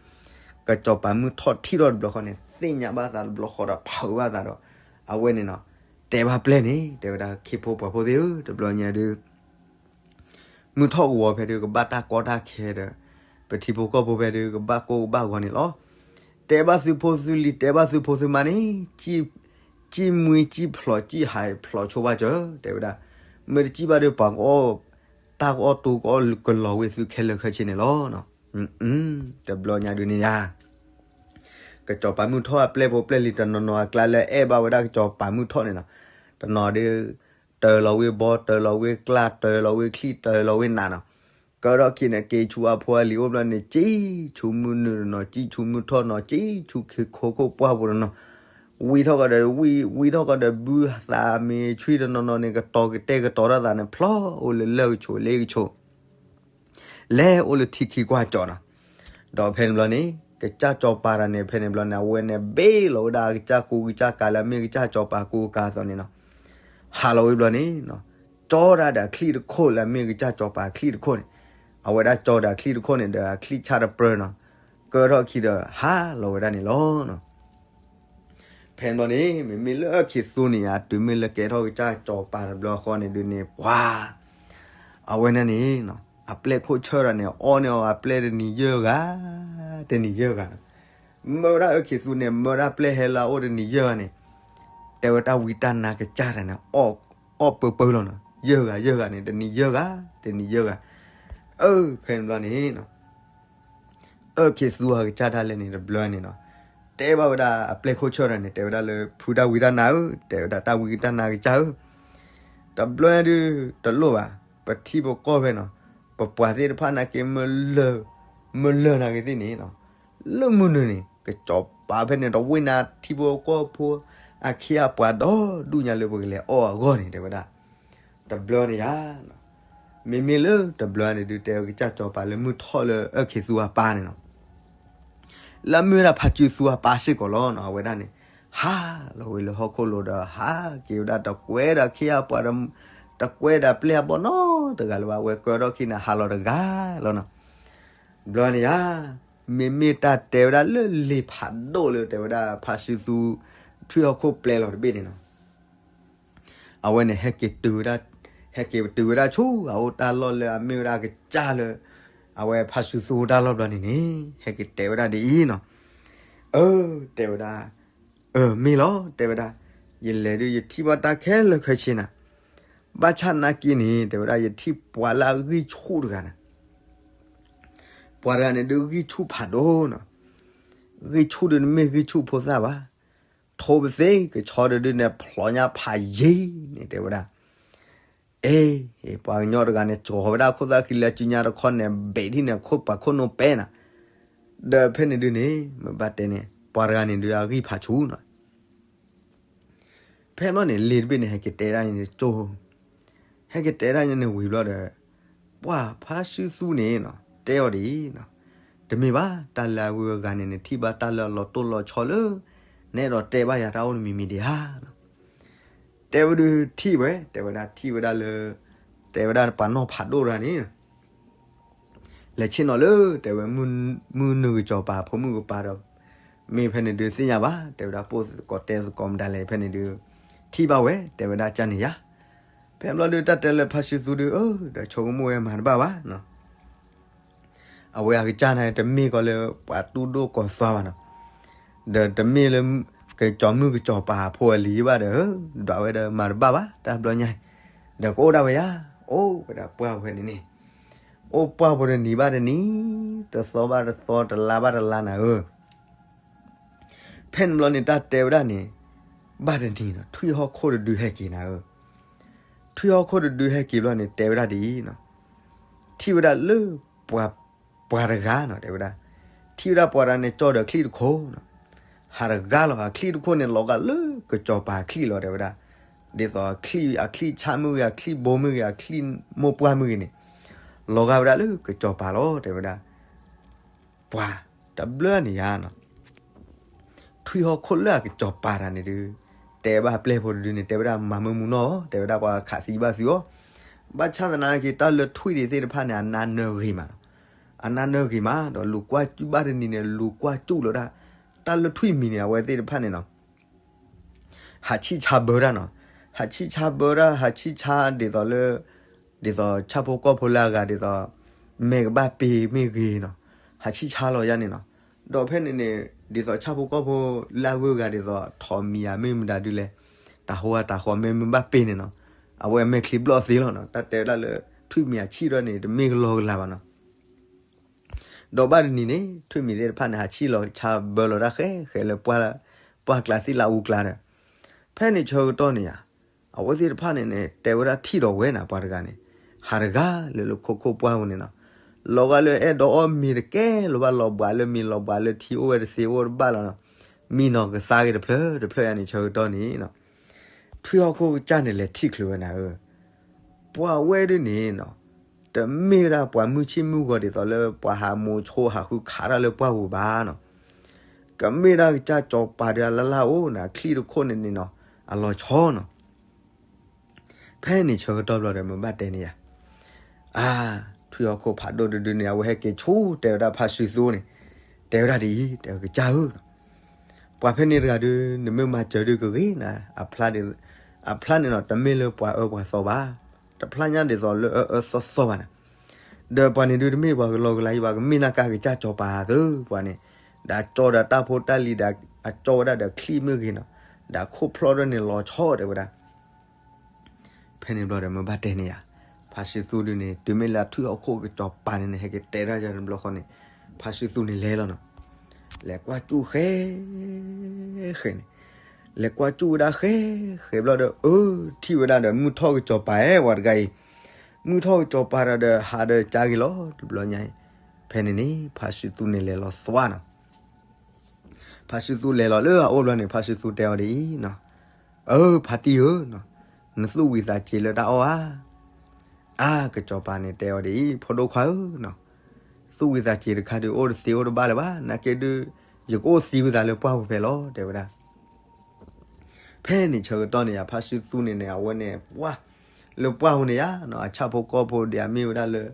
ကစီၤပၤမုၢ်ထီၣ်ထံၣ်ထီၣ်တဘျီဃီန့ၣ် သ့ၣ်ညါဘၣ်သးတဘျီဃီဒီးဖုးဘၣ်သးဒီး အဝဲန့ၣ်နီၤ တဲဘၣ်ပျဲၢ်န့ၣ် တဲဝဲဒၣ် ခ့ဖိပှၤဖိသ့ၣ်ဧၢ တဘျီညါဒုး မုၢ်ထီၣ်ကဝီၤဖဲဒုး ကဘၣ်တၢ်ကီတၢ်ခဲဒီး ပထံဖိကီၢ်ဖိဖဲဒုး ကဘၣ်ကိၢ်ကဘၣ်ဂီၤန့ၣ်လီၤ. တဲဘၣ်သုဖိသုလံၤ တဲဘၣ်သုဖိသုမါန့ၣ် စံၣ်မှံစံၣ်ဖျိး စံၣ်ဟးဖျိးဆိဘၣ်စၢၤ တဲဝဲဒၣ်, မ့ၢ်တစံၣ်ဘၣ်ဒီး ပှၤကအီၣ် တၢ်ကအီၣ်တိၤကအီၣ်ကလီၤဝဲသုခဲလၢာ်ခဲဆ့န့ၣ်လီၤ. တဘျီညါဒုးန့ၣ်ယါ ကစီၤပၤမုၢ်ထီၣ်အပျဲၢ်ဖိပျဲၢ်လံၤ တနီၤနီၤအကျါလၢအဲၣ်ဘၣ်ဝဲဒၣ်ကစီၤပၤမုၢ်ထီၣ်န့ၣ်နီၤ, တနီၤဒီး တၢၤလီၤဝဲဘီ တၢၤလီၤဝဲကျါ တၢၤလီၤဝဲချံ တၢၤလီၤဝဲနးနီၤ, ကထီၣ်ခံန့ၣ် က့ၤဆူအဖိအလံၤအိၣ်ဘျီန့ၣ် စံၣ်ဆူမုၢ်နုာ်တနီၤ စံၣ်ဆူမုၢ်ထီၣ်နီၤ စံၣ်ဆူခ့ခိခိၣ်ပှၢ်ပူၤတနီၤ, ဝံထီၣ်ကဒီးဝံ ဝံထီၣ်ကဒီးဘုသးမ့ၢ်ဆှံတနီၤနီၤန့ၣ် ကတီၤကတဲာ်ကတီၤထီၣ်သးန့ၣ် ဖျီအိၣ်လၢလၢၢ်ကဆိးလ့ကဆိး လဲၤအိၣ်လၢထံခံကွၢ်ကၠီနီၤ. ဒီးဖဲန့ၣ်ဘျီန့ၣ် ကစၢ်စီၤပၤတၢ်န့ၣ် ဖဲန့ၣ်ဘျီန့ၣ် အဝဲန့ၣ်ဘ့ၣ်လီၤဝဲဒၣ်အကစၢ်ကူကစၢ်ကၤလၢအမ့ၢ်ကစၢ်စီၤပၤကူကၤအသိးန့ၣ်နီၤ, ဟးလီၤဝဲဘျီန့ၣ် ကၠီဒၣ်ဒီးအချံၣ်တခိၣ်လၢအမ့ၢ်ကစၢ်စီၤပၤအချံၣ်တခိၣ်န့ၣ်, အဝဲဒၣ်ကၠီဒီးအချံၣ်တခိၣ်န့ၣ်ဒီးအချံၣ်ဆၣ်တပြၢနီၤ, ကထီၣ်ခံဒီးဟးလီၤဝဲဒၣ်န့ၣ်လီၤ. ဖဲန့ၣ်ဘျီန့ၣ် မ့မ့ၢ်လၢအၢၣ်ခံးသူန့ၣ် အတုၤမ့ၢ်လၢကဲထီၣ်ကစၢ်စီၤပၤတဘျီဃီန့ၣ်ဒုးန့ၣ် ပှၤ အဝဲန့ၣ်န့ၣ် အပျဲၢ်ခိၣ်ဆၢၣ်တၢ်န့ၣ် အီၣ်န့ၢ်အီၤအပျဲၢ်တနံၤယဲၢ်ဂၤ တနံၤယဲၢ်ဂၤနီၤ, မၢဝဲဒၣ်အၢခ့သူန့ၣ် မၢဝဲဒၣ်ပျဲၢ်ဟဲလၢအအိၣ်တနံၤယဲၢ်ဂၤန့ၣ်, တဲဝဲတၢ်ဝံတၢ်နါကစၢ်တၢ်န့ၣ် အီၣ်ပၢပၢလီၤနီၤ, ယဲၢ်ဂၤယဲၢ်ဂၤန့ၣ် တနံၤယဲၢ်ဂၤ တနံၤယဲၢ်ဂၤ, အၢ ဖဲန့ၣ်ဘျီန့ၣ် အၢခ့သူအကစၢ်ဒၣ်လဲာ်န့ၣ် တဘျီန့ၣ်နီၤ, တဲဘၣ်ဝဲဒၣ်အပျဲၢ်ခိၣ်ဆၢၣ်ဒီးန့ၣ် တဲဝဲဒၣ်လၢ ဖုတၢ်ဝံတၢ်နါဧၢ, တဲဝဲဒၣ်တၢ်ဝံတၢ်နါကစၢ်ဧၢ, တဘျီဒုးတလိၣ်ဘၣ်, ပထံပကီၢ်ဖဲနီၤ, ပပှၤသ့ၣ်တဖၣ်နာ်က့ မၢလၢာ်နာ်က့သ့ၣ်န့ၣ်နီၤ, လၢမုၢ်နုာ်န့ၣ် ကစီၤပၤဖဲန့ၣ် တဝ့ၢ်နၤထံဖိကီၢ်ဖိ အခ့အပှၤဒီဒူၣ်ညါလၢပကလဲၤအီၣ်အဂီၢ်န့ၣ် တဲဝဲဒၣ်, တဘျီန့ၣ်ယါ မ့မ့ၢ်လၢတဘျီန့ၣ်ဒုး တဲဝဲကစၢ်စီၤပၤလၢမုၢ်ထီၣ်လၢအၢခ့သူအပၢ်န့ၣ်နီၤ, လၢအမ့ၢ်ဝဲဒၣ်ဖါစုသူအပၢ်စ့ၢ်ကီးလီၤနီၤ, အဝဲဒၣ်န့ၣ် ဟးလီၤဝဲလၢဟီၣ်ခိၣ်လိၤဒီး ဟးက့ၤဝဲဒၣ် တကွဲးဒီးအခ့အပှၤ, တကွဲးဒီးပျဲၢ်အဘီၣ်နီတဂၤလၢၤဘၣ်, ဝဲကွဲထီၣ်ခံန့ၣ် ဟးလီၤတဂၤလီၤနီၤ, တဘျီန့ၣ်ယါ မ့မ့ၢ်တၢ်တဲဝဲဒၣ်လၢလံာ်ဖးဒိၣ်လၢတဲဝဲဒၣ်ဖါစုသူ ထွံၣ်ဟီၣ်ခိၣ်ပျဲလီၤတဘ့ၣ်န့ၣ်နီၤ, အဝဲန့ၣ် ဟဲက့ၤတုၤဝဲဒၣ်, ဟဲက့ၤတုၤဝဲဒၣ်ဆူ အအိၣ်တၢ်လီၢ်လၢအမ့ၢ်ဝဲဒၣ်အကစၢ်လၢ အဝဲဖါစုသူတၢ်လီၢ်ဘျီန့ၣ်န့ၣ် ဟဲက့ၤတဲဝဲဒၣ်ဒ်အံၤနီၤ, အၢ တဲဝဲဒၣ်, အၢ မ့ၢ်လီၤ တဲဝဲဒၣ်, ယလဲၤဒုးယထံၣ်ဘၣ်တၢ်ခဲလၢာ်ခဲဆ့နၤ, ဘၣ်ဆၣ်နာ်က့န့ၣ် တဲဝဲဒၣ် ယထံၣ်ပှၤလၢအဂံၢ်ဆူၣ်တဂၤနၤ ပှၤတဂၤန့ၣ်ဒုးဂံၢ်ဆူၣ်ဖးဒိၣ်နီၤ, ဂံၢ်ဆူၣ်ဒုးတမ့ၢ်ဂံၢ်ဆူၣ်ဖိသၣ်ဘၣ်, ထိပသ့ကဆီဒုးဒုးန့ၣ် ဖျိညါဖးယံၤန့ၣ် တဲဝဲဒၣ်, အ့ ပှၤကညီတဂၤန့ၣ် ကၠီၤဝဲဒၣ်ခိၣ်သၣ်ခံလၢစုညါတခီန့ၣ် ဘဲးထံၣ်န့ၣ် ခိၣ်ပှၤခိၣ်နူာ်ပဲနီၤ, ဒီးဖဲန့ၣ်ဒုးန့ၣ် မ့ၢ်ဘၣ်တဲန့ၣ် ပှၤတဂၤန့ၣ်ဒုးအဂံၢ်ဖးဆူၣ်နီၤ ဖဲဘျီန့ၣ် လံာ်တဘ့ၣ်န့ၣ် ဟဲက့ၤတဲဒၣ်န့ၣ်ကၠိ, ဟဲက့ၤတဲဒၣ်န့ၣ်ဝံၤဘျီဒီး ပှၤဖါစုသူန့ၣ်နီၤ တဲအီၤဒ်အံၤနီၤ, တမ့ၢ်ဘၣ် တၢ်လၢအဝဲအဂၤန့ၣ်န့ၣ် ထံၣ်ဘၣ်တၢ်လၢအလီၤတိၢ်လီၤဆီလၢ နအဲၣ်ဒိးတဲဘၣ်ယၤတၢ်အိၣ်တမံၤမံၤဒံးဧါနီၤ, တဲဝဲဒုးထံၣ်ဝဲ တဲဝဲဒၣ်ထံၣ်ဝဲဒၣ်လၢ တဲဝဲဒၣ်ပှၤနီၢ်ဖးဒိၣ်တဂၤန့ၣ် လဲၤဆ့ၣ်နီၤလၢ တဲဝဲ မုၢ်နုာ်ကစီၤပၤဖိမုၣ်ကပၤဒီး မ့ၢ်ဖဲန့ၣ်ဒုးသ့ၣ်ညါဘၣ် တဲဝဲဒၣ် ပိာ်သကိးတဲသကိးမတၤလဲၣ် ဖဲန့ၣ်ဒုး ထံၣ်ဘၣ်ဝဲ တဲဝဲဒၣ်ကန့ၣ်ယါ, ဖဲဘျီဒုးတၢ်တဲလၢဖါစုသူဒုး အၢ ဒီးဆိကမိၣ်ဝဲမၤတဘၣ်ဘၣ်နီၤ အဝဲအကစၢ်န့ၣ် တမ့ၢ်ကီးလၢပှၤတူၢ်ဒိၣ်ကီၤသွါဘၣ်နီၤ, ဒီးတမ့ၢ်လၢ ကစီၤမုၢ်ကစီၤပၤဖိအလံၤဘၣ်ဒီး ဒွးဝဲဒီးမၤတဘၣ်ဘၣ် တၢ်ဘျီညါ, ဒီးကအိၣ်ဒၣ်ဝဲယါ, အိၣ်ဝဲဒၣ်ပှၢ်ဝဲန့ၣ်န့ၣ်, အိၣ်ပှၢ်ဖိတနံၤဘၣ်တနံၤ, တသီဘၣ်တသီ, တလါဘၣ်တလါနၤဧၢ ဖဲန့ၣ်ဘျီန့ၣ် တၢ်တဲဝဲဒၣ်န့ၣ် ဘၣ်တနံၤနီၤ ထွံၣ်ဟီၣ်ခိၣ်တဒုဟဲက့ၤနၤဧၢ, ထွံၣ်ဟီၣ်ခိၣ်တဒုဟဲက့ၤဘျီန့ၣ် တဲဝဲဒၣ်ဒ်အံၤနီၤ, ထံၣ်ဝဲဒၣ်လၢ ပှၤတဂၤနီၤ တဲဝဲဒၣ်, ထံၣ်ဝဲဒၣ်ပှၤတဂၤန့ၣ် ကၠီဒီးချံၣ်တခိၣ်နီၤ, ဟးတဂၤလီၤ အချံၣ်တခိၣ်န့ၣ် လီၤဂာ်လၢကစီၤပၤချံၣ်လီၤ တဲဝဲဒၣ်, ဒ်သိးအချံၣ်ဆၣ်မုၢ်ဂ့ၤ အချံၣ်ဘိမုၢ်ဂ့ၤ အချံၣ်မိၢ်ပှၢ်မုၢ်ဂ့ၤန့ၣ် လီၤဂာ်ဝဲဒၣ်လၢကစီၤပၤလီၤ တဲဝဲဒၣ်, ပှၤတဘျီန့ၣ်ယါနီၤ ထွံၣ်ဟီၣ်ခိၣ်လၢအကစီၤပၤတဂၤန့ၣ်ဒုး တဲဘၣ်ပျဲၢ်ဖိတဒုန့ၣ် တဲဝဲဒၣ်မၤမၢမူနီၢ် တဲဝဲဒၣ်ပှၤခးသံဘၣ်သုအီၤ, ဘၣ်ဆၣ်သနာ်က့ တၢ်လၢထွံၣ်ဒံးသ့ၣ်တဖၣ်န့ၣ် အနါနၢဂ့ၤမးနီၤ, အနါနၢဂ့ၤမး ဒီးလူၤကွၢ်စူၣ်ဘၣ်တနံၤန့ၣ် လူၤကွၢ်စူၣ်လီၤဒၣ်, တၢ်လၢထွံၣ်မံၤန့ၣ် အဝဲသ့ၣ်တဖၣ်န့ၣ်နီၤ ဟးဆံၣ်ဆါဘၢတၢ်နီၤ, ဟးဆံၣ်ဆါဘၢတၢ် ဟးဆံၣ်ဆါဒ်သိးလၢ ဒ်သိးဆၣ်ဖိကီၢ်ဖိလၢအဂၤဒ်သိး မဲာ်ကဘၣ်ပ့ၤမ့ၢ်ဂ့ၤနီၤ, ဟးဆံၣ်ဆါလီၤယါန့ၣ်နီၤ, ဒီးဖဲန့ၣ်န့ၣ် ဒ်သိးဆၣ်ဖိကီၢ်ဖိလၢအဂုၤအဂၤဒ်သိး ထိးမံၤဧါမ့ၢ်မတၤဒုလဲၣ်, တၢ်ဟိအတၢ်ဃီမ့ၢ်မ့ၢ်ဘၣ်ပ့ၤန့ၣ်နီၤ, အဝဲအမဲာ်ချံဘျီၣ်သ့လီၤနီၤ, တၢ်တဲဝဲဒၣ်လၢ ထွံၣ်မံၤအဆံၣ်ဒီးန့ၣ် တမ့ၢ်ကလီကလီဘၣ်နီၤ ဒီးဘၣ်တနံၤန့ၣ် ထွံၣ်မံၤသ့ၣ်တဖၣ်န့ၣ် ဟးဆံၣ်လီၤဆါဘၢလီၤတၢ်ဃဲဃဲလၢ ပှၢ်ကျါသ့ၣ်လၢအူကျါဒီး ဖဲန့ၣ်ဆၢကတီၢ်န့ၣ်ဧါ, အဝဲသ့ၣ်တဖၣ်န့ၣ်န့ၣ် တဲဝဲဒၣ်ထံၣ်ဒီးဝဲနၤပှၤတဂၤန့ၣ်, ဟးတဂၤလၢလၢခိခိၣ်ပှၢ်ပူၤန့ၣ်နီၤ, လီၤဂာ်လၢအဲၣ်ဒိးအီၣ်မ့ၤတကဲလီၤဘၣ် လီၤဘှးလၢမ့ၤလီၤဘှးလၢထံအိၣ်ဝဲတသ့အိၣ်တဘၣ်လီၤနီၤ, မံနီၤကသါက့ၤတဖျၢၣ်တဖျၢၣ်ယါန့ၣ် ဆၢကတီၢ်န့ၣ်နီၤ ထွံၣ်ဟီၣ်ခိၣ်ကစၢ်န့ၣ်လဲၤထံၣ်ချုးဝဲနၤဧၢ, ပှၤဝဲဒၣ်န့ၣ်နီၤ, တမ့ၢ်ဝဲဒၣ်ပှၤမုၢ်ဆ့ၣ်မုၢ်ဂီၤဒ်သိးလၢပှၤဟးမိၤဆိဟးဃုခးတၢ်လၢပှၢ်ပူၤဘၣ်နီၤ, ကမ့ၢ်ဒၣ်ကစၢ်စီၤပၤဒီးအလၢ်လၢ်အိၣ်န့ၣ် အချံၣ်တခိၣ်န့ၣ်န့ၣ်နီၤ, အလီၤဆီနီၤ ဖဲန့ၣ်ဆၢကတီၢ်ဘျီဒီး မ့ၢ်ဘၣ်တဲန့ၣ်ယါ, အါ, ထွံၣ်ဟီၣ်ခိၣ်ဖးဒိၣ်တဒုန့ၣ် အဝဲဟဲက့ၤဆူတဲဝဲဒၣ်ဖါစုသူန့ၣ်, တဲဝဲဒၣ်ဒ်အံၤ, တဲဝဲကစၢ်ဧၢ, ပှၤဖဲန့ၣ်တဂၤဒီး နမ့ၢ်မၤစၢၤဒုးကဂ့ၤနၤ, အဖျါန့ၣ်နီၤ တမ့ၢ်လၢပှၤအၢပှၤသီဘၣ်, တဖျါညါဒ်သိးလၢအအၢသီသီဘၣ်န့ၣ်, ဒီးပှၤန့ၣ်ဒုးတမ့ၢ်ပှၤကလီကလီယဘၣ် ကမ့ၢ်နၢ်ကါကစၢ်စီၤပၤသၢ, ပှၤန့ၣ် ဒီးအကၠီဒီးတၢ်ဖိတၢ်လံၤဒီး အကၠီဝဲဒၣ်ဒီးချံၣ်မ့ၢ်ဂ့ၤနီၤ, ဒီးအခိၣ်ဖျီၣ်ဒၣ်န့ၣ်လီၤဆီ တဲဝဲဒၣ်. ဖဲန့ၣ်ဘျီဒီး မ့ၢ်ဘၣ်တဲန့ၣ်ယါ, ဖါစုသူဒုန့ၣ် တုၤမ့ၢ်လၢအထွံၣ်ဟီၣ်ခိၣ်ကစီၤပၤန့ၣ်န့ၣ် ဟဲက့ၤတဲတၢ်ယါတဘျီဃီန့ၣ်, ဖါစုသူန့ၣ်လဲၤလီၤနီၤ. လဲၤကွၢ်ကၠူၣ်ဃဲ ဃဲန့ၣ်, လဲၤကွၢ်ကၠူၣ်ဝဲဒၣ်ဃဲ ဃဲဘျီဒီး အၢ ထံၣ်ဝဲဒၣ်ဒီး မုၢ်ထီၣ်ကစီၤပၤအဲၣ် ပှၤတဂၤအံၤ, မုၢ်ထီၣ်ကစီၤပၤဒီး ဟးဒီးကၢ်ဂ့ၤလီၤ တဘျီညါအံၤ, ဖဲန့ၣ်န့ၣ် ဖါစုသူန့ၣ်လဲၤလီၤသွါနီၤ. ဖါစုသူလဲၤလီၤလၢအအိၣ်ဘျီန့ၣ် ဖါစုသူတဲအီၤဒ်အံၤနီၤ, အၢ ဖါတံၢ်ဧၢနီၤ, နသူၣ်ဝံၤသးစ့ၤလၢတၢ်အီၣ်ဧါ. အါ ကစီၤပၤန့ၣ်တဲအီၤဒ်အံၤ, ဖိဒိၣ်ခွါဧၢနီၤ, သူၣ်ဝံၤသးစ့ၤတခါဒုး အိၣ်တသ့အိၣ်တဘၣ်လၢၤဘၣ်, နာ်က့ဒုး ယကအိၣ်သံဝံၤသးလၢပှၢ်ပူၤဖဲလီၤ တဲဝဲဒၣ်. ဖဲန့ၣ်ဆၢကတီၢ်န့ၣ်ယါ ဖါစုသူန့ၣ်န့ၣ် အဝဲန့ၣ် ပှၢ် လၢပှၢ်ပူၤန့ၣ်ယါနီၤ, အဆၣ်ဖိကီၢ်ဖိဒ်အမ့ၢ်ဝဲဒၣ်လၢ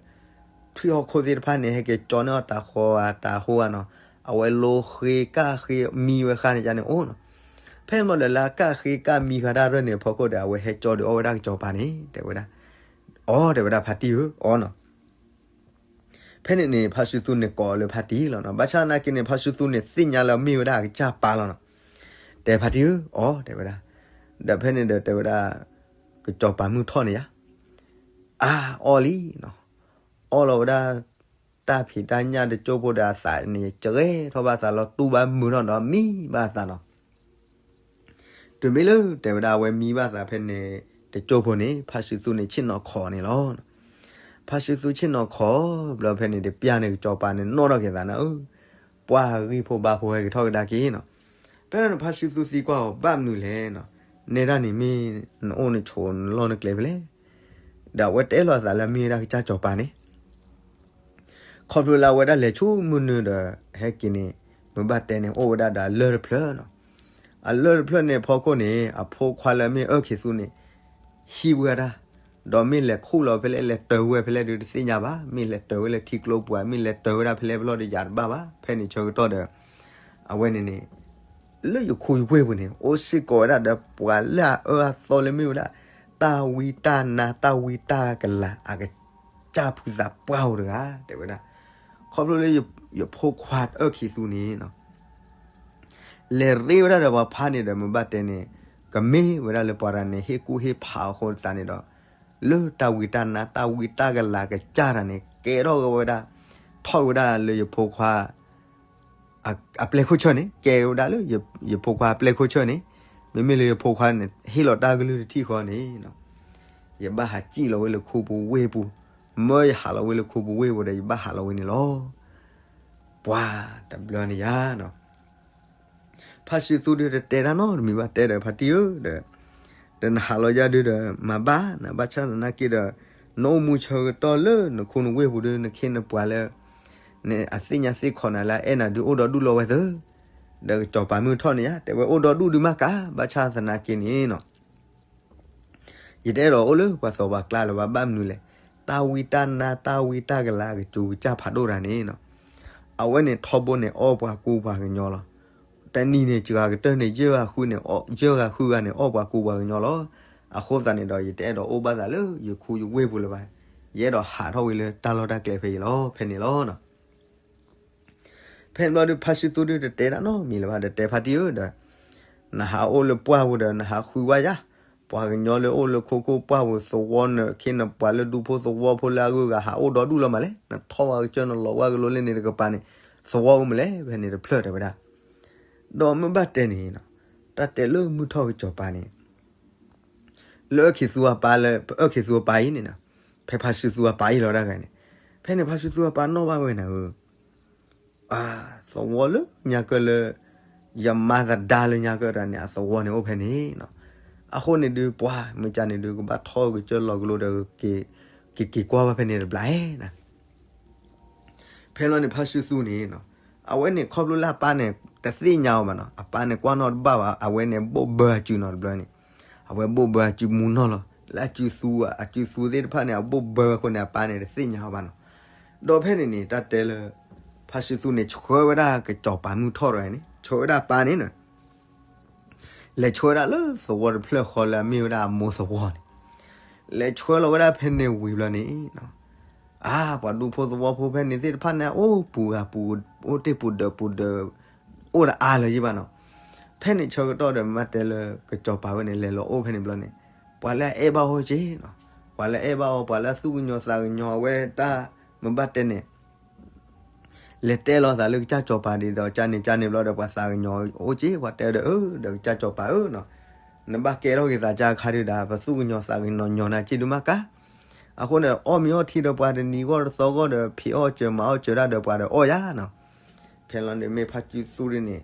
ထွံၣ်ဟီၣ်ခိၣ်သ့ၣ်တဖၣ်န့ၣ် ဟဲက့ၤကၠီန့ၢ်အီၤတၤဃီၤအတၤဟိဧါနီၤ, အဝဲလိဃ့ကၣ်ဃ့မံဝဲဃါန့ၣ်ယါန့ၣ်အိၣ်နီၤ. ဖဲန့ၣ်ဘျီဒီး လၢအကၣ်ဃ့ကၣ်မံဃါတၢ်ရဲၣ်န့ၣ် အဖီခိၣ်ဒီး အဝဲဟဲကၠီဒီးအီၣ်ဝဲဒၣ်ကစီၤပၤန့ၣ် တဲဝဲဒၣ်. အီ တဲဝဲဒၣ် ဖါတံၢ်ဧၢ အီနီၤ. ဖဲန့ၣ်န့ၣ် ဖါစုသူန့ၣ်ကိးလၢဖါတံၢ်လီၤနီၤ. ဘၣ်ဆၣ်သနာ်က့န့ၣ် ဖါစုသူန့ၣ်သ့ၣ်ညါလၢအမ့ၢ်ဝဲဒၣ်အကစၢ်ပၢ်လီၤနီၤ. တဲဖါတံၢ်ဧၢ အီ တဲဝဲဒၣ်. ဒီးဖဲန့ၣ်ဒီးတဲဝဲဒၣ် ကစီၤပၤမုၢ်ထီၣ်န့ၣ်ယါ အါ အီၣ်လံနီၤ. အီၣ်လီၤဝဲဒၣ် တၢ်ဖံးတၢ်ညၣ်တကၠိၢ်ဖိဒီးအသးန့ၣ် ကရဲထီၣ်ဘၣ်သးလီၤ တူၢ်ဘၣ်မုာ်ထီၣ်ဒီးမံဘၣ်သးနီၤ. တုၤမ့ၢ်လၢတဲဝဲဒၣ်အဝဲမံဘၣ်သးဖဲန့ၣ် တကၠိၢ်ဖိန့ၣ် ဖါစုသူန့ၣ်ဆ့ၣ်နီၤခိးန့ၣ်လီၤ. ဖါစုသူဆ့ၣ်နီၤခိး ဘျီဖဲန့ၣ်တပျၢ်န့ၣ် ကစီၤပၤန့ၣ်နီၣ်ထီၣ်က့ၤသးနၤဧၢ, ပှၢ်ဂံၢ်ဖိဘါဖိဟဲက့ၤထီၣ်ကဒါက့ၤနီၤ. ဖဲန့ၣ်ဖါစုသူသံကွၢ်အီၤ ဘၣ်မနုၤလဲၣ်နီၤ, နဲဒၣ်န့ၣ်မ့ၢ်နအိၣ်နဆိးနလီၢ်နကျဲဖဲလဲၣ်. ဒီးအဝဲတဲလီၤအသးလၢအမ့ၢ်ဝဲဒၣ်ကစၢ်စီၤပၤန့ၣ် ခီဖျိလၢအဝဲဒၣ်လဲၤဆူမုၢ်နုာ်ဒီး ဟဲက့ၤန့ၣ် မ့ၢ်ဘၣ်တဲန့ၣ် အိၣ်ဝဲဒၣ်ဒီးအလၢၢ်တဖျၢၣ်နီၤ. အလၢၢ်တဖျၢၣ်န့ၣ်အဖီခိၣ်န့ၣ် အဖိခွါလၢအမ့ၢ်အၢၣ်ခံသူန့ၣ် ဟံးဝဲဒၣ်, ဒီးမ့ၢ်လဲၤခူၣ်လီၤဖဲလဲၣ် လဲၤတၢၤဝဲဖဲလဲၣ်ဒုးတသ့ၣ်ညါဘၣ်, မ့ၢ်လဲၤတၢၤဝဲလၢထံကျိပူၤ မ့ၢ်လဲၤတၢၤဝဲဒၣ်ဖဲလဲၣ်ဖဲလဲၣ်ဒီးယၤတဘၣ်ဘၣ်. ဖဲန့ၣ်ဆၢကတီၢ်ဒီး အဝဲန့ၣ်န့ၣ် လၢယခိၣ်ယဝ့ၢ်ပူၤန့ၣ် အိၣ်စ့ၢ်ကီးဝဲဒၣ်ဒီးပှၤလၢအအၢအသီလၢမ့ၢ်ဝဲဒၣ် တၢ်ဝံတၢ်နါတၢ်ဝံတၢ်ကလၤ အကစၢ်ဖုသးပှၢ်ဧိၤတဂၤ တဲဝဲဒၣ်. ခီဖျိလၢယဖိခွါအၢၣ်ခံသူန့ၣ်နီၤ လဲၤရ့ဝဲဒၣ်ဒီးပှၤဖးန့ၣ်ဒီး မ့ၢ်ဘၣ်တဲန့ၣ် ကမ့ၢ်ဝဲဒၣ်လၢပှၤတဂၤန့ၣ် ဟ့ၣ်ကူၣ်ဟ့ၣ်ဖးအဃိသတးန့ၣ်ဒီး လၢတၢ်ဝံတၢ်နါတၢ်ဝံတၢ်ကလၤကစၢ်တၢ်န့ၣ် ကဲထီၣ်ဝဲဒၣ် ထီၣ်ဝဲဒၣ်လၢယဖိခွါ အပျဲၢ်ခိၣ်ဆၢၣ်န့ၣ် ကဲဝဲဒၣ်လၢယဖိခွါအပျဲၢ်ခိၣ်ဆၢၣ်န့ၣ်, မ့မ့ၢ်လၢယဖိခွါန့ၣ် ဟ့ၣ်လီၤတၢ်ကလုၢ်တထံၣ်ဃီန့ၣ် ယဘၣ်ဟးစံၣ်လီၤဝဲလၢခိပူၤဝ့ၢ်ပူၤ, မၢယဟးလီၤဝဲလၢခိပူၤဝ့ၢ်ပူၤဒီး ယဘၣ်ဟးလီၤဝဲန့ၣ်လီၤ. ပှၤတဘျီန့ၣ်ယါနီၤ ဖါစုသူဒုးတတဲတၢ်နီတမံၤဘၣ် တဲဒီးဖါတံၢ်ဧၢဒီး, ဒီးနဟးလီၤယၤဒုးဒီး မၤဘၣ်နၤ ဘၣ်ဆၣ်သနာ်က့ဒီး နအိၣ်မူဆၢကတီၢ်လၢနခိနဝ့ၢ်ပူၤဒုး နခ့နပှၤလၢ နအသ့ၣ်ညါသ့ၣ်ခီနၤလၢအအဲၣ်နၤဒုးအိၣ်ဒီဒူၣ်လီၤဝဲသၢ, ဒီးကစီၤပၤမုၢ်ထီၣ်န့ၣ်ယါ တဲဝဲအိၣ်ဒီဒူၣ်ဒုးမးကါ ဘၣ်ဆၣ်သနာ်က့န့ၣ်နီၤ ယတအဲၣ်ဒိးအိၣ်လၢပှၤသီပှၤကျါလၢၤဘၣ် ဘၣ်မနုၤလဲၣ်, တၢ်ဝံတၢ်နါတၢ်ဝံတၢ်ကလၤကစူၤကစၢ်ဖးဒိၣ်တၢ်န့ၣ်နီၤ, အဝဲန့ၣ်ထီဘိန့ၣ် အီၣ်ပှၤကူပှၤကညီလီၤ. တနံၤန့ၣ် စှၤကတၢၢ်န့ၣ် ယဲၢ်ဂၤဃုန့ၣ် ယဲၢ်ဂၤဃုဂၤန့ၣ် အီၣ်ပှၤကူပှၤကညီလီၤ. အဃိသတးန့ၣ်ဒီး ယတအဲၣ်ဒိးအိၣ်ဘၣ်သးလၢယခိယဝ့ၢ်ပူၤလၢၤဘၣ်. ယအဲၣ်ဒိးဟးထီၣ်ဝဲလၢတၢ်လီၢ်တၢ်ကျဲဖဲအံၤလီၤ ဖဲန့ၣ်လီၤနီၤ. ဖဲန့ၣ်ဘျီဒုး ဖါစုသူဒုးတတဲတၢ်နီတမံၤလၢၤဘၣ် ဒီးတဲဖါတံၢ်ဧၢဒီး နဟးအိၣ်လၢပှၢ်ပူၤဒီး နဟးဃုဝဲယါ, ပှၤကညီလၢအိၣ်လၢခိခိၣ်ပှၢ်ပူၤ သဝီနခ့နပှၤလၢဒူဖိသဝီဖိလၢအဂုၤအဂၤ ဟးအိၣ်ဒီဒူၣ်လီၤမးလဲၣ်, နထီၣ်ဝဲကစၢၢ်နလီၤဝဲကလိလၢန့ၣ်တကပၤန့ၣ် သဝီအိၣ်မးလဲၣ်, ဖဲန့ၣ်တဖျၢၣ်တဲဝဲဒၣ်. ဒီးမ့ၢ်ဘၣ်တဲန့ၣ် တၢ်တဲလၢမုၢ်ထီၣ်ကစီၤပၤန့ၣ် လၢအၢၣ်ခံသူအပၢ်လၢ အၢၣ်ခံသူအပၢ်အံၤန့ၣ်နီၤ, ဖဲဖါစုသူအပၢ်အံၤလီၤဒၣ်ဂၤန့ၣ်, ဖဲန့ၣ်ဖါစုသူအပၢ်နီၣ်ဘၣ်ဝဲနၤဧၢ, အသဝီလၢညါကၢၢ်လၢ ယမါသဒါလၢညါကၢၢ်တၢ်န့ၣ် အသဝီန့ၣ်အိၣ်ဖဲန့ၣ်နီၤ. အဃိန့ၣ်ဒုးပှၤမ့ၢ်ကန့ၣ်ဒုး ကဘၣ်ထီၣ်ကစၢၢ်လီၤကလိဒီး က့ၤက့ၤကွၢ်ဘၣ်ဖဲန့ၣ်တဘျီဧါနီၤ. ဖဲလီၤန့ၣ်ဖါစုသူန့ၣ်နီၤ, အဝဲန့ၣ်ခီဖျိလၢအပၢ်န့ၣ် တသ့ၣ်ညါအီၤဘၣ်နီၤ, အပၢ်န့ၣ်ကွၢ်နီၣ်တဘၣ်ဘၣ်, အဝဲန့ၣ်ဘိၣ်ဘၢအစုနီၤတဘျီန့ၣ်, အဝဲဘိၣ်ဘၢအစုမူနီၢ်လီၤ, လၢအစုသူ အစုသူသ့ၣ်တဖၣ်န့ၣ် အဘိၣ်ဘၢဝဲအဃိန့ၣ် အပၢ်န့ၣ်တသ့ၣ်ညါအီၤဘၣ်နီၤ. ဒီးဖဲန့ၣ်န့ၣ် တၢ်တဲလၢ ဖါစုသူန့ၣ် ဆှၢဝဲဒၣ်ကစီၤပၤမုၢ်ထီၣ်တဂၤန့ၣ် ဆှၢဝဲဒၣ်အပၢ်န့ၣ်နီၤ လဲၤဆှၢဝဲဒၣ်လၢသဝီတဖျၢၣ်ဃီလၢအမ့ၢ်ဝဲဒၣ်အမိၢ်သဝီန့ၣ်, လဲၤဆှၢလီၤဝဲဒၣ်ဖဲန့ၣ်ဝံၤဘျီန့ၣ်နီၤ, အါ ပှၤဒူဖိသဝီဖိဖဲန့ၣ်သ့ၣ်တဖၣ်န့ၣ် အိၣ်ပူၤဂၤပူၤ အိၣ်တ့ၢ်ပူၤဒၢးပူၤဒၢး အိၣ်ဒီးအါလၢၤယံၤဘၣ်နီၤ. ဖဲန့ၣ်ဆၢကတီၢ်ဒီး မ့ၢ်တဲလၢကစီၤပၤဝဲန့ၣ် လဲၤလီၤအိၣ်ဖဲန့ၣ်ဘျီန့ၣ် ပှၤလၢအအဲၣ်ဘၣ်အီၤက့နီၤ, ပှၤလၢအအဲၣ်ဘၣ်အီၤ ပှၤလၢအသူၣ်ကညီၤသးကညီၤဝဲတၢ် မ့ၢ်ဘၣ်တဲန့ၣ် လဲၤတဲလီၤသးလၢကစၢ်စီၤပၤဒ်ဒီး ကန့ၣ်ကန့ၣ်ဘျီဒီး ပှၤသးကညီၤအိၣ်က့ ပှၤတဲဒီး အၢ ဒီးကစၢ်စီၤပၤဧၢနီၤ, နဘၣ်ကဲထီၣ်က့ၤသးကါခါဒုးဒၣ် ပသူၣ်ကညီၤသးကညီၤညီနၤက့ဒုးမးကါ. အဃိန့ၣ် အီၣ်မ့ၤအီထံဒီးပှၤတနံၤဂီၢ်တသီဂီၢ်ဒီး ဖံးအီၣ်စၢၤမၤအီၣ်စၢၤတၢ်ဒီးပှၤဒီးအီၣ်ယါနီၤ. ဖဲလီၤန့ၣ်မ့ၢ်ဖါစုသူန့ၣ်န့ၣ်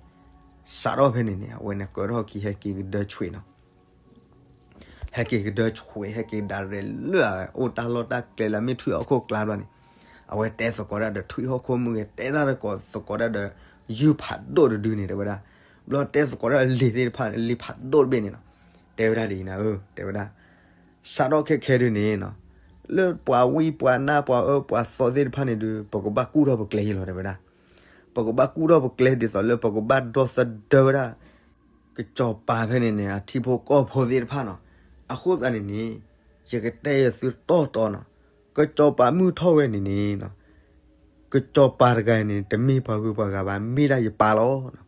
စးထီၣ်ဖဲန့ၣ်န့ၣ် အဝဲန့ၣ်ကၢထီၣ်ခံဟဲက့ၤကဒၢဆွံးနီၤ ဟဲက့ၤကဒၢဆွံး ဟဲက့ၤဒၣ်ရဲၣ်လၢအအိၣ်တၢ်လီၢ်တၢ်ကျဲလၢမ့ၢ်ထွံၣ်ဟီၣ်ခိၣ်ကျါဘျီန့ၣ်, အဝဲတဲသကိးတၢ်ဒီးထွံၣ်ဟီၣ်ခိၣ်မုၢ်ဂ့ၤ တဲတၢ်သကိးသကိးတၢ်ဒီး ယုၢ်ဖးဒိၣ်တဒုန့ၣ် တဲဝဲဒၣ်, ဘျီတဲသကိးတၢ်လံၤသ့ၣ်တဖၣ်န့ၣ် လံၤဖးဒိၣ်တဘ့ၣ်န့ၣ်နီၤ, တဲဝဲဒၣ်ဒ်အံၤနၤဧၢ တဲဝဲဒၣ်, စးထီၣ်ခဲခဲဒုးန့ၣ်နီၤ, လၢပှၤဝံပှၤနါပှၤအၢပှၤသီသ့ၣ်တဖၣ်န့ၣ်ဒုး ပကဘၣ်ကူၣ်ထီၣ်ပကျဲအံၤလီၤ တဲဝဲဒၣ်, ပကဘၣ်ကူၣ်ထီၣ်ပကျဲဒ်သိးလၢပကဘၣ်ဒီသဒၢဝဲဒၣ် ကစီၤပၤဖဲန့ၣ်န့ၣ် အထံဖိကီၢ်ဖိသ့ၣ်တဖၣ်နီၤ, အဃိသတးန့ၣ်န့ၣ် ယကတဲယသုတီတီနီၤ, ကစီၤပၤမုၢ်ထီၣ်ဝဲန့ၣ်န့ၣ်နီၤ, ကစီၤပၤတဂၤန့ၣ် တမ့ၢ်ပှၤဂုၤပှၤဂၤဘၣ် မ့ၢ်ဒၣ်ယပၢ်လီၤ.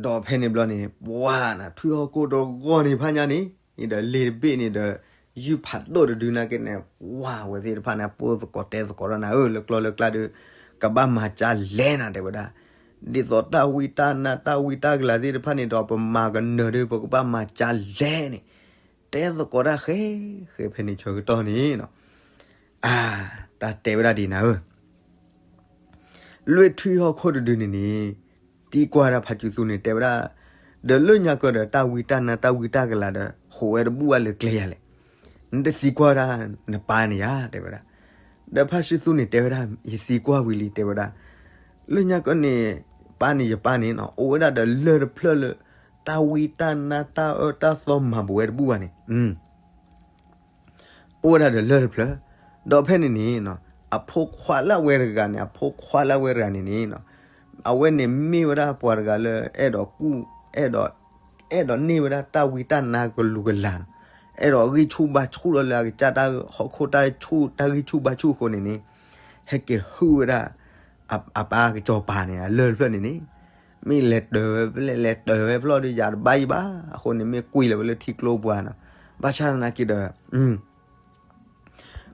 ဒီးဖဲန့ၣ်ဘျီန့ၣ် ပှၤနၤ ထွံၣ်ဟီၣ်ခိၣ်တဂီၢ်န့ၣ်ဖးညါန့ၣ် ဒီးလ့ၤတဘ့ၣ်န့ၣ်ဒီး ယုၢ်ဖးဒိၣ်တဒုနာ်က့န့ၣ် ပှၤဝဲသ့ၣ်တဖၣ်န့ၣ် ပိၢ်သကိးတဲသကိးဒီးနၤဧၢ လၢကျီလၢကျါဒီး ကဘၣ်မၤကၢလဲၣ်နၤ တဲဝဲဒၣ်, ဒ်သိးတၢ်ဝံတၢ်နါတၢ်ဝံတၢ်ကလၤသ့ၣ်တဖၣ်န့ၣ်ဒီး ပမၤကနၢၤဒီး ပကဘၣ်မၤကၢလဲၣ်န့ၣ် တဲသကိးတၢ်ဃဲ ဃဲဖဲန့ၣ်ဆၢကတီၢ်န့ၣ်နီၤ, အါ တၢ်တဲဝဲဒၣ်ဒ်နၤဧၢ လွံၢ်ထွံၣ်ဟီၣ်ခိၣ်တဒုန့ၣ်န့ၣ် သံကွၢ်ဒၣ်ဖါစုသူန့ၣ် တဲဝဲဒၣ်, ဒီးလၢညါကဒီး တၢ်ဝံတၢ်နါတၢ်ဝံတၢ်ကလၤဒီး ဟိးဝဲတဘူၣ်ဘၣ်လၢကျဲယၤလဲၣ်, နတသံကွၢ်ဒၣ်နပၢ်န့ၣ်ယၤ တဲဝဲဒၣ်, ဒီးဖါစုသူန့ၣ်တဲဝဲဒၣ် ယသံကွၢ်ဝံၤလံ တဲဝဲဒၣ်, လၢညါကန့ၣ် ပၢ်န့ၣ်ယပၢ်န့ၣ်နီၤ အိၣ်ဝဲဒၣ်ဒီးလၢၢ်တဖျၢၣ်လၢ တၢ်ဝံတၢ်နါတၢ်အၢတၢ်သီမၤဘူးဝဲတဘူၣ်ဘၣ်န့ၣ် အိၣ်ဝဲဒၣ်ဒီးလၢၢ်တဖျၢၣ်, ဒီးဖဲန့ၣ်န့ၣ် အဖိခွါလၢအဝဲတဂၤန့ၣ် အဖိခွါလၢအဝဲတဂၤန့ၣ်န့ၣ် အဝဲန့ၣ်မ့ၢ်ဝဲဒၣ်ပှၤတဂၤလၢ အဲၣ်ဒိးကူၣ် အဲၣ်ဒိး အဲၣ်ဒိးန့ၢ်ဝဲဒၣ်တၢ်ဝံတၢ်နါကလူးကလၤနီၤ, အဲၣ်ဒိးဂံၢ်ဆူၣ်ဘါဆူၣ်လီၤလၢအကစၢ်တၢ်ဟီၣ်ခိၣ်တၢ်ဆူၣ် တၢ်ဂံၢ်ဆူၣ်ဘါဆူၣ်အဃိန့ၣ်န့ၣ် ဟဲက့ၤဟုၣ်ဝဲဒၣ် အပၢ်ကစီၤပၤန့ၣ် အလၢၢ်တဖျၢၣ်န့ၣ်န့ၣ် မ့ၢ်လဲၤတၢၤဝဲဖဲလဲၣ် လဲၤတၢၤဝဲဖျီၣ်ဒီးယၤတဘၣ်ယံၤဘၣ် အဃိန့ၣ် မ့ၢ်ကွံာ်လီၤဝဲလၢထံကျိပူၤနီၤ, ဘၣ်ဆၣ်သနာ်က့ဒီး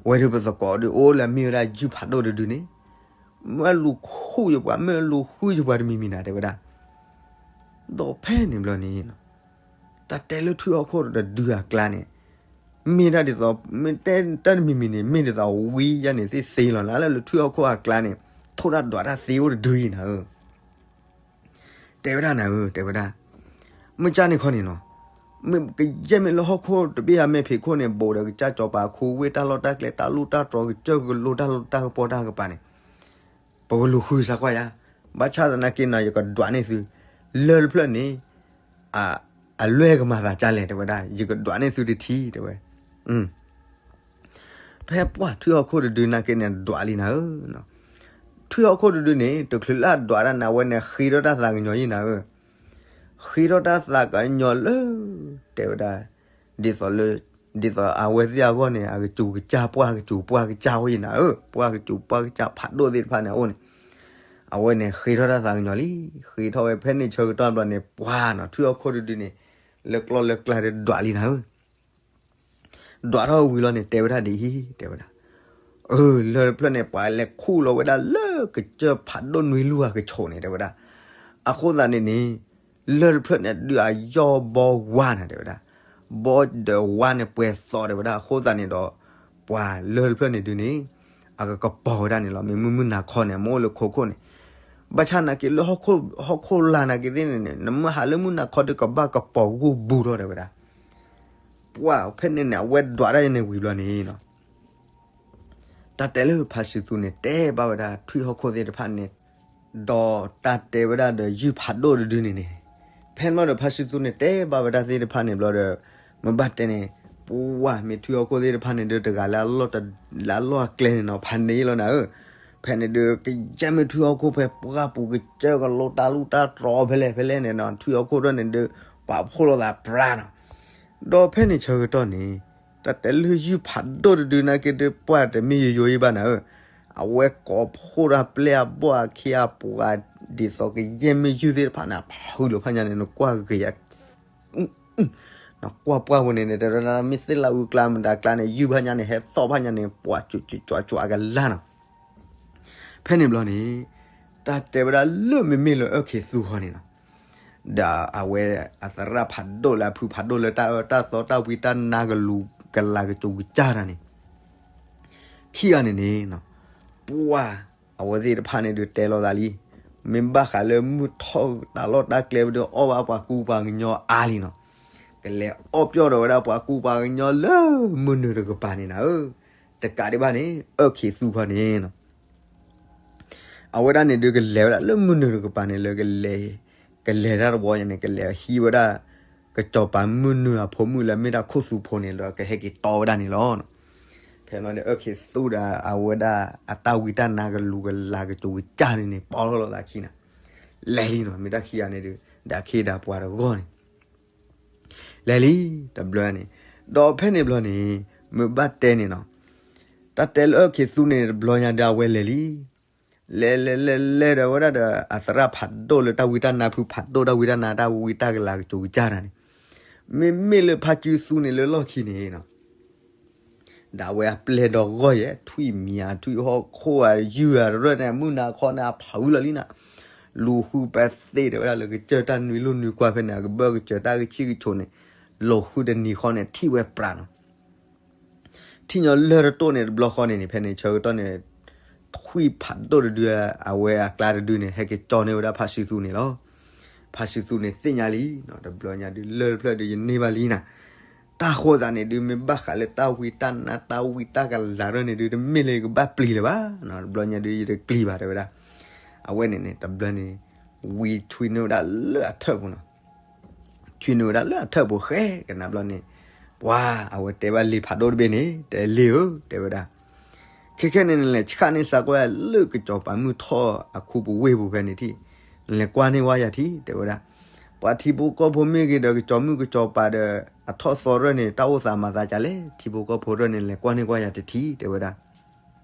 ဝဲဒၣ်ပသကိးဒုးအိၣ်လၢအမ့ၢ်ဝဲဒၣ်ယုၢ်ဖးဒိၣ်တဒုန့ၣ် မ့ၢ်လူၤဃုယပှၤ မ့ၢ်လူၤဃုယပှၤတမံၤမံၤနၤ တဲဝဲဒၣ်, ဒီးဖဲန့ၣ်ဘျီန့ၣ် တၢ်တဲလၢထွံၣ်ဟီၣ်ခိၣ်တဒုအကျါန့ၣ် မ့ၢ်ဒၣ်ဒ်သိး မ့ၢ်တဲတၢ်တမံၤမံၤန့ၣ် မ့ၢ်ဒ်သိးဝံယါန့ၣ်သ့သ့လီၤနၤ လၢလၢထွံၣ်ဟီၣ်ခိၣ်အကျါန့ၣ် ထိၣ်တၢ်ဒွးတၢ်သ့အိၣ်တဒုအံၤနၤဧၢ တဲဝဲဒၣ်နၤဧၢ တဲဝဲဒၣ်, မ့ၢ်ကၢ်န့ၣ်ခီန့ၣ်နီၤ, မ့ၢ်ကယဲၢ်မ့ၢ်လၢဟီၣ်ခိၣ်တဘ့ၣ်အမဲာ်ဖံးခိၣ်န့ၣ် ဘူးဒီးကစၢ်စီၤပၤခူဝ့ၢ်တၢ်လီၢ်တၢ်ကျဲတၢ်လူၢ်တၢ်တြီၤကစၢၢ်ကလိတၢ်လီၢ်တၢ်ကပီၤတၢ်ကပၤန့ၣ် ပကလူၤဃုစၢ်ကွၢ်ယၤ, ဘၣ်ဆၣ်သနာ်က့နီၤ ယကဒွးန့ၢ်သု, လၢၢ်တဖျၢၣ်န့ၣ် အလွဲၢ်ကမၤသးကၢ်လဲၣ် တဲဝဲဒၣ်, ယကဒွးန့ၢ်သုတထံ တဲဝဲ ဖဲပှၤထွံၣ်ဟီၣ်ခိၣ်တဒုနာ်က့န့ၣ် ဒွးလံနၤဧၢ, ထွံၣ်ဟီၣ်ခိၣ်တဒုန့ၣ် တချုးလၢအဒွးတၢ်န့ၣ် အဝဲန့ၣ်ဃ့ထီၣ်တၢ်သးကညီၤယံၤနၤဧၢ, ဃ့ထီၣ်တၢ်သးကညီၤလၢ တဲဝဲဒၣ်, ဒ်သိးလၢ ဒ်သိးအဝဲသ့ၣ်အဂီၢ်န့ၣ် အကစူၤကစၢ် ပှၢ်ကစူၤပှၢ်ကစၢ်အိၣ်ယံၤနၤဧၢ, ပှၢ်ကစူၤပှၢ်ကစၢ်ဖးဒိၣ်သ့ၣ်တဖၣ်န့ၣ်အအိၣ်န့ၣ် အဝဲန့ၣ်ဃ့ထီၣ်တၢ်သးကညီၤလံ, ဃ့ထီၣ်ဝဲဖဲန့ၣ်ဆၢကတီၢ်ဘျီန့ၣ် ပှၤနီၤ ထွံၣ်ဟီၣ်ခိၣ်တဒုန့ၣ် လၢကျီလၢကျါဒီးဒွးလံနၤဧၢ, ဒွးထီၣ်ဝံၤလီၤန့ၣ် တဲဝဲဒၣ်ဒ်အံၤ တဲဝဲဒၣ်, အၢ လၢၢ်တဖျၢၣ်န့ၣ် ပှၤလဲၤခူၣ်လီၤဝဲဒၣ်လၢကစၢၢ်ဖးဒိၣ်နွံလူၢ်အကဆိးန့ၣ် တဲဝဲဒၣ်, အဃိသတးန့ၣ်န့ၣ် လၢၢ်တဖျၢၣ်န့ၣ် ဒုးအယီၢ်ဘီဝါနၤ တဲဝဲဒၣ်, ဘီဒီးဝါန့ၣ်ပှဲၤသီး တဲဝဲဒၣ်, အဃိသတးန့ၣ်ဒီး ပှၤလၢၢ်တဖျၢၣ်န့ၣ်ဒုးန့ၣ် အကကပီၤဝဲဒၣ်န့ၣ်လီၤ, မ့ၢ်မုၢ်မုၢ်နၤခီန့ၣ် အမ့ၢ်အိၣ်လၢခိခိၣ်န့ၣ်, ဘၣ်ဆၣ်သနာ်က့လၢ ဟီၣ်ခိၣ်လာ်နာ်က့သ့ၣ်န့ၣ် နမ့ၢ်ဟးလၢမုၢ်နၤခီဒီးကဘၣ်ကပီၤဂိၢ်ဘူးထီၣ် တဲဝဲဒၣ်, ပှၤဖဲန့ၣ်န့ၣ် အဝဲဒွးတၢ်န့ၣ်ဝံၤဘျီန့ၣ် တၢ်တဲလၢဖါစုသူန့ၣ် တဲဘၣ်ဝဲဒၣ်ထွံၣ်ဟီၣ်ခိၣ်သ့ၣ်တဖၣ်န့ၣ်, ဒီးတၢ်တဲဝဲဒၣ်ဒီးယုၢ်ဖးဒိၣ်တဒုန့ၣ်န့ၣ်, ဖဲန့ၣ်ဘျီဒီးဖါစုသူန့ၣ် တဲဘၣ်ဝဲဒၣ်သ့ၣ်တဖၣ်န့ၣ်ဘျီဒီး မ့ၢ်ဘၣ်တဲန့ၣ်, ပှၤမ့ၢ်ထွံၣ်ဟီၣ်ခိၣ်သ့ၣ်တဖၣ်န့ၣ်ဒီး တဂၤလၢအလီၢ်အကျဲန့ၣ်နီၤ ဖးန့ၢ်လီၤနၤဧၢ, ဖဲန့ၣ်ဒီး ကယဲၢ်မ့ၢ်ထွံၣ်ဟီၣ်ခိၣ်ဖဲပှၢ်ပူၤကစၢၢ်ကလိ တၢ်လူၢ်တၢ်တြီၤဖဲလဲၣ်ဖဲလဲၣ်န့ၣ်နီၤ ထွံၣ်ဟီၣ်ခိၣ်ဒၣ်န့ၣ်ဒီး ပာ်ဖှိၣ်လိာ်သးပြးနီၤ ဒီးဖဲန့ၣ်ဆၢကတီၢ်န့ၣ် တၢ်တဲလၢယုၢ်ဖးဒိၣ်တဒုနာ်က့ဒီး ပှၤတမ့ၢ်ယိယိအံၤဘၣ်နၤဧၢ, အဝဲကိးဖှိၣ်တၢ်ပျဲၢ်အဘီၣ်အခ့အပှၤ ဒ်သိးကယဲၢ်မ့ၢ်ယုၢ်သ့ၣ်တဖၣ်န့ၣ် အဖုလီၤဖးညါန့ၣ် နကွၢ်ဂ့ၤ နကွၢ်ပှၢ်ဝဲန့ၣ်န့ၣ် တဲဝဲဒၣ်မ့ၢ်သ့ၣ်လၢအူကျါမတၤကျါန့ၣ် ယုၢ်ဖးညါန့ၣ် ဟဲသီၣ်ဖးညါန့ၣ် ပှၤကၠိးကၠိးကၠိးကၠိးအကလၢ်နီၤ. ဖဲန့ၣ်ဘျီန့ၣ် တၢ်တဲဝဲဒၣ်လၢမ့မ့ၢ်လၢအၢၣ်ခ့သူဃီန့ၣ်နီၤ, ဒီးအဝဲအသရၣ်ဖးဒိၣ်လၢအဖုဖးဒိၣ်လၢတၢ်အၢတၢ်သီတၢ်ဝံတၢ်နါကလူးကလၤကၠိးကစၢ်တၢ်န့ၣ် ခံဂၤန့ၣ်န့ၣ် ပှၢ်အဝဲသ့ၣ်တဖၣ်န့ၣ်ဒုးတဲလိာ်သးလံ, မ့ၢ်ဘၣ်ဃးလၢမုၢ်ထီၣ်တၢ်လီၢ်တၢ်ကျဲဝဲဒုးအီၣ်ဘၣ်ပှၤကူပှၤကညီအါလံနီၤ, ကလဲၤအီၣ်ပျီၢ်ဒီးဝဲဒၣ်ပှၤကူပှၤကညီလၢမုၢ်နုာ်တကပၤန့ၣ်နၤဧၢ, တကးဒံးဘၣ်န့ၣ် အၢၣ်ခ့သူဃီန့ၣ်နီၤ အဝဲဒၣ်န့ၣ်ဒုးကလဲၤဝဲဒၣ်လၢမုၢ်နုာ်တကပၤန့ၣ် လၢကလဲၤ ကလဲၤတၢ်တဝီညါန့ၣ် ကလဲၤဟံးဝဲဒၣ် ကစီၤပၤမုၢ်နုာ်အဖိမုၣ်လၢမ့ၢ်ဒၣ်ခိၣ်သူဖိန့ၣ် ဒီးကဟဲက့ၤတီဝဲဒၣ်န့ၣ်လီၤ. ဖဲန့ၣ်ဘျီန့ၣ်အၢၣ်ခ့သူဒီးအဝဲဒၣ်အတၢ်ဝံတၢ်နါကလူးကလၤကၠိးကစၢ်န့ၣ်န့ၣ် ပီၢ်ထီၣ်လိာ်သးခံနၤ, လဲၤလံနီၤ, မ့ၢ်တၢ်ခံဂၤန့ၣ်ဒုး ဒီးအခ့ဒီးပှၤတဂီၢ်န့ၣ် လဲၤလံ တဘျီန့ၣ်, ဒီးဖဲန့ၣ်ဘျီန့ၣ် မ့ၢ်ဘၣ်တဲန့ၣ်နီၤ, တၢ်တဲလၢအၢၣ်ခ့သူန့ၣ် တဘျီညါဒီးအဝဲလဲၤလံ, လဲၤလဲၤလဲၤလဲၤဒီးဝဲဒၣ်ဒီး အသရၣ်ဖးဒိၣ်လၢတၢ်ဝံတၢ်နါဖုဖးဒိၣ်တၢ်ဝံတၢ်နါတၢ်ဝံတၢ်ကလၤကၠိကစၢ်တၢ်န့ၣ်, မ့မ့ၢ်လၢဖါစုသူန့ၣ်လၢလီၢ်ခံန့ၣ်နီၤ ဒီးအဝဲအပျဲၢ်ဒီဂီၢ်ယဲ ထွံၣ်မံၤအထွံၣ်ဟီၣ်ခိၣ်အယုၢ်အရၢၢ်န့ၣ် အမုၢ်နၤခီန့ၣ် အဖးဝံလီၤလံနၤ, လူၤဃုပသ့ၣ်ဒီးဝဲဒၣ်လၢကစၢၢ်တၢ်နွံလိၢ်နွံကွၢ်ဖဲန့ၣ် အကဘၢၣ်ကစၢၢ်တၢ်ကဆံၣ်ကဆိးန့ၣ်, လူၤဃုတနံၤဃီန့ၣ် ထံၣ်ဝဲပြးနီၤ ထံၣ်ညီလၢၢ်တတိၢ်န့ၣ် တဘျီဃီန့ၣ်န့ၣ် ဖဲန့ၣ်ဆၢကတီၢ်န့ၣ် ထွံၣ်ဖးဒိၣ်တဒု အဝဲအကျါတဒုန့ၣ် ဟဲက့ၤကၠီန့ၢ်ဝဲဒၣ်ဖါစုသူန့ၣ်လီၤ. ဖါစုသူန့ၣ်သ့ၣ်ညါလံ, တဘျီညါဒုးလၢၢ်တဖျၢၣ်ဒုးယန့ၢ်ဘၣ်လံနၤ, တၢ်ဃိသးန့ၣ်ဒုး မ့ၢ်ဘၣ်ဃးလၢတၢ်ဝံတၢ်နါတၢ်ဝံတၢ်ကလၤရၢၢ်န့ၣ်ဒုး တမ့ၢ်လၢယကဘၣ်ပျံၤလၢၤဘၣ်, တဘျီညါဒုးယတပျံၤဘၣ်တဲဝဲဒၣ်. အဝဲန့ၣ်န့ၣ် တဘျီန့ၣ် ဝံထွံၣ်န့ၢ်ဝဲဒၣ်လၢအထၢၣ်ပူၤနီၤ ထွံၣ်န့ၢ်ဝဲဒၣ်လၢအထၢၣ်ပူၤဃဲကနၣ်ဘျီန့ၣ်, ပှၤအဝဲတဲဘၣ်လံာ်ဖးဒိၣ်တဘ့ၣ်န့ၣ် တဲလံာ်ဧၢ တဲဝဲဒၣ်, ခဲခဲန့ၣ်နလဲၤဆှၣ်န့ၢ်စးကွၢ်လၢကစီၤပၤမုၢ်ထီၣ်အခူပူၤဝ့ၢ်ပူၤဖဲန့ၣ်ထံၣ်, နလဲၤကွၢ်န့ၢ်ဝဲယၤထံၣ် တဲဝဲဒၣ်. ပှၤထံဖိကီၢ်ဖိမ့ၢ်ဂ့ၤဒီး ကစီၤမုၢ်ကစီၤပၤဒီး အထီၣ်သီရၢၢ်န့ၣ် တၢ်အိၣ်သးမၤသးကလဲၣ်, ထံဖိကီၢ်ဖိရၢၢ်န့ၣ် လဲၤကွၢ်န့ၢ်ကွၢ်ယၤတထံၣ် တဲဝဲဒၣ်. ဒီးတၢ်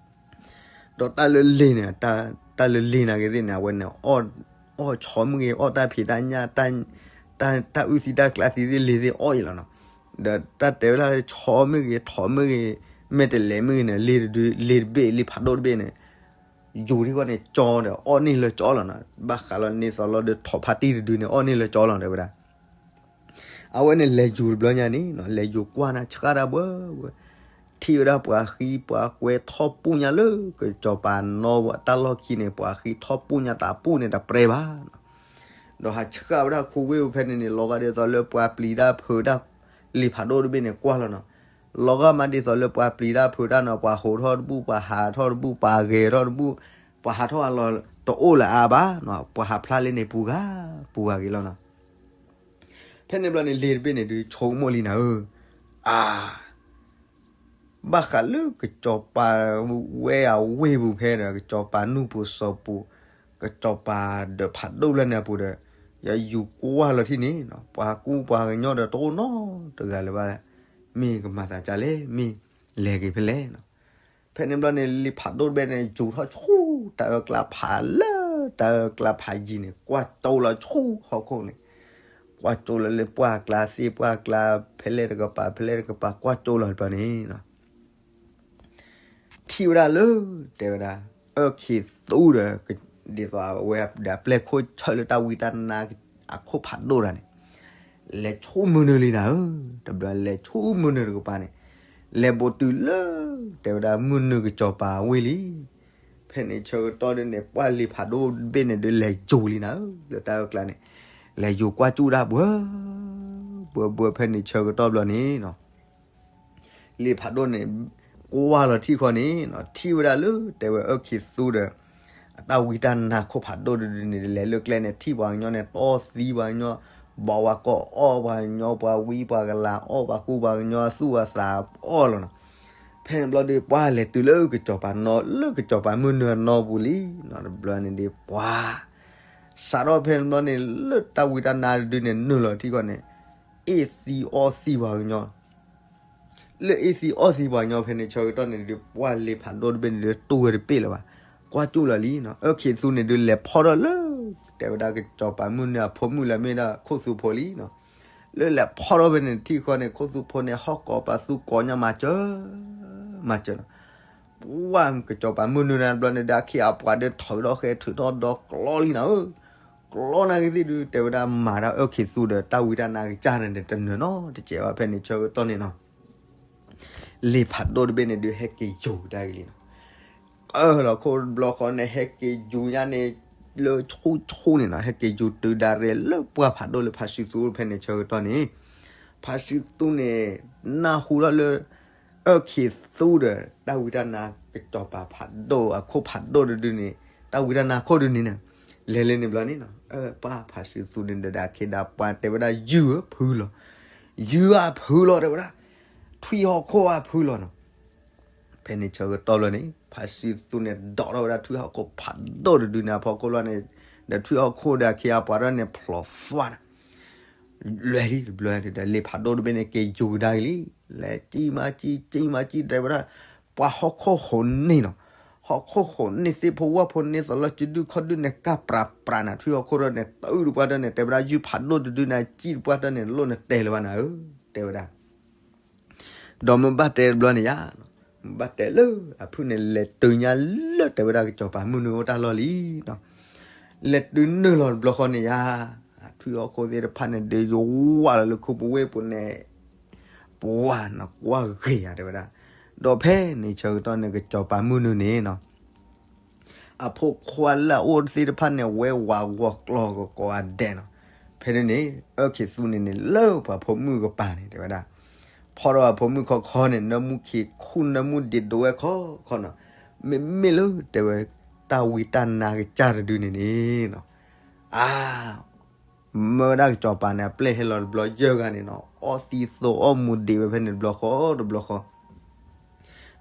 လၢလံာ်န့ၣ်, တၢ်လၢလံာ်နာ်က့သ့ၣ်န့ၣ် အဝဲန့ၣ် အီၣ်ဆီမ့ၢ်ဂ့ၤ အီၣ်တၢ်ဖံးတၢ်ညၣ်, တၢ်အုၣ်သံတၢ်ကျါသံသ့ၣ်လံာ်သ့ၣ်အီၣ်အံၤလီၤနီၤ. ဒီးတၢ်တဲဝဲဒၣ်ဆီမ့ၢ်ဂ့ၤ ထိးမ့ၢ်ဂ့ၤ, မဲာ်တဲးလဲးမ့ၢ်ဂ့ၤန့ၣ် လံာ်တဘ့ၣ် လံာ်ဖးဒိၣ်တဘ့ၣ်န့ၣ် ယူၤထံၣ်ဃီန့ၣ် ကၠီဒီးအီၣ်န့ၢ်လၢကၠီလီၤနီၤ. ဘၣ်ဃးလီၤန့ၢ်သီလီၤဒီးထိးဖါတံၢ်တဒုန့ၣ် အီၣ်န့ၢ်လၢကၠီလီၤတဲဝဲဒၣ်. အဝဲန့ၣ်လဲၤယူၤတဘျီညါန့ၣ် လဲၤယူၤကွၢ်နၤဆှၣ်တၢ်ဘၣ်ဝဲ ထံၣ်ဝဲဒၣ်ပှၤဃံပှၤကွဲထီၣ်ပူၣ်ညါလၢကစီၤပၤနီၢ်ဝဲတၢ်လီၢ်ခံန့ၣ် ပှၤဃံထီၣ်ပူၣ်ညါတပူၣ်န့ၣ်တပြဲဘၣ်. ဒီးဟးဆှၣ်ဝဲဒၣ်ခူဝ့ၢ်ဖဲန့ၣ်န့ၣ် လီၤဂာ်ဒ်သိးလၢပှၤပျံၤတၢ်ဖုးတၢ်လံာ်ဖးဒိၣ်တဘ့ၣ်န့ၣ်ကွၢ်လီၤနီၤ. လီၤဂာ်မးဒ်သိးလၢပှၤပျံၤတၢ်ဖုးတၢ်နီၤ ပှၤဟိးထီၣ်တဘူၣ် ပှၤဟးထီၣ်တဘူၣ် ပှၤဟးထီၣ်အလီၢ်တအိၣ်လၢၤအါဘၣ်နီၤ ပှၤဟးဖျါလၢန့ၣ်ပူၤဂၤ ပူၤဂၤက့ၤလီၤနီၤ. ဖဲန့ၣ်ဘျီန့ၣ် လံာ်တဘ့ၣ်န့ၣ်ဒုးဆိကမိၣ်လံနၤဧၢ, အါ ဘၣ်ဃးလၢကစီၤပၤဝဲအဝ့ၢ်ပူၤဖဲဒီး ကစီၤပၤနူၢ်ပူၤစီၤပူၤ ကစီၤပၤဒီးဖးဒိၣ်လၢန့ၣ်အပူၤဒီး ယယူၤကွၢ်လီၤထံၣ်န့ၣ် ပှၤကူပှၤကညီဒီးတအိၣ်နီတဂၤလၢၤဘၣ်, မ့ၢ်ကမၤသးဒ်လဲၣ် မ့ၢ်လဲၤက့ၤဖဲလဲၣ်နီၤ. ဖဲန့ၣ်ဘျီန့ၣ် လံာ်ဖးဒိၣ်တဘ့ၣ်န့ၣ် ယူၤထီၣ်ဆူတၢ်အၢကျါဖးလၢ တၢ်အၢကျါဖးယံၤန့ၣ် ကွၢ်ကၠိလီၤဆူဟီၣ်ခိၣ်န့ၣ်, ကွၢ်ကၠိလီၤလၢပှၢ်ကျါသ့ၣ်ပှၢ်ကျါ ဖဲလဲၣ်တကပၤ ဖဲလဲၣ်တကပၤ ကွၢ်ကၠိလီၤတဘျီန့ၣ် ထံၣ်ဝဲဒၣ်လၢ တဲဝဲဒၣ် အၢၣ်ခ့သူဒီး ဒ်သိးအဝဲဒီးအပျဲၢ်ခိၣ်ဆၢၣ်လၢတၢ်ဝံတၢ်နါအခိၣ်ဖးဒိၣ်တၢ်န့ၣ် လဲၤဆူမုၢ်နုာ်လံနၤဧၢ, တဘျီလဲၤဆူမုၢ်နုာ်တကပၤန့ၣ် လဲၤဘူးတုၤလၢ တဲဝဲဒၣ်မုၢ်နုာ်ကစီၤပၤဝ့ၢ်လံ. ဖဲန့ၣ်ဆၢကတီၢ်ဒ်န့ၣ် ပှၢ်လံာ်ဖးဒိၣ်တဘ့ၣ်န့ၣ်ဒုးလဲၤယူၤလံနၤဧၢ, လၢတၢ်အၢကျါန့ၣ် လဲၤယူၤကွၢ်ကၠိဒၣ်ဘှၢ ဘှၢဘှၢဖဲန့ၣ်ဆၢကတီၢ်ဘျီန့ၣ်နီၤ လံာ်ဖးဒိၣ်န့ၣ် ကွၢ်လီၤထံၣ်ဃီန့ၣ်နီၤ ထံၣ်ဝဲဒၣ်လၢ တဲဝဲအၢၣ်ခ့သူဒီး အတၢ်ဝံတၢ်နါခိၣ်ဖးဒိၣ်တဒုန့ၣ် လဲၤလၢကျဲန့ၣ် ထံၣ်ပှၤကညီန့ၣ် တီၢ်သံပှၤကညီ ဘီဝါကီၢ်အီၣ်ပှၤကညီ ပှၤဝံပှၤကလၤအီၣ် ပှၤကူပှၤကညီအသူၣ်အသးအီၣ်လီၤနီၤ. ဖဲန့ၣ်ဘျီဒီး ပှၢ်လဲၤတုၤလၢကစီၤပၤနီၤ လၢကစီၤပၤမုၢ်နုာ်အနီၢ်ပူၤလံနီၤ တဘျီန့ၣ်ဒီး ပှၤ စးထီၣ်ဖဲန့ၣ်ဘျီန့ၣ် လၢတၢ်ဝံတၢ်နါတဒုန့ၣ် နုာ်လီၤထံဃီန့ၣ် အ့ၣ်သံအီၣ်သံပှၤကညီ ပ လၢအ့ၣ်သံအီၣ်သံပှၤညီဖဲန့ၣ်ဆၢကတီၢ်န့ၣ်ဒုး ပှၢ်လ့ၤဖးဒိၣ်တဘ့ၣ်န့ၣ်ဒုး တူၢ်ဝဲတပ့ၢ်လၢၤဘၣ်, ကွၢ်ကၠူၣ်လီၤလံနီၤ. အၢၣ်ခံးသူန့ၣ်ဒုး လဲၤဖီၣ်ထီၣ်လၢ တဲဝဲဒၣ်ကစီၤပၤမုၢ်နုာ်အဖိမုၣ်လၢမ့ၢ်ဒၣ်ခိၣ်သူဖိလံနီၤ. လၢလဲၤဖီၣ်ထီၣ်ဖဲန့ၣ်ထံၣ်ဃီန့ၣ် ခိၣ်သူဖိန့ၣ် ဟီၣ်ကိးပာ်သူကိးညါမၤစၢၤ မၤစၢၤနီၤ. ပှၢ်ကစီၤပၤမုၢ်နုာ်န့ၣ်တဘျီန့ၣ်ဒုး အခ့အပှၤဒုးထီၣ်ဒီးဃဲထုးထီၣ်ဒီးကျီလံနီၤဧၢ. ကျီနာ်က့သ့ၣ်ဒုး တဲဝဲဒၣ်မၤတၢ်အၢၣ်ခံးသူဒီး တၢ်ဝံတၢ်နါကစၢ်န့ၣ် တနၢၤနီတစဲးဘၣ်ဖဲန့ၣ်ဆၢကတီၢ်န့ၣ်နီၤ. လ့ၤဖးဒိၣ်တဘ့ၣ်န့ၣ်ဒုး ဟဲက့ၤယူၤတၢ်ဂ့ၤလံနီၤ. အၢၣ်လီၤခိၣ်တဘျီဃီန့ၣ် ဟဲက့ၤယူၤညါန့ၣ် လၢဆူၣ်ဆူၣ်န့ၣ်နီၤ, ဟဲက့ၤယူၤတုၤဒၣ်ရဲၣ်လၢပှၢ်ဖးဒိၣ်လၢဖါစုသူဖဲန့ၣ်ဆၢကတီၢ်န့ၣ်, ဖါစုသူန့ၣ် နၢ်ဟူထီၣ်လၢ အၢၣ်ခံးသူဒီး တၢ်ဝံတၢ်နါကစီၤပၤဖးဒိၣ်အခိၣ်ဖးဒိၣ်တဒုန့ၣ် တၢ်ဝံတၢ်နါခိၣ်ဒုန့ၣ်နီၤ, လဲၤလၢန့ၣ်ဘျီန့ၣ်နီၤ, အၢၣ်ပှၢ်ဖါစုသူန့ၣ်ဒီး အခ့ဒီးပှၤတဲဝဲဒၣ်ယုၢ်ဧၢဖုလီၤ, ယုၢ်ဧၢဖုလီၤတဲဝဲဒၣ်, ထွံၣ်ဟီၣ်ခိၣ်ဧၢဖုလီၤနီၤ. ဖဲန့ၣ်ဆၢကတီၢ်လီၤန့ၣ် ဖါစုသူန့ၣ် ဒိးထီၣ်ဝဲဒၣ်ထွံၣ်ဟီၣ်ခိၣ်ဖးဒိၣ်တဒုန့ၣ်အဖီခိၣ်လီၤန့ၣ်, ဒီးထွံၣ်ဟီၣ်ခိၣ်ဒီးအခ့အပှၤထီၣ်န့ၣ် ဖျိးသွါန့ၣ် လဲၤလံတဘျီဒီး လ့ၤဖးဒိၣ်တဘ့ၣ်န့ၣ် က့ၤယူၤကဒါက့ၤလံ, လဲၤကံမၤကံ ကံမၤကံ တဲဝဲဒၣ်, ပှၤဟီၣ်ခိၣ်ဟိးန့ၢ်နီၤ, ဟီၣ်ခိၣ်ဟိးန့ၢ်သ့ၣ်ဖိဝၣ်ဖိန့ၢ်သီလီၤစုဒုၣ်ခီၣ်ဒုၣ်န့ၣ် ကၢ်ပြးပြးနၤ ထွံၣ်ဟီၣ်ခိၣ်ထီၣ်န့ၣ် တုၤတပှၢ်တၢၢ်န့ၣ် တဲဝဲဒၣ် ယုၢ်ဖးဒိၣ်တဒုန့ၣ် ကံၣ်တပှၢ်တၢၢ်န့ၣ် လိၣ်နတဲလၢၤဘၣ်နၤဧၢ, တဲဝဲဒၣ် ဒီးမ့ၢ်ဘၣ်တဲတဘျီန့ၣ်ယါ, မ့ၢ်ဘၣ်တဲလၢအဖုၣ်န့ၣ် လဲၤတုၤညါလၢတဲဝဲဒၣ်ကစီၤပၤမုၢ်နုာ်အိၣ်တၢ်လီၢ်လံနီၤ, လဲၤတုၤနုာ်လီၤတဘျီဃီန့ၣ်ယါ, ထွံၣ်ဟီၣ်ခိၣ်သ့ၣ်တဖၣ်န့ၣ် ဒုးယဝးလီၤလၢခိပူၤဝ့ၢ်ပူၤန့ၣ်, ပှၤနီၤကွၢ်ဂ့ၤယါတဲဝဲဒၣ်, ဒီးဖဲန့ၣ်ဆၢကတီၢ်န့ၣ် ကစီၤပၤမုၢ်နုာ်န့ၣ်နီၤ အဖိခွါလၢအအိၣ်သ့ၣ်တဖၣ်န့ၣ် ဝဲဝးဂီၤကျီၤကကိးဂၤဒဲးနီၤ, ဖဲန့ၣ်န့ၣ် အၢၣ်ခံးသူန့ၣ်န့ၣ် လၢပှၤဖိမုၣ်ကပၤန့ၣ် တဲဝဲဒၣ်, ဖီၣ်ထီၣ်အဖိမုၣ်ခီခီန့ၣ် နၢမူခံခူၣ်နၢမူဒံးဒိးဝဲခီခီနီၤ, မ့မ့ၢ်လၢတဲဝဲ တၢ်ဝံတၢ်နါကစၢ်တဒုန့ၣ်န့ၣ်နီၤ, အါ မၢဝဲဒၣ်ကစီၤပၤန့ၣ် အပျဲၢ်ဟဲလီၤတဘျီယဲၢ်ဂၤန့ၣ်နီၤ, အီသံသိးအီၣ်မူဒံးဝဲဖဲန့ၣ်တဘျီဃီတဘျီဃီ,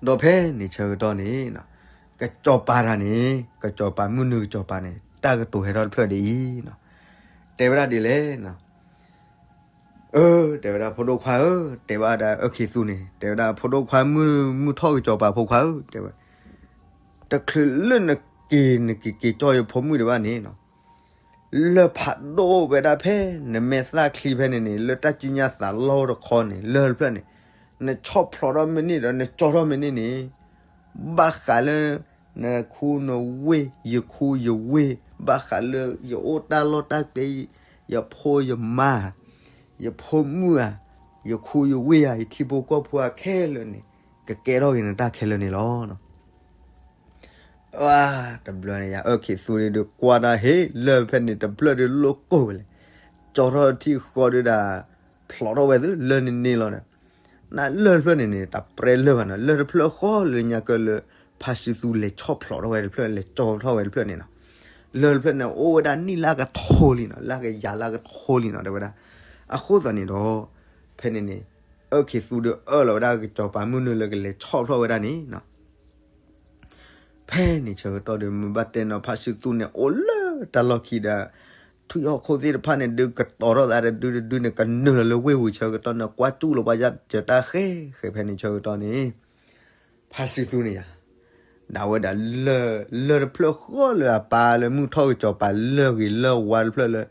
ဒီးဖဲန့ၣ်ဆၢကတီၢ်န့ၣ်နီၤ, ကစီၤပၤတၢ်န့ၣ် ကစီၤပၤမုၢ်နုာ်ကစီၤပၤန့ၣ် တၢ်ကတိၤဟဲထီၣ်တဖျၢၣ်ဒ်အံၤနီၤ, တဲဝဲဒၣ်ဒ်လဲၣ်နီၤ အၢ တဲဝဲဒၣ်ဖိဒိၣ်ခွါဧၢ, တဲဝဲဒၣ်အၢၣ်ခံးသူန့ၣ် တဲဝဲဒၣ်ဖိဒိၣ်ခွါမုၢ် မုၢ်ထီၣ်ကစီၤပၤဖိခွါဧၢ, တဲဝဲ, တချုးလၢနက့ၤ နက့ၤက့ၤကၠီယဖိမုၣ်ဒံးဘၣ်န့ၣ်နီၤ, လၢၢ်ဖးဒိၣ်ဝဲဒၣ်ဖဲ နမဲာ်သၣ်ချံဖဲန့ၣ်န့ၣ် လၢတၢ်စုညါသးလီတခီန့ၣ် လၢၢ်တဖျၢၣ်န့ၣ် နဆီၣ်ဖျိးထီၣ်မ့ၢ်န့ၢ်ဒီး နကၠီထီၣ်မ့ၢ်န့ၢ်န့ၣ် ဘၣ်ဃးလၢ နခူနဝ့ၢ် ယခူယဝ့ၢ် ဘၣ်ဃးလၢယအိၣ်တၢ်လီၢ်တၢ်ကျဲ ယဖိယမါ ယဖိမုၣ်ဧါ ယခူယဝ့ၢ်ဧါ ယထံဖိကီၢ်ဖိအခဲလၢာ်န့ၣ် ကကဲထီၣ်က့ၤနတၢ်ခဲလၢာ်န့ၣ်လီၤ. အါ တဘျီန့ၣ် ယအၢၣ်ခံးသူန့ၣ်ဒုးကွၢ်တၢ်ဟ့ၣ် လၢၢ်ဖဲန့ၣ်တဖျၢၣ်ဒုးလိၣ်ကိၢ်ဝဲလဲၣ်, ကၠီထီၣ်ထံၣ်ဃီဒုးဒၣ် ဖျိးထီၣ်ဝဲသုလၢၢ်န့ၣ်န့ၣ်လီၤဒီး နလၢၢ်တဖျၢၣ်န့ၣ်န့ၣ် တၢ်ပြဲလၢၢ်ဘၣ်နီၤ, လၢၢ်တဖျၢၣ်ဃီလၢညါကၢလၢ ဖါစုသူလဲၤဆီၣ်ဖျိးထီၣ်ဝဲတဖျၢၣ်လဲၤကၠီထီၣ်ဝဲတဖျၢၣ်န့ၣ်နီၤ, လၢၢ်တဖျၢၣ်န့ၣ် အိၣ်ဝဲဒၣ်နံၣ်လၢကထိလံနီၤ, လၢကယၤလၢကထိလံနီၤ တဲဝဲဒၣ်, အဃိသတးန့ၣ်ဒီး ဖဲန့ၣ်န့ၣ် အၢၣ်ခံးသူဒုးအၢၣ်လီၤဝဲဒၣ်ကစီၤပၤမုၢ်နုာ်လၢကလဲၤဆီၣ်ဖျိးဝဲဒၣ်န့ၣ်နီၤ ဖဲန့ၣ်ဆၢကတီၢ်ဒီး မ့ၢ်ဘၣ်တဲနီၤ ဖါစုသူန့ၣ် အိၣ်လၢတၢ်လီၢ်ခံဒီး ထွံၣ်ဟီၣ်ခိၣ်သ့ၣ်တဖၣ်န့ၣ် ဒုးကတီၤထီၣ်သးတဒုတဒုန့ၣ် ကနုာ်လီၤလၢဝ့ၢ်ပူၤဆၢကတီၢ်န့ၣ် ကွၢ်စူၣ်လီၤပှၤယါစၢၤတၢ်ဃဲဃဲ ဖဲန့ၣ်ဆၢကတီၢ်န့ၣ် ဖါစုသူန့ၣ်ယါ ဒၣ်ဝဲဒၣ်လၢၢ် လၢၢ်တဖျၢၣ်ဃီလၢအပၢ်လၢမုၢ်ထီၣ်ကစီၤပၤလၢၢ်ဂ့ၤလၢၢ်ဝါတဖျၢၣ်လၢ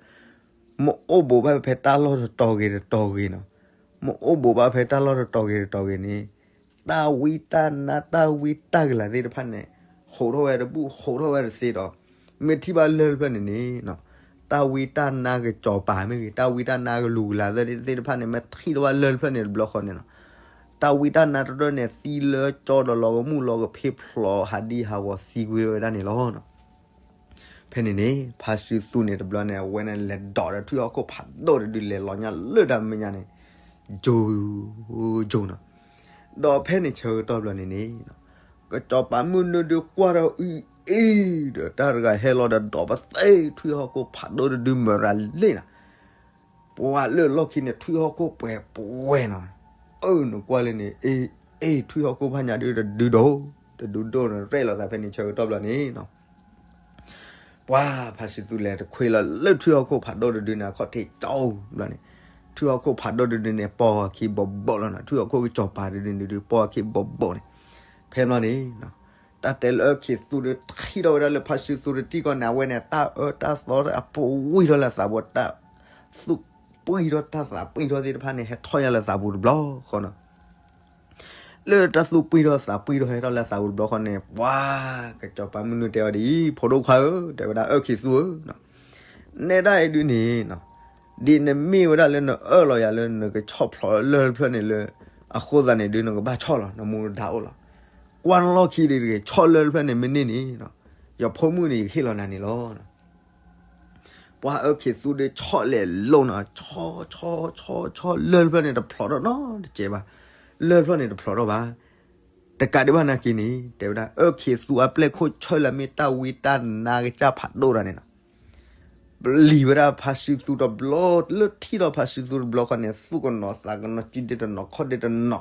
မ့ၢ်အိၣ်ဘူးဘၣ်ဖဲတၢ်လီၢ်တတီၤဂ့ၤတတီၤဂ့ၤနီၤ, မ့ၢ်အိၣ်ဘူးဘၣ်ဖဲတၢ်လီၢ်တတီၤဂ့ၤတတီၤဂ့ၤန့ၣ် တၢ်ဝံတၢ်နါတၢ်ဝံတၢ်ကလၤသ့ၣ်တဖၣ်န့ၣ် ဟိးထီၣ်ဝဲတဘူၣ် ဟိးထီၣ်ဝဲတသ့ဒီး မ့ၢ်ထံၣ်ဘၣ်လၢၢ်တဖျၢၣ်န့ၣ်န့ၣ် တၢ်ဝံတၢ်နါကစီၤပၤမ့ၢ်ဂ့ၤ တၢ်ဝံတၢ်နါကလူၤကလၤသ့ၣ်တဖၣ်န့ၣ် မ့ၢ်ထံၣ်ထီၣ်ဘၣ်လၢၢ်တဖျၢၣ်န့ၣ်တဘျီဃီန့ၣ်နီၤ, တၢ်ဝံတၢ်နါတဖျၢၣ်န့ၣ် သံလၢကၠီဒီးလီၤကမူၣ်လီၤကဖ့ဖျိး ဟးဒံဟးဂီၤသံကွံာ်ဝဲဒၣ်န့ၣ်လီၤ. ဖဲန့ၣ်န့ၣ် ဖါစုသူန့ၣ်တဘျီန့ၣ် အဝဲန့ၣ်လဲၤဒိးဒီးထွံၣ်ဟီၣ်ခိၣ်ဖးဒိၣ်တဒုလဲၤလီၤညါလၢတၢ်မဲာ်ညါန့ၣ် ယိာ် ယိာ်နီၤ, ဒီးဖဲန့ၣ်ဆၢကတီၢ်ဘျီန့ၣ်န့ၣ် ကစီၤပၤမုၢ်နုာ်ဒုးကွၢ်ဒီးအံၤအံၤဒီး တၢ်တဂၤဟဲလီၤဒီးဒိးပသ့ထွံၣ်ဟီၣ်ခိၣ်ဖးဒိၣ်တဒုမၤရၤလ့ၣ်နီၤ, ပှၤလၢလီၢ်ခံန့ၣ် ထွံၣ်ဟီၣ်ခိၣ်ပှဲၤပှဲၤနီၤ, အၢ နကွၢ်လၢန့ၣ် အ့ အ့ ထွံၣ်ဟီၣ်ခိၣ်ဖးညါဒုးတဒုဒိၣ် တဒုဒိၣ်န့ၣ် ရဲၣ်လီၤသးဖဲန့ၣ်ဆၢကတီၢ်ဘျီန့ၣ်နီၤ ပှၤဖါစုသူလဲၤတခွ့လီၤလၢထွံၣ်ဟီၣ်ခိၣ်ဖးဒိၣ်တဒုန့ၣ် အခီၣ်ထံးကၠီဘျီန့ၣ်, ထွံၣ်ဟီၣ်ခိၣ်ဖးဒိၣ်တဒုန့ၣ် ပိာ်အခံဘိးဘိးလီၤနီၤ, ထွံၣ်ဟီၣ်ခိၣ်ကစီၤပၤတဒုန့ၣ်ဒုး ပိာ်အခံဘိးဘိးန့ၣ်, ဖဲန့ၣ်န့ၣ် တၢ်တဲလၢအၢခံသူဒုးထံၣ်ထီၣ်ဝဲဒၣ်လၢ ဖါစုသူတထံၣ်ဃီန့ၣ် အဝဲန့ၣ် တၢ်အၢတၢ်သီအပူၤဝံၣ်ထီၣ်လၢသးပူၤ, တၢ်သူၣ်ပှံၢ်ထီၣ်တၢ်သးပှံၢ်ထီၣ်သ့ၣ်တဖၣ်န့ၣ် ဟဲထီၣ်ညါလၢသးပူၤတဘျီဃီနီၤ. လၢတၢ်သူၣ်ပှံၢ်ထီၣ်သးပှံၢ်ထီၣ်ဟဲထီၣ်လၢသးပူၤတဘျီဃီန့ၣ် ပှၤကစီၤပၤမုၢ်နုာ်တဲအီၤဒ်အံၤ, ဖိဒိၣ်ခွါဧၢ, တဲဝဲဒၣ်အၢခံသူဧၢ, နဲဒၣ်အံၤဒုးန့ၣ် ဒ်နမ့ၢ်ဝဲဒၣ်လၢနအၢၣ်လီၤယၤလၢနကဆီၣ်ဖျိးလၢၢ်တဖျၢၣ်န့ၣ်လၢ အဃိသတးန့ၣ်ဒုး နကဘၣ်ဆီၣ်လီၤ, နမူနဒါအိၣ်လီၤ. ကွၢ်လီၢ်ခံဒံးတဂ့ၤ, ဆီၣ်လၢၢ်တဖျၢၣ်န့ၣ်မ့ၢ်န့ၢ်န့ၣ် ယဖိမုၣ်န့ၣ် ယကဟ့ၣ်လီၤနၤန့ၣ်လီၤ. ပှၤအၢခံသူဒုးဆီၣ်လဲၤလိၤနီၤ, ဆီၣ်ဆီၣ်ဆီၣ်ဆီၣ် လၢၢ်တဖျၢၣ်န့ၣ်တဖျိးထီၣ်နီတစဲးဘၣ်, လၢၢ်တဖျၢၣ်န့ၣ်တဖျိးထီၣ်ဘၣ်. တကးဒံးဘၣ်နာ်က့န့ၣ် တဲဝဲဒၣ် အၢခံသူအပျဲၢ်ခိၣ်ဆၢလၢမ့ၢ်တၢ်ဝံတၢ်နါကစၢ်ဖးဒိၣ်တၢ်န့ၣ်နီၤ ပျံၤဝဲဒၣ်ဖါစုသူတဘျီ, လၢထံၣ်ထီၣ်ဖါစုသူတဘျီဃီန့ၣ် သူၣ်ကနီၤသးကနီၤ စုဒ့တနီၤခီၣ်ဒ့တနီၤ,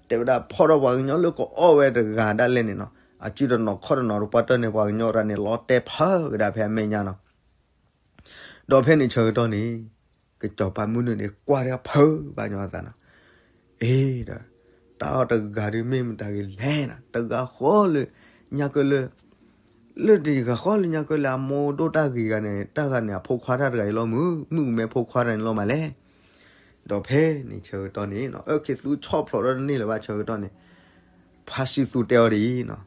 တဲဝဲဒၣ်ဖီၣ်ထီၣ်ပှၤကညီလၢကအီၣ်ဝဲတဂၤဒၣ်လဲာ်န့ၣ်နီၤ, အစုတနီၤခီၣ်တနီၤတပှၢ်တၢၢ်န့ၣ် ပှၤကညီတဂၤန့ၣ် လီၤတဲာ်ဖၢကဒါဖဲအမဲာ်ညါနီၤ. ဒီးဖဲန့ၣ်ဆၢကတီၢ်န့ၣ် ကစီၤပၤမုၢ်နုာ်န့ၣ် ကွၢ်တၢ်ဖၢဘၣ်ညီအသးနီၤ, အ့ဒီး တၢ်အီၣ်တဂၤဒုးမ့ၢ်မတၤဂ့ၤလဲၣ်နီၤ, တဂၤဃီလၢ ညါကၢလၢ လၢတဂၤဃီလၢညါကၢလၢအမိၢ်ဒိၣ်တၢ်ဂ့ၤဂၤန့ၣ် တၢ်ဂၤန့ၣ် အဖိခွါတၢ်တဂၤအံၤလီၤမုၢ်, မုၣ်ကမဲဖိခွါတၢ်န့ၣ်လီၤမးလဲၣ်. ဒီးဖဲန့ၣ်ဆၢကတီၢ်န့ၣ် အၢခံသူဆီၣ်ဖျိးထီၣ်တန့ၢ်လၢၤဘၣ်ဆၢကတီၢ်န့ၣ် ဖါစုသူတဲအီၤဒ်အံၤနီၤ,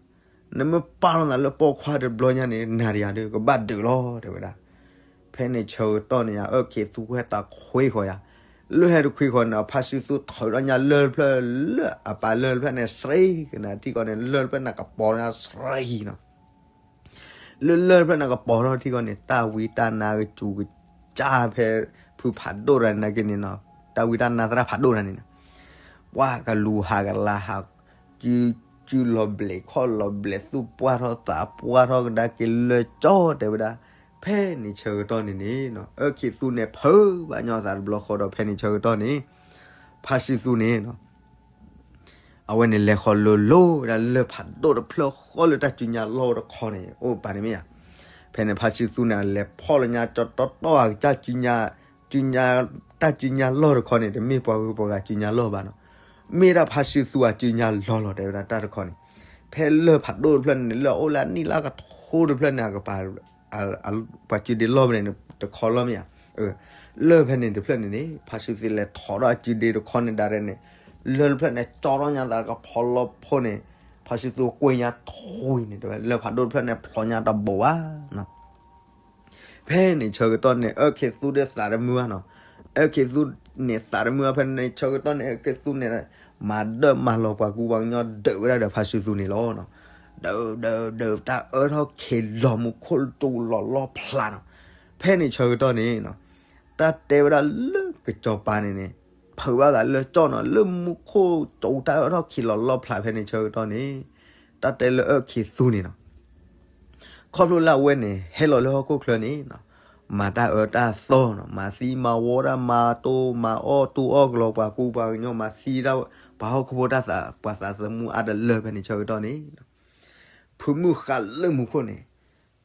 နမ့ၢ်ပာ်လီၤသးလၢပိာ်ခွါတဘျီညါန့ၣ် နၤတယၤဒုး ကဘၣ်ဒုးလီၤ တဲဝဲဒၣ်. ဖဲန့ၣ်ဆၢကတီၢ်န့ၣ်ယၤ အၢခံသူဟဲတခွ့ဃီၤယၤ, လၢဟဲတခွ့ဃီၤန့ၣ် ဖါစုသူထုးထီၣ်ညါလၢၢ်တဖျၢၣ်လၢအပာ်လၢၢ်တဖျၢၣ်န့ၣ် စရံကနၤထံၣ်ဃီန့ၣ် လၢၢ်တဖျၢၣ်န့ၣ်ကပီၤညါစရံနီၤ လၢလၢၢ်တဖျၢၣ်န့ၣ်ကပီၤထီၣ်ထံၣ်ဃီန့ၣ် တၢ်ဝံတၢ်နါကစူၤကစၢ်ဖဲ ဖုဖးဒိၣ်တဂၤန့ၣ်က့န့ၣ်နီၤ, တၢ်ဝံတၢ်နါသရၣ်ဖးဒိၣ်တဂၤန့ၣ်နီၤ, ပှၤကလူၤဟးကလၤဟး စု စုလီၤဘျဲးခီၣ်လီၤဘျဲး သူၣ်ပှၢ်ထီၣ်သးပှၢ်ထီၣ်ကဒါက့ၤလၢာ်ကၠီ တဲဝဲဒၣ်. ဖဲန့ၣ်ဆၢကတီၢ်န့ၣ်န့ၣ် အၢခံသူန့ၣ် ဖုဘၣ်ညီသးတဘျီဃီဒီး ဖဲန့ၣ်ဆၢကတီၢ်န့ၣ် ဖါစုသူန့ၣ် အဝဲန့ၣ်လဲၤဃီၤလိၤလိၤဝဲဒၣ်လၢၢ်ဖးဒိၣ်တဖျၢၣ်ဃီလၢတၢ်စုညါလီၢ်တခီန့ၣ် အိၣ်ပာ်န့ၣ်မ့ၢ်ဧါ. ဖဲန့ၣ်ဖါစုသူန့ၣ် လဲၤဖီၣ်လၢညါကၠီတီတီအကစၢ်စုညါ တၢ်စုညါလီၢ်တခီန့ၣ် တမ့ၢ်ပှၤဂုၤပှၤဂၤစုညါလီၢ်ဘၣ်နီၤ, မ့ၢ်ဒၣ်ဖါစုသူအစုညါလီၢ်လီၤ တဲဝဲဒၣ်တၢ်တခီန့ၣ်. ဖဲလၢၢ်ဖးဒိၣ်တဖျၢၣ်န့ၣ် လၢအအိၣ်လၢအနံၣ်လၢအကထိတဖျၢၣ်န့ၣ် အကပၤ ပှၤစုဒ့လီၢ်ဖဲန့ၣ် တခီလီၤမ့ၢ်ဧါ. လၢၢ်ဖဲန့ၣ်တဖျၢၣ်န့ၣ်န့ၣ် ဖါစုသူလဲၤထီၣ်ဒီးအစုဒ့တခီန့ၣ်ဒၣ်ရဲၣ်န့ၣ် လၢၢ်တဖျၢၣ်န့ၣ် ကၠီထီၣ်ညါသးကဖီလီဖိန့ၣ် ဖါစုသူကွံာ်ညါထွံၣ်န့ၣ် တဲဝဲလၢၢ်ဖးဒိၣ်တဖျၢၣ်န့ၣ် ဖျိးညါတဘိးဘၣ်နီၤ. ဖဲန့ၣ်ဆၢကတီၢ်န့ၣ် အၢခံသူဒုးသးတမုာ်ဘၣ်နီၤ. အၢခံသူန့ၣ်သးတမုာ်ဘၣ် ဖဲန့ၣ်ဆၢကတီၢ်န့ၣ် အၢခံသူန့ၣ် မၤဒၢၣ်မၤလီၤပှၤကူပှၤကညီဒုးဝဲဒၣ်ဒီးဖါစုသူန့ၣ်လီၤ. ဒုးဒုးဒုး တၢ်အၢထီၣ်ခံးလီၤမူခိၣ်ကၠိလီၤလီၢ်ဖျါနီၤ. ဖဲန့ၣ်ဆၢကတီၢ်န့ၣ် တၢ်တဲဝဲဒၣ်လၢကစီၤပၤန့ၣ်န့ၣ် ဖုးဘၣ်သးလၢာ်ကၠီနီၤ လၢမူခိၣ်ကၠိတၢ်အၢထီၣ်ခံးလီၤလီၢ်ဖျါဖဲန့ၣ်ဆၢကတီၢ်န့ၣ် တၢ်တဲလၢအၢခံသူန့ၣ်နီၤ ခီဖျိလၢအဝဲန့ၣ် ဟဲလီၤလၢဟီၣ်ခိၣ်ချၢန့ၣ် မၤတၢ်အၢတၢ်သီနီၤ မၤသံမၤဝီတၢ် မၤတိမၤအီၣ်တိအီၣ်ကလီၤပှၤကူပှၤကညီ မၤသံဒၣ်ပှၤဟီၣ်ခိၣ်ဖိတၢ်သးပှၢ်သးသမူအါတလၢာ်ဖဲန့ၣ်ဆၢကတီၢ်န့ၣ် ဖုမုၣ်ဃးလၢမူခိၣ်န့ၣ်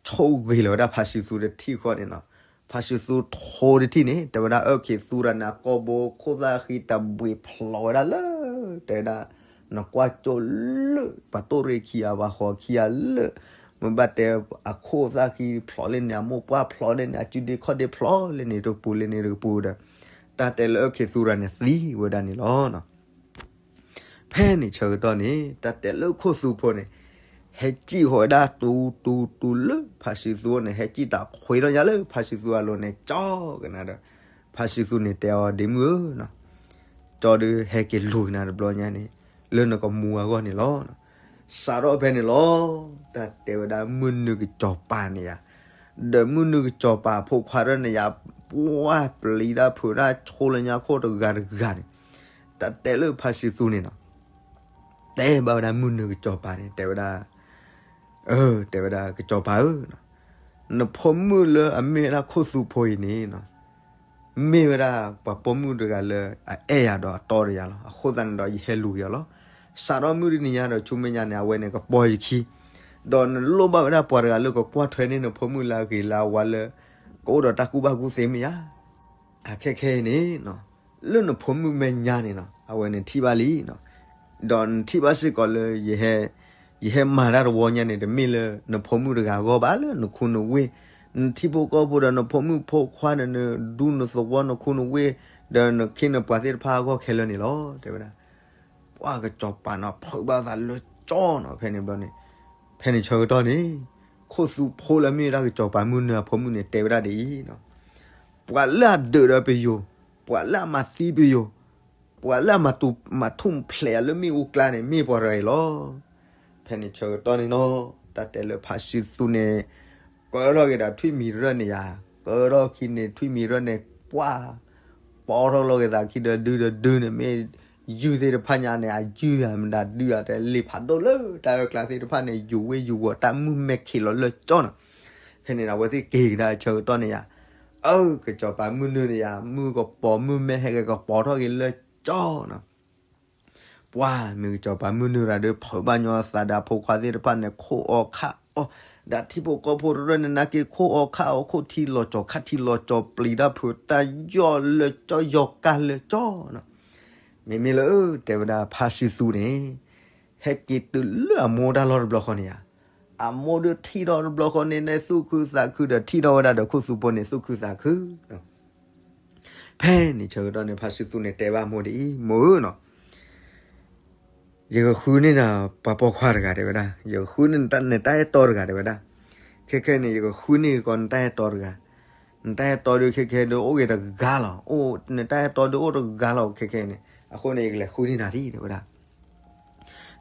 ဆိၣ်ဂ့ၤလီၤဝဲဒၣ်ဖါစုသူတထံၣ်ဃီန့ၣ်နီၤ. ဖါစုသူထိတထံၣ်န့ၣ် တဲဝဲဒၣ်အၢခံသူတဂၤန့ၣ် အကိာ်ဘိခိၣ်သၣ်ဃံတဘှံးဖျိးဝဲဒၣ်လၢ တဲဝဲဒၣ် နကွၢ်ကၠိလၢ ပှၤတိၢ်ရ့ၣ်ခံဂၤ ပှၤဃီၤခံဂၤလၢ မ့ၢ်ဘၣ်တဲ အခိၣ်သၣ်ဃံဖျိးလၢန့ၣ် အမိၢ်ပှၢ်ဖျိးလၢန့ၣ် အစုဒ့ခီၣ်ဒ့ဖျိးလၢန့ၣ်တပူၤလၢန့ၣ်တပူၤဒီး တၢ်တဲလၢအၢခံသူတဂၤန့ၣ်သံဝဲဒၣ်န့ၣ်လီၤ. ဖဲန့ၣ်ဆၢကတီၢ်န့ၣ် တၢ်တဲလၢခိၣ်သူဖိန့ၣ် ဟဲစံၣ်ဃီၤဝဲဒၣ်တူတူတူလၢဖါစုသူန့ၣ် ဟဲစံၣ်တၢ်ခွဲးထီၣ်ညါလၢဖါစုသူအလိၤန့ၣ် ကၠီကနၤဒီး ဖါစုသူန့ၣ်တဲအီၤ ဒ့မုၣ်ဧၢ ကၠီဒုးဟဲက့ၤလူၤကနၤတဘျီညါန့ၣ် လၢနကမူအဂီၢ်န့ၣ်လီၤ. စးထီၣ်ဖဲန့ၣ်လီၤ. တၢ်တဲဝဲဒၣ်မုၢ်နုာ်ကစီၤပၤန့ၣ်ယၤ ဒီးမုၢ်နုာ်ကစီၤပၤအဖိခွါထီၣ်န့ၣ်ယၤ ပှၢ်ပျံၤတၢ်ဖုးတၢ်ဆိလၢညါခိၣ်တဂၤတဂၤန့ၣ် တၢ်တဲလၢဖါစုသူန့ၣ်နီၤ တဲဘၣ်ဝဲဒၣ်မုၢ်နုာ်ကစီၤပၤန့ၣ် တဲဝဲဒၣ် တဲဝဲဒၣ်ကစီၤပၤဧၢ, နဖိမုၣ်လၢအမ့ၢ်ဝဲဒၣ်ခိၣ်သူဖိအံၤန့ၣ် မ့ၢ်ဝဲဒၣ်ပှၤပိာ်မုၣ်တဂၤလၢအအဲၣ်ယၤဒီးအတီတယၤလီၤ. အဃိသတးန့ၣ်ဒီးယဟဲလူၤက့ၤအီၤလီၤ. စးထီၣ်မုၢ်တနံၤညါဒီးဆူမဲာ်ညါန့ၣ် အဝဲန့ၣ်ကပိာ်ယခံ ဒီးနလိၣ်ဘၣ်ဝဲဒၣ်ပှၤတဂၤလၢကကွၢ်ထွဲန့ၢ်နဖိမုၣ်လၢအဂ့ၤလၢအဝါလၢ ကအိၣ်ဒီးတၢ်ကူၣ်ဘၣ်ကူၣ်သ့မ့ၢ်ဧါ. အခဲခဲအံၤန့ၣ် လၢနဖိမုၣ်မဲာ်ညါန့ၣ်နီၤ အဝဲန့ၣ်ထံၣ်ဘၣ်လံနီၤ. ဒီးနထံၣ်ဘၣ်စ့ၢ်ကီးလၢ ယဟဲမၤတၢ်တဝီညါန့ၣ် တမ့ၢ်လၢနဖိမုၣ်တဂၤအဂီၢ်ဘၣ်, လၢနခိၣ်နဝ့ၢ်, နထံဖိကီၢ်ဖိဒီးနဖိမုၣ်ဖိခွါဒီးနဒူနသဝီနခိၣ်နဝ့ၢ်, ဒီးနခ့နပှၤသ့ၣ်တဖၣ်အဂီၢ်ခဲလၢာ်န့ၣ်လီၤ တဲဝဲဒၣ်. ပှၤကစီၤပၤနီၤဖုးဘၣ်သးလၢကၠီနီၤ ဖဲန့ၣ်ဘျီန့ၣ်, ဖဲန့ၣ်ဆၢကတီၢ်န့ၣ်, ခိၣ်သူဖိလၢအမ့ၢ်ဝဲဒၣ်ကစီၤပၤမုၢ်နုာ်အဖိမုၣ်န့ၣ် တဲဝဲဒၣ်ဒ်အံၤနီၤ, ပှၤလၢအဒုးဒီးပယိၤ, ပှၤလၢအမၤသံပယိၤ, ပှၤလၢအမၤထူၣ်ဖျဲးယၤလၢမ့ၣ်အူကျါန့ၣ် မ့ၢ်ပှၤတဂၤအံၤလီၤ. ဖဲန့ၣ်ဆၢကတီၢ်န့ၣ်နီၤ, တၢ်တဲလၢဖါစုသူန့ၣ် ကၢထီၣ်က့ၤဒီးထွံၣ်မံၤရၢၣ်န့ၣ်ယၤ, ကၢထီၣ်ခံန့ၣ်ထွံၣ်မံၤရၢၣ်န့ၣ် ပှၤ ပီထီၣ်လီၤက့ၤသးခံဒီးဒုဒီးဒုန့ၣ် မ့ၢ်ယုၢ်သ့ၣ်တဖၣ်ညါန့ၣ် အယုၢ်ယၤမတၤဒုယၤ တဲလ့ၤဖးဒိၣ်လၢတၢ်အၢကျါသ့ၣ်တဖၣ်န့ၣ် ယူၤဝ့ယူၤဝီၤ တၢ်မုၢ်မဲာ်ခံးလီၤလၢကၠီနီၤ. ဖဲန့ၣ်ဒီးအဝဲသ့ၣ်က့ၤကဒါဆၢကတီၢ်န့ၣ်ယၤ, အၢ ကစီၤပၤမုၢ်နုာ်န့ၣ်ယၤ မုၢ်ကပီၤမုၢ်မဲာ်ဟဲက့ၤကပီၤထီၣ်က့ၤလၢကၠီနီၤ. ပှၤမ့ၢ်ကစီၤပၤမုၢ်နုာ်တဂၤဒီး ဖုးဘၣ်ညီသးဒီးအဖိခွါသ့ၣ်တဖၣ်န့ၣ် ခိၣ်အီခၣ်အီ, ဒီးထံဖိကီၢ်ဖိတရၢၢ်န့ၣ်နာ်က့ ခိၣ်အီခၣ်အီ ခိၣ်ထံလီၤကၠီၤခၣ်ထံလီၤကၠီၤ ပျံၤတၢ်ဖုးတၢ်ယီၢ်လၢကၠီ ယီၤကၢ်လၢကၠီနီၤ. မ့မ့ၢ်လၢတဲဝဲဒၣ်ဖါစုသူန့ၣ် ဟဲက့ၤတုၤလၢအမိၢ်တၢ်လီၢ်တဘျီဃီန့ၣ်ဧါ, အမိၢ်ဒုးထံၣ်ထီၣ်တဘျီဃီန့ၣ် နသူၣ်ခုသးခုဒီး ထံၣ်ထီၣ်ဝဲဒၣ်ဒီးခိၣ်သူဖိန့ၣ် သူၣ်ခုသးခု ဖဲန့ၣ်ဆၢကတီၢ်န့ၣ် ဖါစုသူန့ၣ်တဲဘၣ်မိၢ်ဒ်အံၤ, မိၢ်ဧၢနီၤ, ယကဃုန့ၢ်နၤပှၤပိာ်ခွါတဂၤ တဲဝဲဒၣ်, ယကဃုန့ၢ်နတၢ်အဲၣ်တီတဂၤ တဲဝဲဒၣ်. ခဲခဲန့ၣ် ယကဃုန့ၢ်ကီးနတၢ်အဲၣ်တီတဂၤ, နတၢ်အဲၣ်တီဒုးခဲခဲဒုးအိၣ်ဂ့ၤတဂၤလီၤ, နတၢ်အဲၣ်တီဒုးအိၣ်တဂၤလီၤ ခဲခဲန့ၣ် အဃိန့ၣ် ယကလဲၤဃုန့ၢ်နၤဒံး တဲဝဲဒၣ်.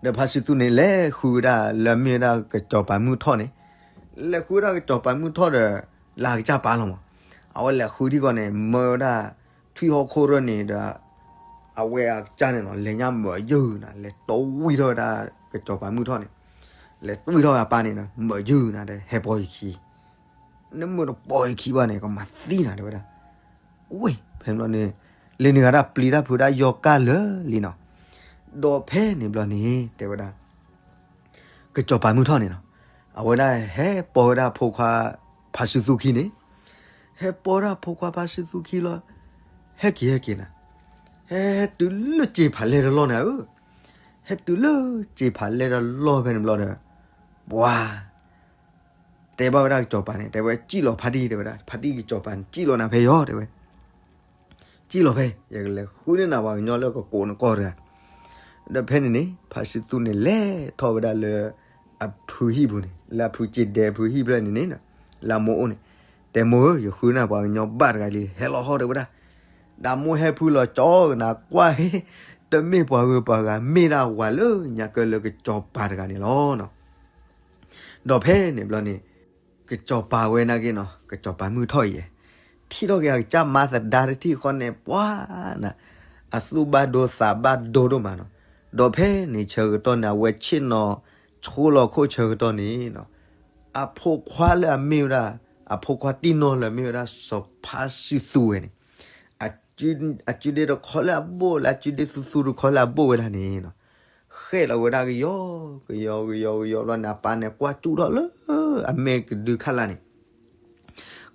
ဒီးဖါစုသူန့ၣ် လဲၤဃုဝဲဒၣ်လၢအမ့ၢ်ဝဲဒၣ်ကစီၤပၤမုၢ်ထီၣ်န့ၣ်, လဲၤဃုဝဲဒၣ်ကစီၤပၤမုၢ်ထီၣ်ဒီး လၢအကစၢ်ပၢ်လီၤမး, အဝဲလဲၤဃုထံၣ်ကီးန့ၣ် မၢဝဲဒၣ် ထွံၣ်ဟီၣ်ခိၣ်ရၢၢ်န့ၣ်ဒီး အဝဲအကစၢ်န့ၣ်နီၤ လဲၤညါမၢယုၢ်နၤ လဲၤတီဝံၣ်ထီၣ်ဝဲဒၣ်ကစီၤပၤမုၢ်ထီၣ်န့ၣ်, လဲၤတီဝံၣ်ထီၣ်ဝဲအပၢ်န့ၣ်နီၤ မၢယုၢ်နၤဒီး ဟဲပိာ်ယခံ, နမ့ၢ်တပိာ်ယခံဘၣ်န့ၣ် ကမၤသံနၤ တဲဝဲဒၣ်. ဝ့ၢ် ဖဲန့ၣ်ဘျီန့ၣ် လၢန့ၣ်ဂၤဒၣ်ပျံၤတၢ်ဖုးတၢ်ယီၤကၢ်လၢာ်လံနီၤ. ဒီးဖဲန့ၣ်ဘျီန့ၣ် တဲဝဲဒၣ် ကစီၤပၤမုၢ်ထီၣ်န့ၣ်နီၤ, အဝဲဒၣ်ဟဲပိာ်ဝဲဒၣ်ဖိခွါဖါစုသူခံန့ၣ်, ဟဲပိာ်ဝဲဒၣ်ဖိခွါဖါစုသူခံလီၤ, ဟဲက့ၤဟဲက့ၤနၤ, ဟဲတုၤလၢစ့ဖးလဲၢ်တလီၢ်န့ၣ်ဧၢ, ဟဲတုၤလၢစ့ဖးလဲၢ်တလီၢ်ဖဲန့ၣ်ဘျီဒီး ပှၤ တဲဘၣ်ဝဲဒၣ်ကစီၤပၤန့ၣ် တဲဝဲ စံၣ်လီၤဖါတံၢ် တဲဝဲဒၣ်, ဖါတံၢ်ကစီၤပၤန့ၣ် စံၣ်လီၤနၤဖဲယီၤ တဲဝဲ, စံၣ်လီၤဖဲ ယကလဲၤဃုန့ၢ်နၤပှၤကညီလၢကကိးနကိးတဂၤ. ဒီးဖဲန့ၣ်န့ၣ် ဖါစုသူန့ၣ် လဲၤထီၣ်ဝဲဒၣ်လၢအဖုဟံၣ်ပူၤန့ၣ် လၢအဖုစ့ဒဲအဖုဟံၣ်ဖျၢၣ်န့ၣ်န့ၣ် လၢအမိၢ်အိၣ်န့ၣ်, တဲမိၢ်ဧၢ ယဃုန့ၢ်ပှၤကညီဘၣ်တဂၤလံ ဟဲလီၤဟီၣ် တဲဝဲဒၣ်. ဒီးမိၢ်ဟဲဖုလီၤကၠီကနၤကွၢ်ဟ့ တမ့ၢ်ပှၤဂုၤပှၤဂၤ မ့ၢ်ဒၣ်ဝၤလၢညါကၢလၢကစီၤပၤတဂၤန့ၣ်လီၤ. ဒီးဖဲန့ၣ်ဘျီန့ၣ် ကစီၤပၤဝဲနာ်က့နီၤ ကစီၤပၤမုၢ်ထီၣ်အံၤ ထံၣ်ထီၣ်က့ၤအကစၢ်မါသဒါတထံၣ်ဃီန့ၣ် ပှၤနၤ အသူၣ်ဘၣ်ဒိသးဘၣ်ဒိဒိၣ်မးနီၤ. ဒီးဖဲန့ၣ်ဆၢကတီၢ်န့ၣ် အဝဲဆ့ၣ်နီၤ ဆိလီၤခိၣ်ဆၢကတီၢ်န့ၣ်နီၤ အဖိခွါလၢအမ့ၢ်ဝဲဒၣ် အဖိခွါတံၢ်နီၢ်လၢအမ့ၢ်ဝဲဒၣ်စီၤဖါစုသူဝဲန့ၣ် အစုဒ့တခီလၢအဘိၣ်လၢအစုဒ့သူသူတခီလၢအဘိၣ်ဝဲဒၣ်န့ၣ်နီၤ ဃဲၣ်လီၤဝဲဒၣ်ကယီကယီကယီကယီဘျီန့ၣ် အပၢ်န့ၣ် ကွၢ်ကၠူၣ်ထီၣ်လၢအမဲာ်ကဒုခါလာ်န့ၣ်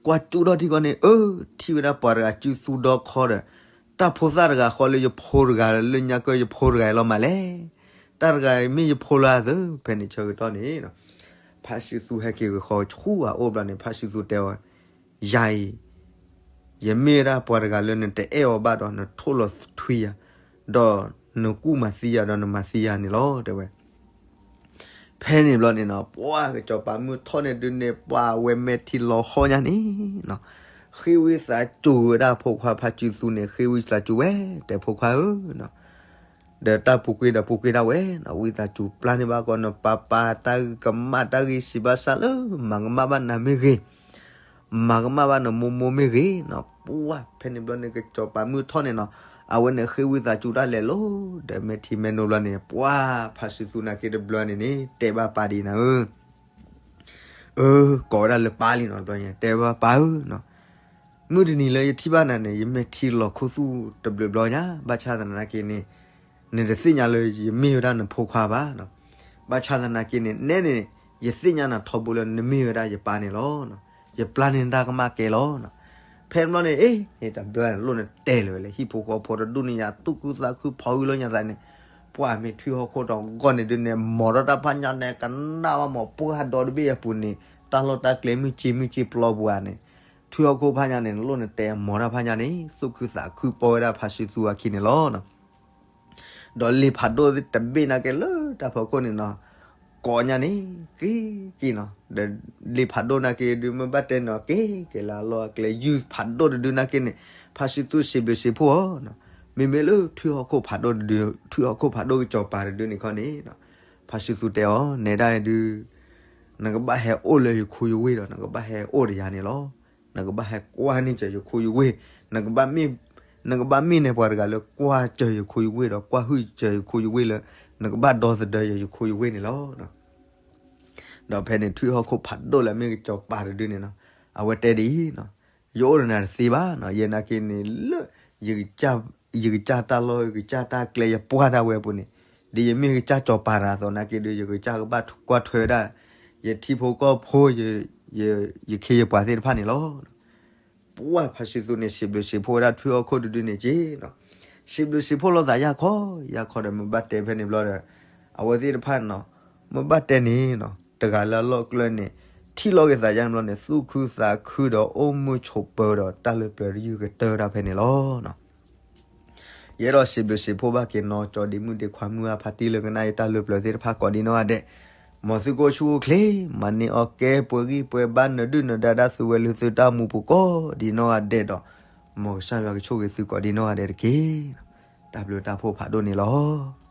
ကွၢ်ကၠူၣ်ထီၣ်ထံကီၢ်န့ၣ် အၢ ထံၣ်ဝဲဒၣ်ပှၤတဂၤစုသူဒီခီဒီး တၢ်ဖိသၣ်တဂၤဃီလၢယဖိတဂၤလၢညါကၢယဖိတဂၤအံၤလီၤမးလဲၣ်. တၢ်တဂၤမ့ၢ်ယဖိလၢအသၢ ဖဲန့ၣ်ဆၢကတီၢ်န့ၣ် ဖါစုသူဟဲက့ၤကဃီဆူအအိၣ်ဘျီန့ၣ် ဖါစုသူတဲအီၤ ယၤအံၤ ယမ့ၢ်ဝဲဒၣ်ပှၤတဂၤလၢနတအဲၣ်အီၤဘၣ်ဒီး နထိၣ်လီၤထွံယၤ, ဒီးနကူၣ်မၤသံယၤဒီးနမၤသံယၤန့ၣ်လီၤ တဲဝဲ. ဖဲန့ၣ်ဘျီန့ၣ်နီၤ ပှၤကစီၤပၤမုၢ်ထီၣ်န့ၣ်ဒုးန့ၣ် ပှၤဝဲမဲာ်ထံလီၤဟီၣ်ညါန့ၣ်နီၤ ဃ့ဝံသးစူၤဝဲဒၣ်ဖိခွါဖါစုသူန့ၣ် ဃ့ဝံသးစူၤဝဲ တဲဖိခွါဧၢနီၤ ဒီးတၢ်ပူၤကွံာ်ဒီးပူၤကွံာ်ဒၣ်ဝဲနီၤ ဝံသးစူၤပျၢ်န့ၢ်ဘၣ်ကီးနပၢ်ပၢ်တၢ်ဂ့ၤကမၣ်တၢ်ဂ့ၤစံးဘၣ်ဆၣ်လၢ မၤကမၣ်ဘၣ်နၤမ့ၢ်ဂ့ၤ မၤကမၣ်ဘၣ်နမိၢ်မိၢ်မ့ၢ်ဂ့ၤနီၤ ပှၤဖဲန့ၣ်ဘျီန့ၣ် ကစီၤပၤမုၢ်ထီၣ်န့ၣ်နီၤ အဝဲန့ၣ်ဃ့ဝံသးစူၤဒၣ်လဲာ်လီၤ ဒီးမဲာ်ထံမဲာ်နိဘျီန့ၣ် ပှၤဖါစုသူနာ်က့တဘျီန့ၣ်န့ၣ် တဲဘၣ်ပၢ်ဒ်နၤဧၢ အၢ ကိးဝဲဒၣ်လၢပၢ်လံနီၤ ဘျီန့ၣ် တဲဘၣ်ပၢ်ဧၢနီၤ မုၢ်တနံၤလၢယထံၣ်ဘၣ်နၤန့ၣ် ယမဲာ်ထံလီၤခူသူၣ်တဘျုးဘျီညါ ဘၣ်ဆၣ်သနာ်က့န့ၣ် နတသ့ၣ်ညါလၢယမ့ၢ်ဝဲဒၣ်နဖိခွါဘၣ်နီၤ ဘၣ်ဆၣ်သနာ်က့န့ၣ် နဲန့ၣ် ယသ့ၣ်ညါနၤထီဘိလၢနမ့ၢ်ဝဲဒၣ်ယပၢ်န့ၣ်လီၤ ယပျၢ်န့ၢ်နတၢ်ကမၣ်ကဲလီၤနီၤ ဖဲန့ၣ်ဘျီန့ၣ် အ့ တဘျီန့ၣ် လိၣ်န့ၣ်တဲလၢၤဝဲလၢ ဟံၣ်ဖိဃီဖိတဒူၣ်န့ၣ်ယၤ သူၣ်ခုသးခုဖီဂံၢ်လိာ်ညါသးန့ၣ်, ပှၢ်မ့ၢ်ထွံၣ်ဟီၣ်ခိၣ်ဒီးဂီၢ်န့ၣ်ဒုးန့ၣ် မ်ထီၣ်တၢ်ဖးညါန့ၣ် ကနၣ်ဘၣ်မး ပှၢ်ဒီတဘ့ၣ်အပူၤန့ၣ် တၢ်လီၢ်တၢ်ကျဲမုၢ်ကၠ့မုၢ်ကၠ့ပျီပူၤဧါန့ၣ်, ထွံၣ်ဟီၣ်ခိၣ်ဖးညါန့ၣ် လိၣ်န့ၣ်တဲမ်ထီၣ်ဖးညါန့ၣ် သူၣ်ခုသးခုပိာ်ဝဲဒၣ်ဖါစုသူအခံန့ၣ်လီၤ. ဒီးလံာ်ဖးဒိၣ်တဘ့ၣ်နာ်က့လၢတၢ်ဖီခိၣ်န့ၣ်နီၤ, ကိးညါန့ၣ် က့ၤက့ၤနီၤ, ဒီးလံာ်ဖးဒိၣ်နာ်က့ဒုး မ့ၢ်ဘၣ်တဲနီၤ က့ၤက့ၤလၢအလီၢ်အကျဲ ယုၢ်ဖးဒိၣ်တဒုနာ်က့န့ၣ် ဖါစုသူစံးဘျုးစံးဖှိၣ်အီၤနီၤ. မ့မ့ၢ်လၢထွံၣ်ဟီၣ်ခိၣ်ဖးဒိၣ်တဒု ထွံၣ်ဟီၣ်ခိၣ်ဖးဒိၣ်ကစီၤပၤတဒုန့ၣ်ခီန့ၣ် ဖါစုသူတဲအီၤ နဲဒၣ်ဒုး နကဘၣ်ဟဲအိၣ်လၢယခူယဝ့ၢ်ဒီး နကဘၣ်ဟဲအိၣ်ဒီးယၤန့ၣ်လီၤ. နကဘၣ်ဟဲကွၢ်န့ၢ်စၢၤယခူယဝ့ၢ်, နကဘၣ်မ့ၢ်, နကဘၣ်မ့ၢ်န့ၢ်ပှၤတဂၤလၢကွၢ်စၢၤယခူယဝ့ၢ်ဒီး ကွၢ်ဟုၣ်စၢၤယခူယဝ့ၢ်လၢ နကဘၣ်ဒီသဒၢယၤယခူယဝ့ၢ်န့ၣ်လီၤ. ဒီးဖဲန့ၣ် ထွံၣ်ဟီၣ်ခိၣ်ဖးဒိၣ်လၢအမ့ၢ်ကစီၤပၤတဒုန့ၣ်နီၤ, အဝဲတဲဒ်အံၤနီၤ, ယအိၣ်ဒီးနၤတသ့ဘၣ်နီၤ, ယဲနာ်က့န့ၣ်လၢ ယကစၢ်တၢ်လီၢ် ယကစၢ်တၢ်ကျဲ ယပှၢ်ဒၣ်ဝဲအပူၤန့ၣ်, ဒ်ယမ့ၢ်ကစၢ်စီၤပၤတဂၤအသိးနာ်က့ဒုး ယကစၢ်ကဘၣ်ကွၢ်ထွဲဝဲဒၣ် ယထံဖိကီၢ်ဖိ ယခ့ယပှၤသ့ၣ်တဖၣ်န့ၣ်လီၤ. ပှၢ်ဖါစုသူန့ၣ် စံးဘျုးစံးဖှိၣ်ဝဲဒၣ်ထွံၣ်ဟီၣ်ခိၣ်တဒုန့ၣ်က့ၤနီၤ, စံးဘျုးစံးဖှိၣ်လိာ်သးယၢ်ခီ ယၢ်ခီဒီးမ့ၢ်ဘၣ်တဲဖဲန့ၣ်ဘျီဒီး အဝဲသ့ၣ်တဖၣ်နီၤ, မ့ၢ်ဘၣ်တဲန့ၣ်နီၤ တဂၤလၢအလီၢ်ကျဲန့ၣ် ထံၣ်လိာ်က့ၤသးယၢ်န့ၣ်ဘျီန့ၣ် သူၣ်ခုသးခုဒီးအိၣ်မုာ်ဆိးပၢၤဒီးတၢ်လၢပျၢၤတယုၢ်ကတၢၢ်တၢ်ဖဲန့ၣ်လီၤ. ယအဲၣ်ဒိးစံးဘျုးစံးဖှိၣ်ဘၣ်က့ၤနီၤ ကၠီဒ့မုၣ်ဒ့ခွါမုၢ်အါဖါတံၢ်လၢကနၣ်ယတၢ်လၢပျၢၤသ့ၣ်တဖၣ်ကိးဒံနီၢ်ဂၤဒဲး, မ်သုကအိၣ်ဆူၣ်အိၣ်ချ့, မၤန့ၢ်အီၣ်ကဲပှဲၤဂံၢ်ပှဲၤဘါ နဒုၣ်နဒါဒၣ်သုဝဲလၢသုတၢ်မူပူၤကိးဒံနီၢ်ဂၤဒဲးဒီး မ်ကစၢ်ယွၤကဆိၣ်ဂ့ၤသုကိးဒံနီၢ်ဂၤဒဲးတက့ၢ်. တၢ်ဘျုးတၢ်ဖှိၣ်ဖးဒိၣ်န့ၣ်လီၤ.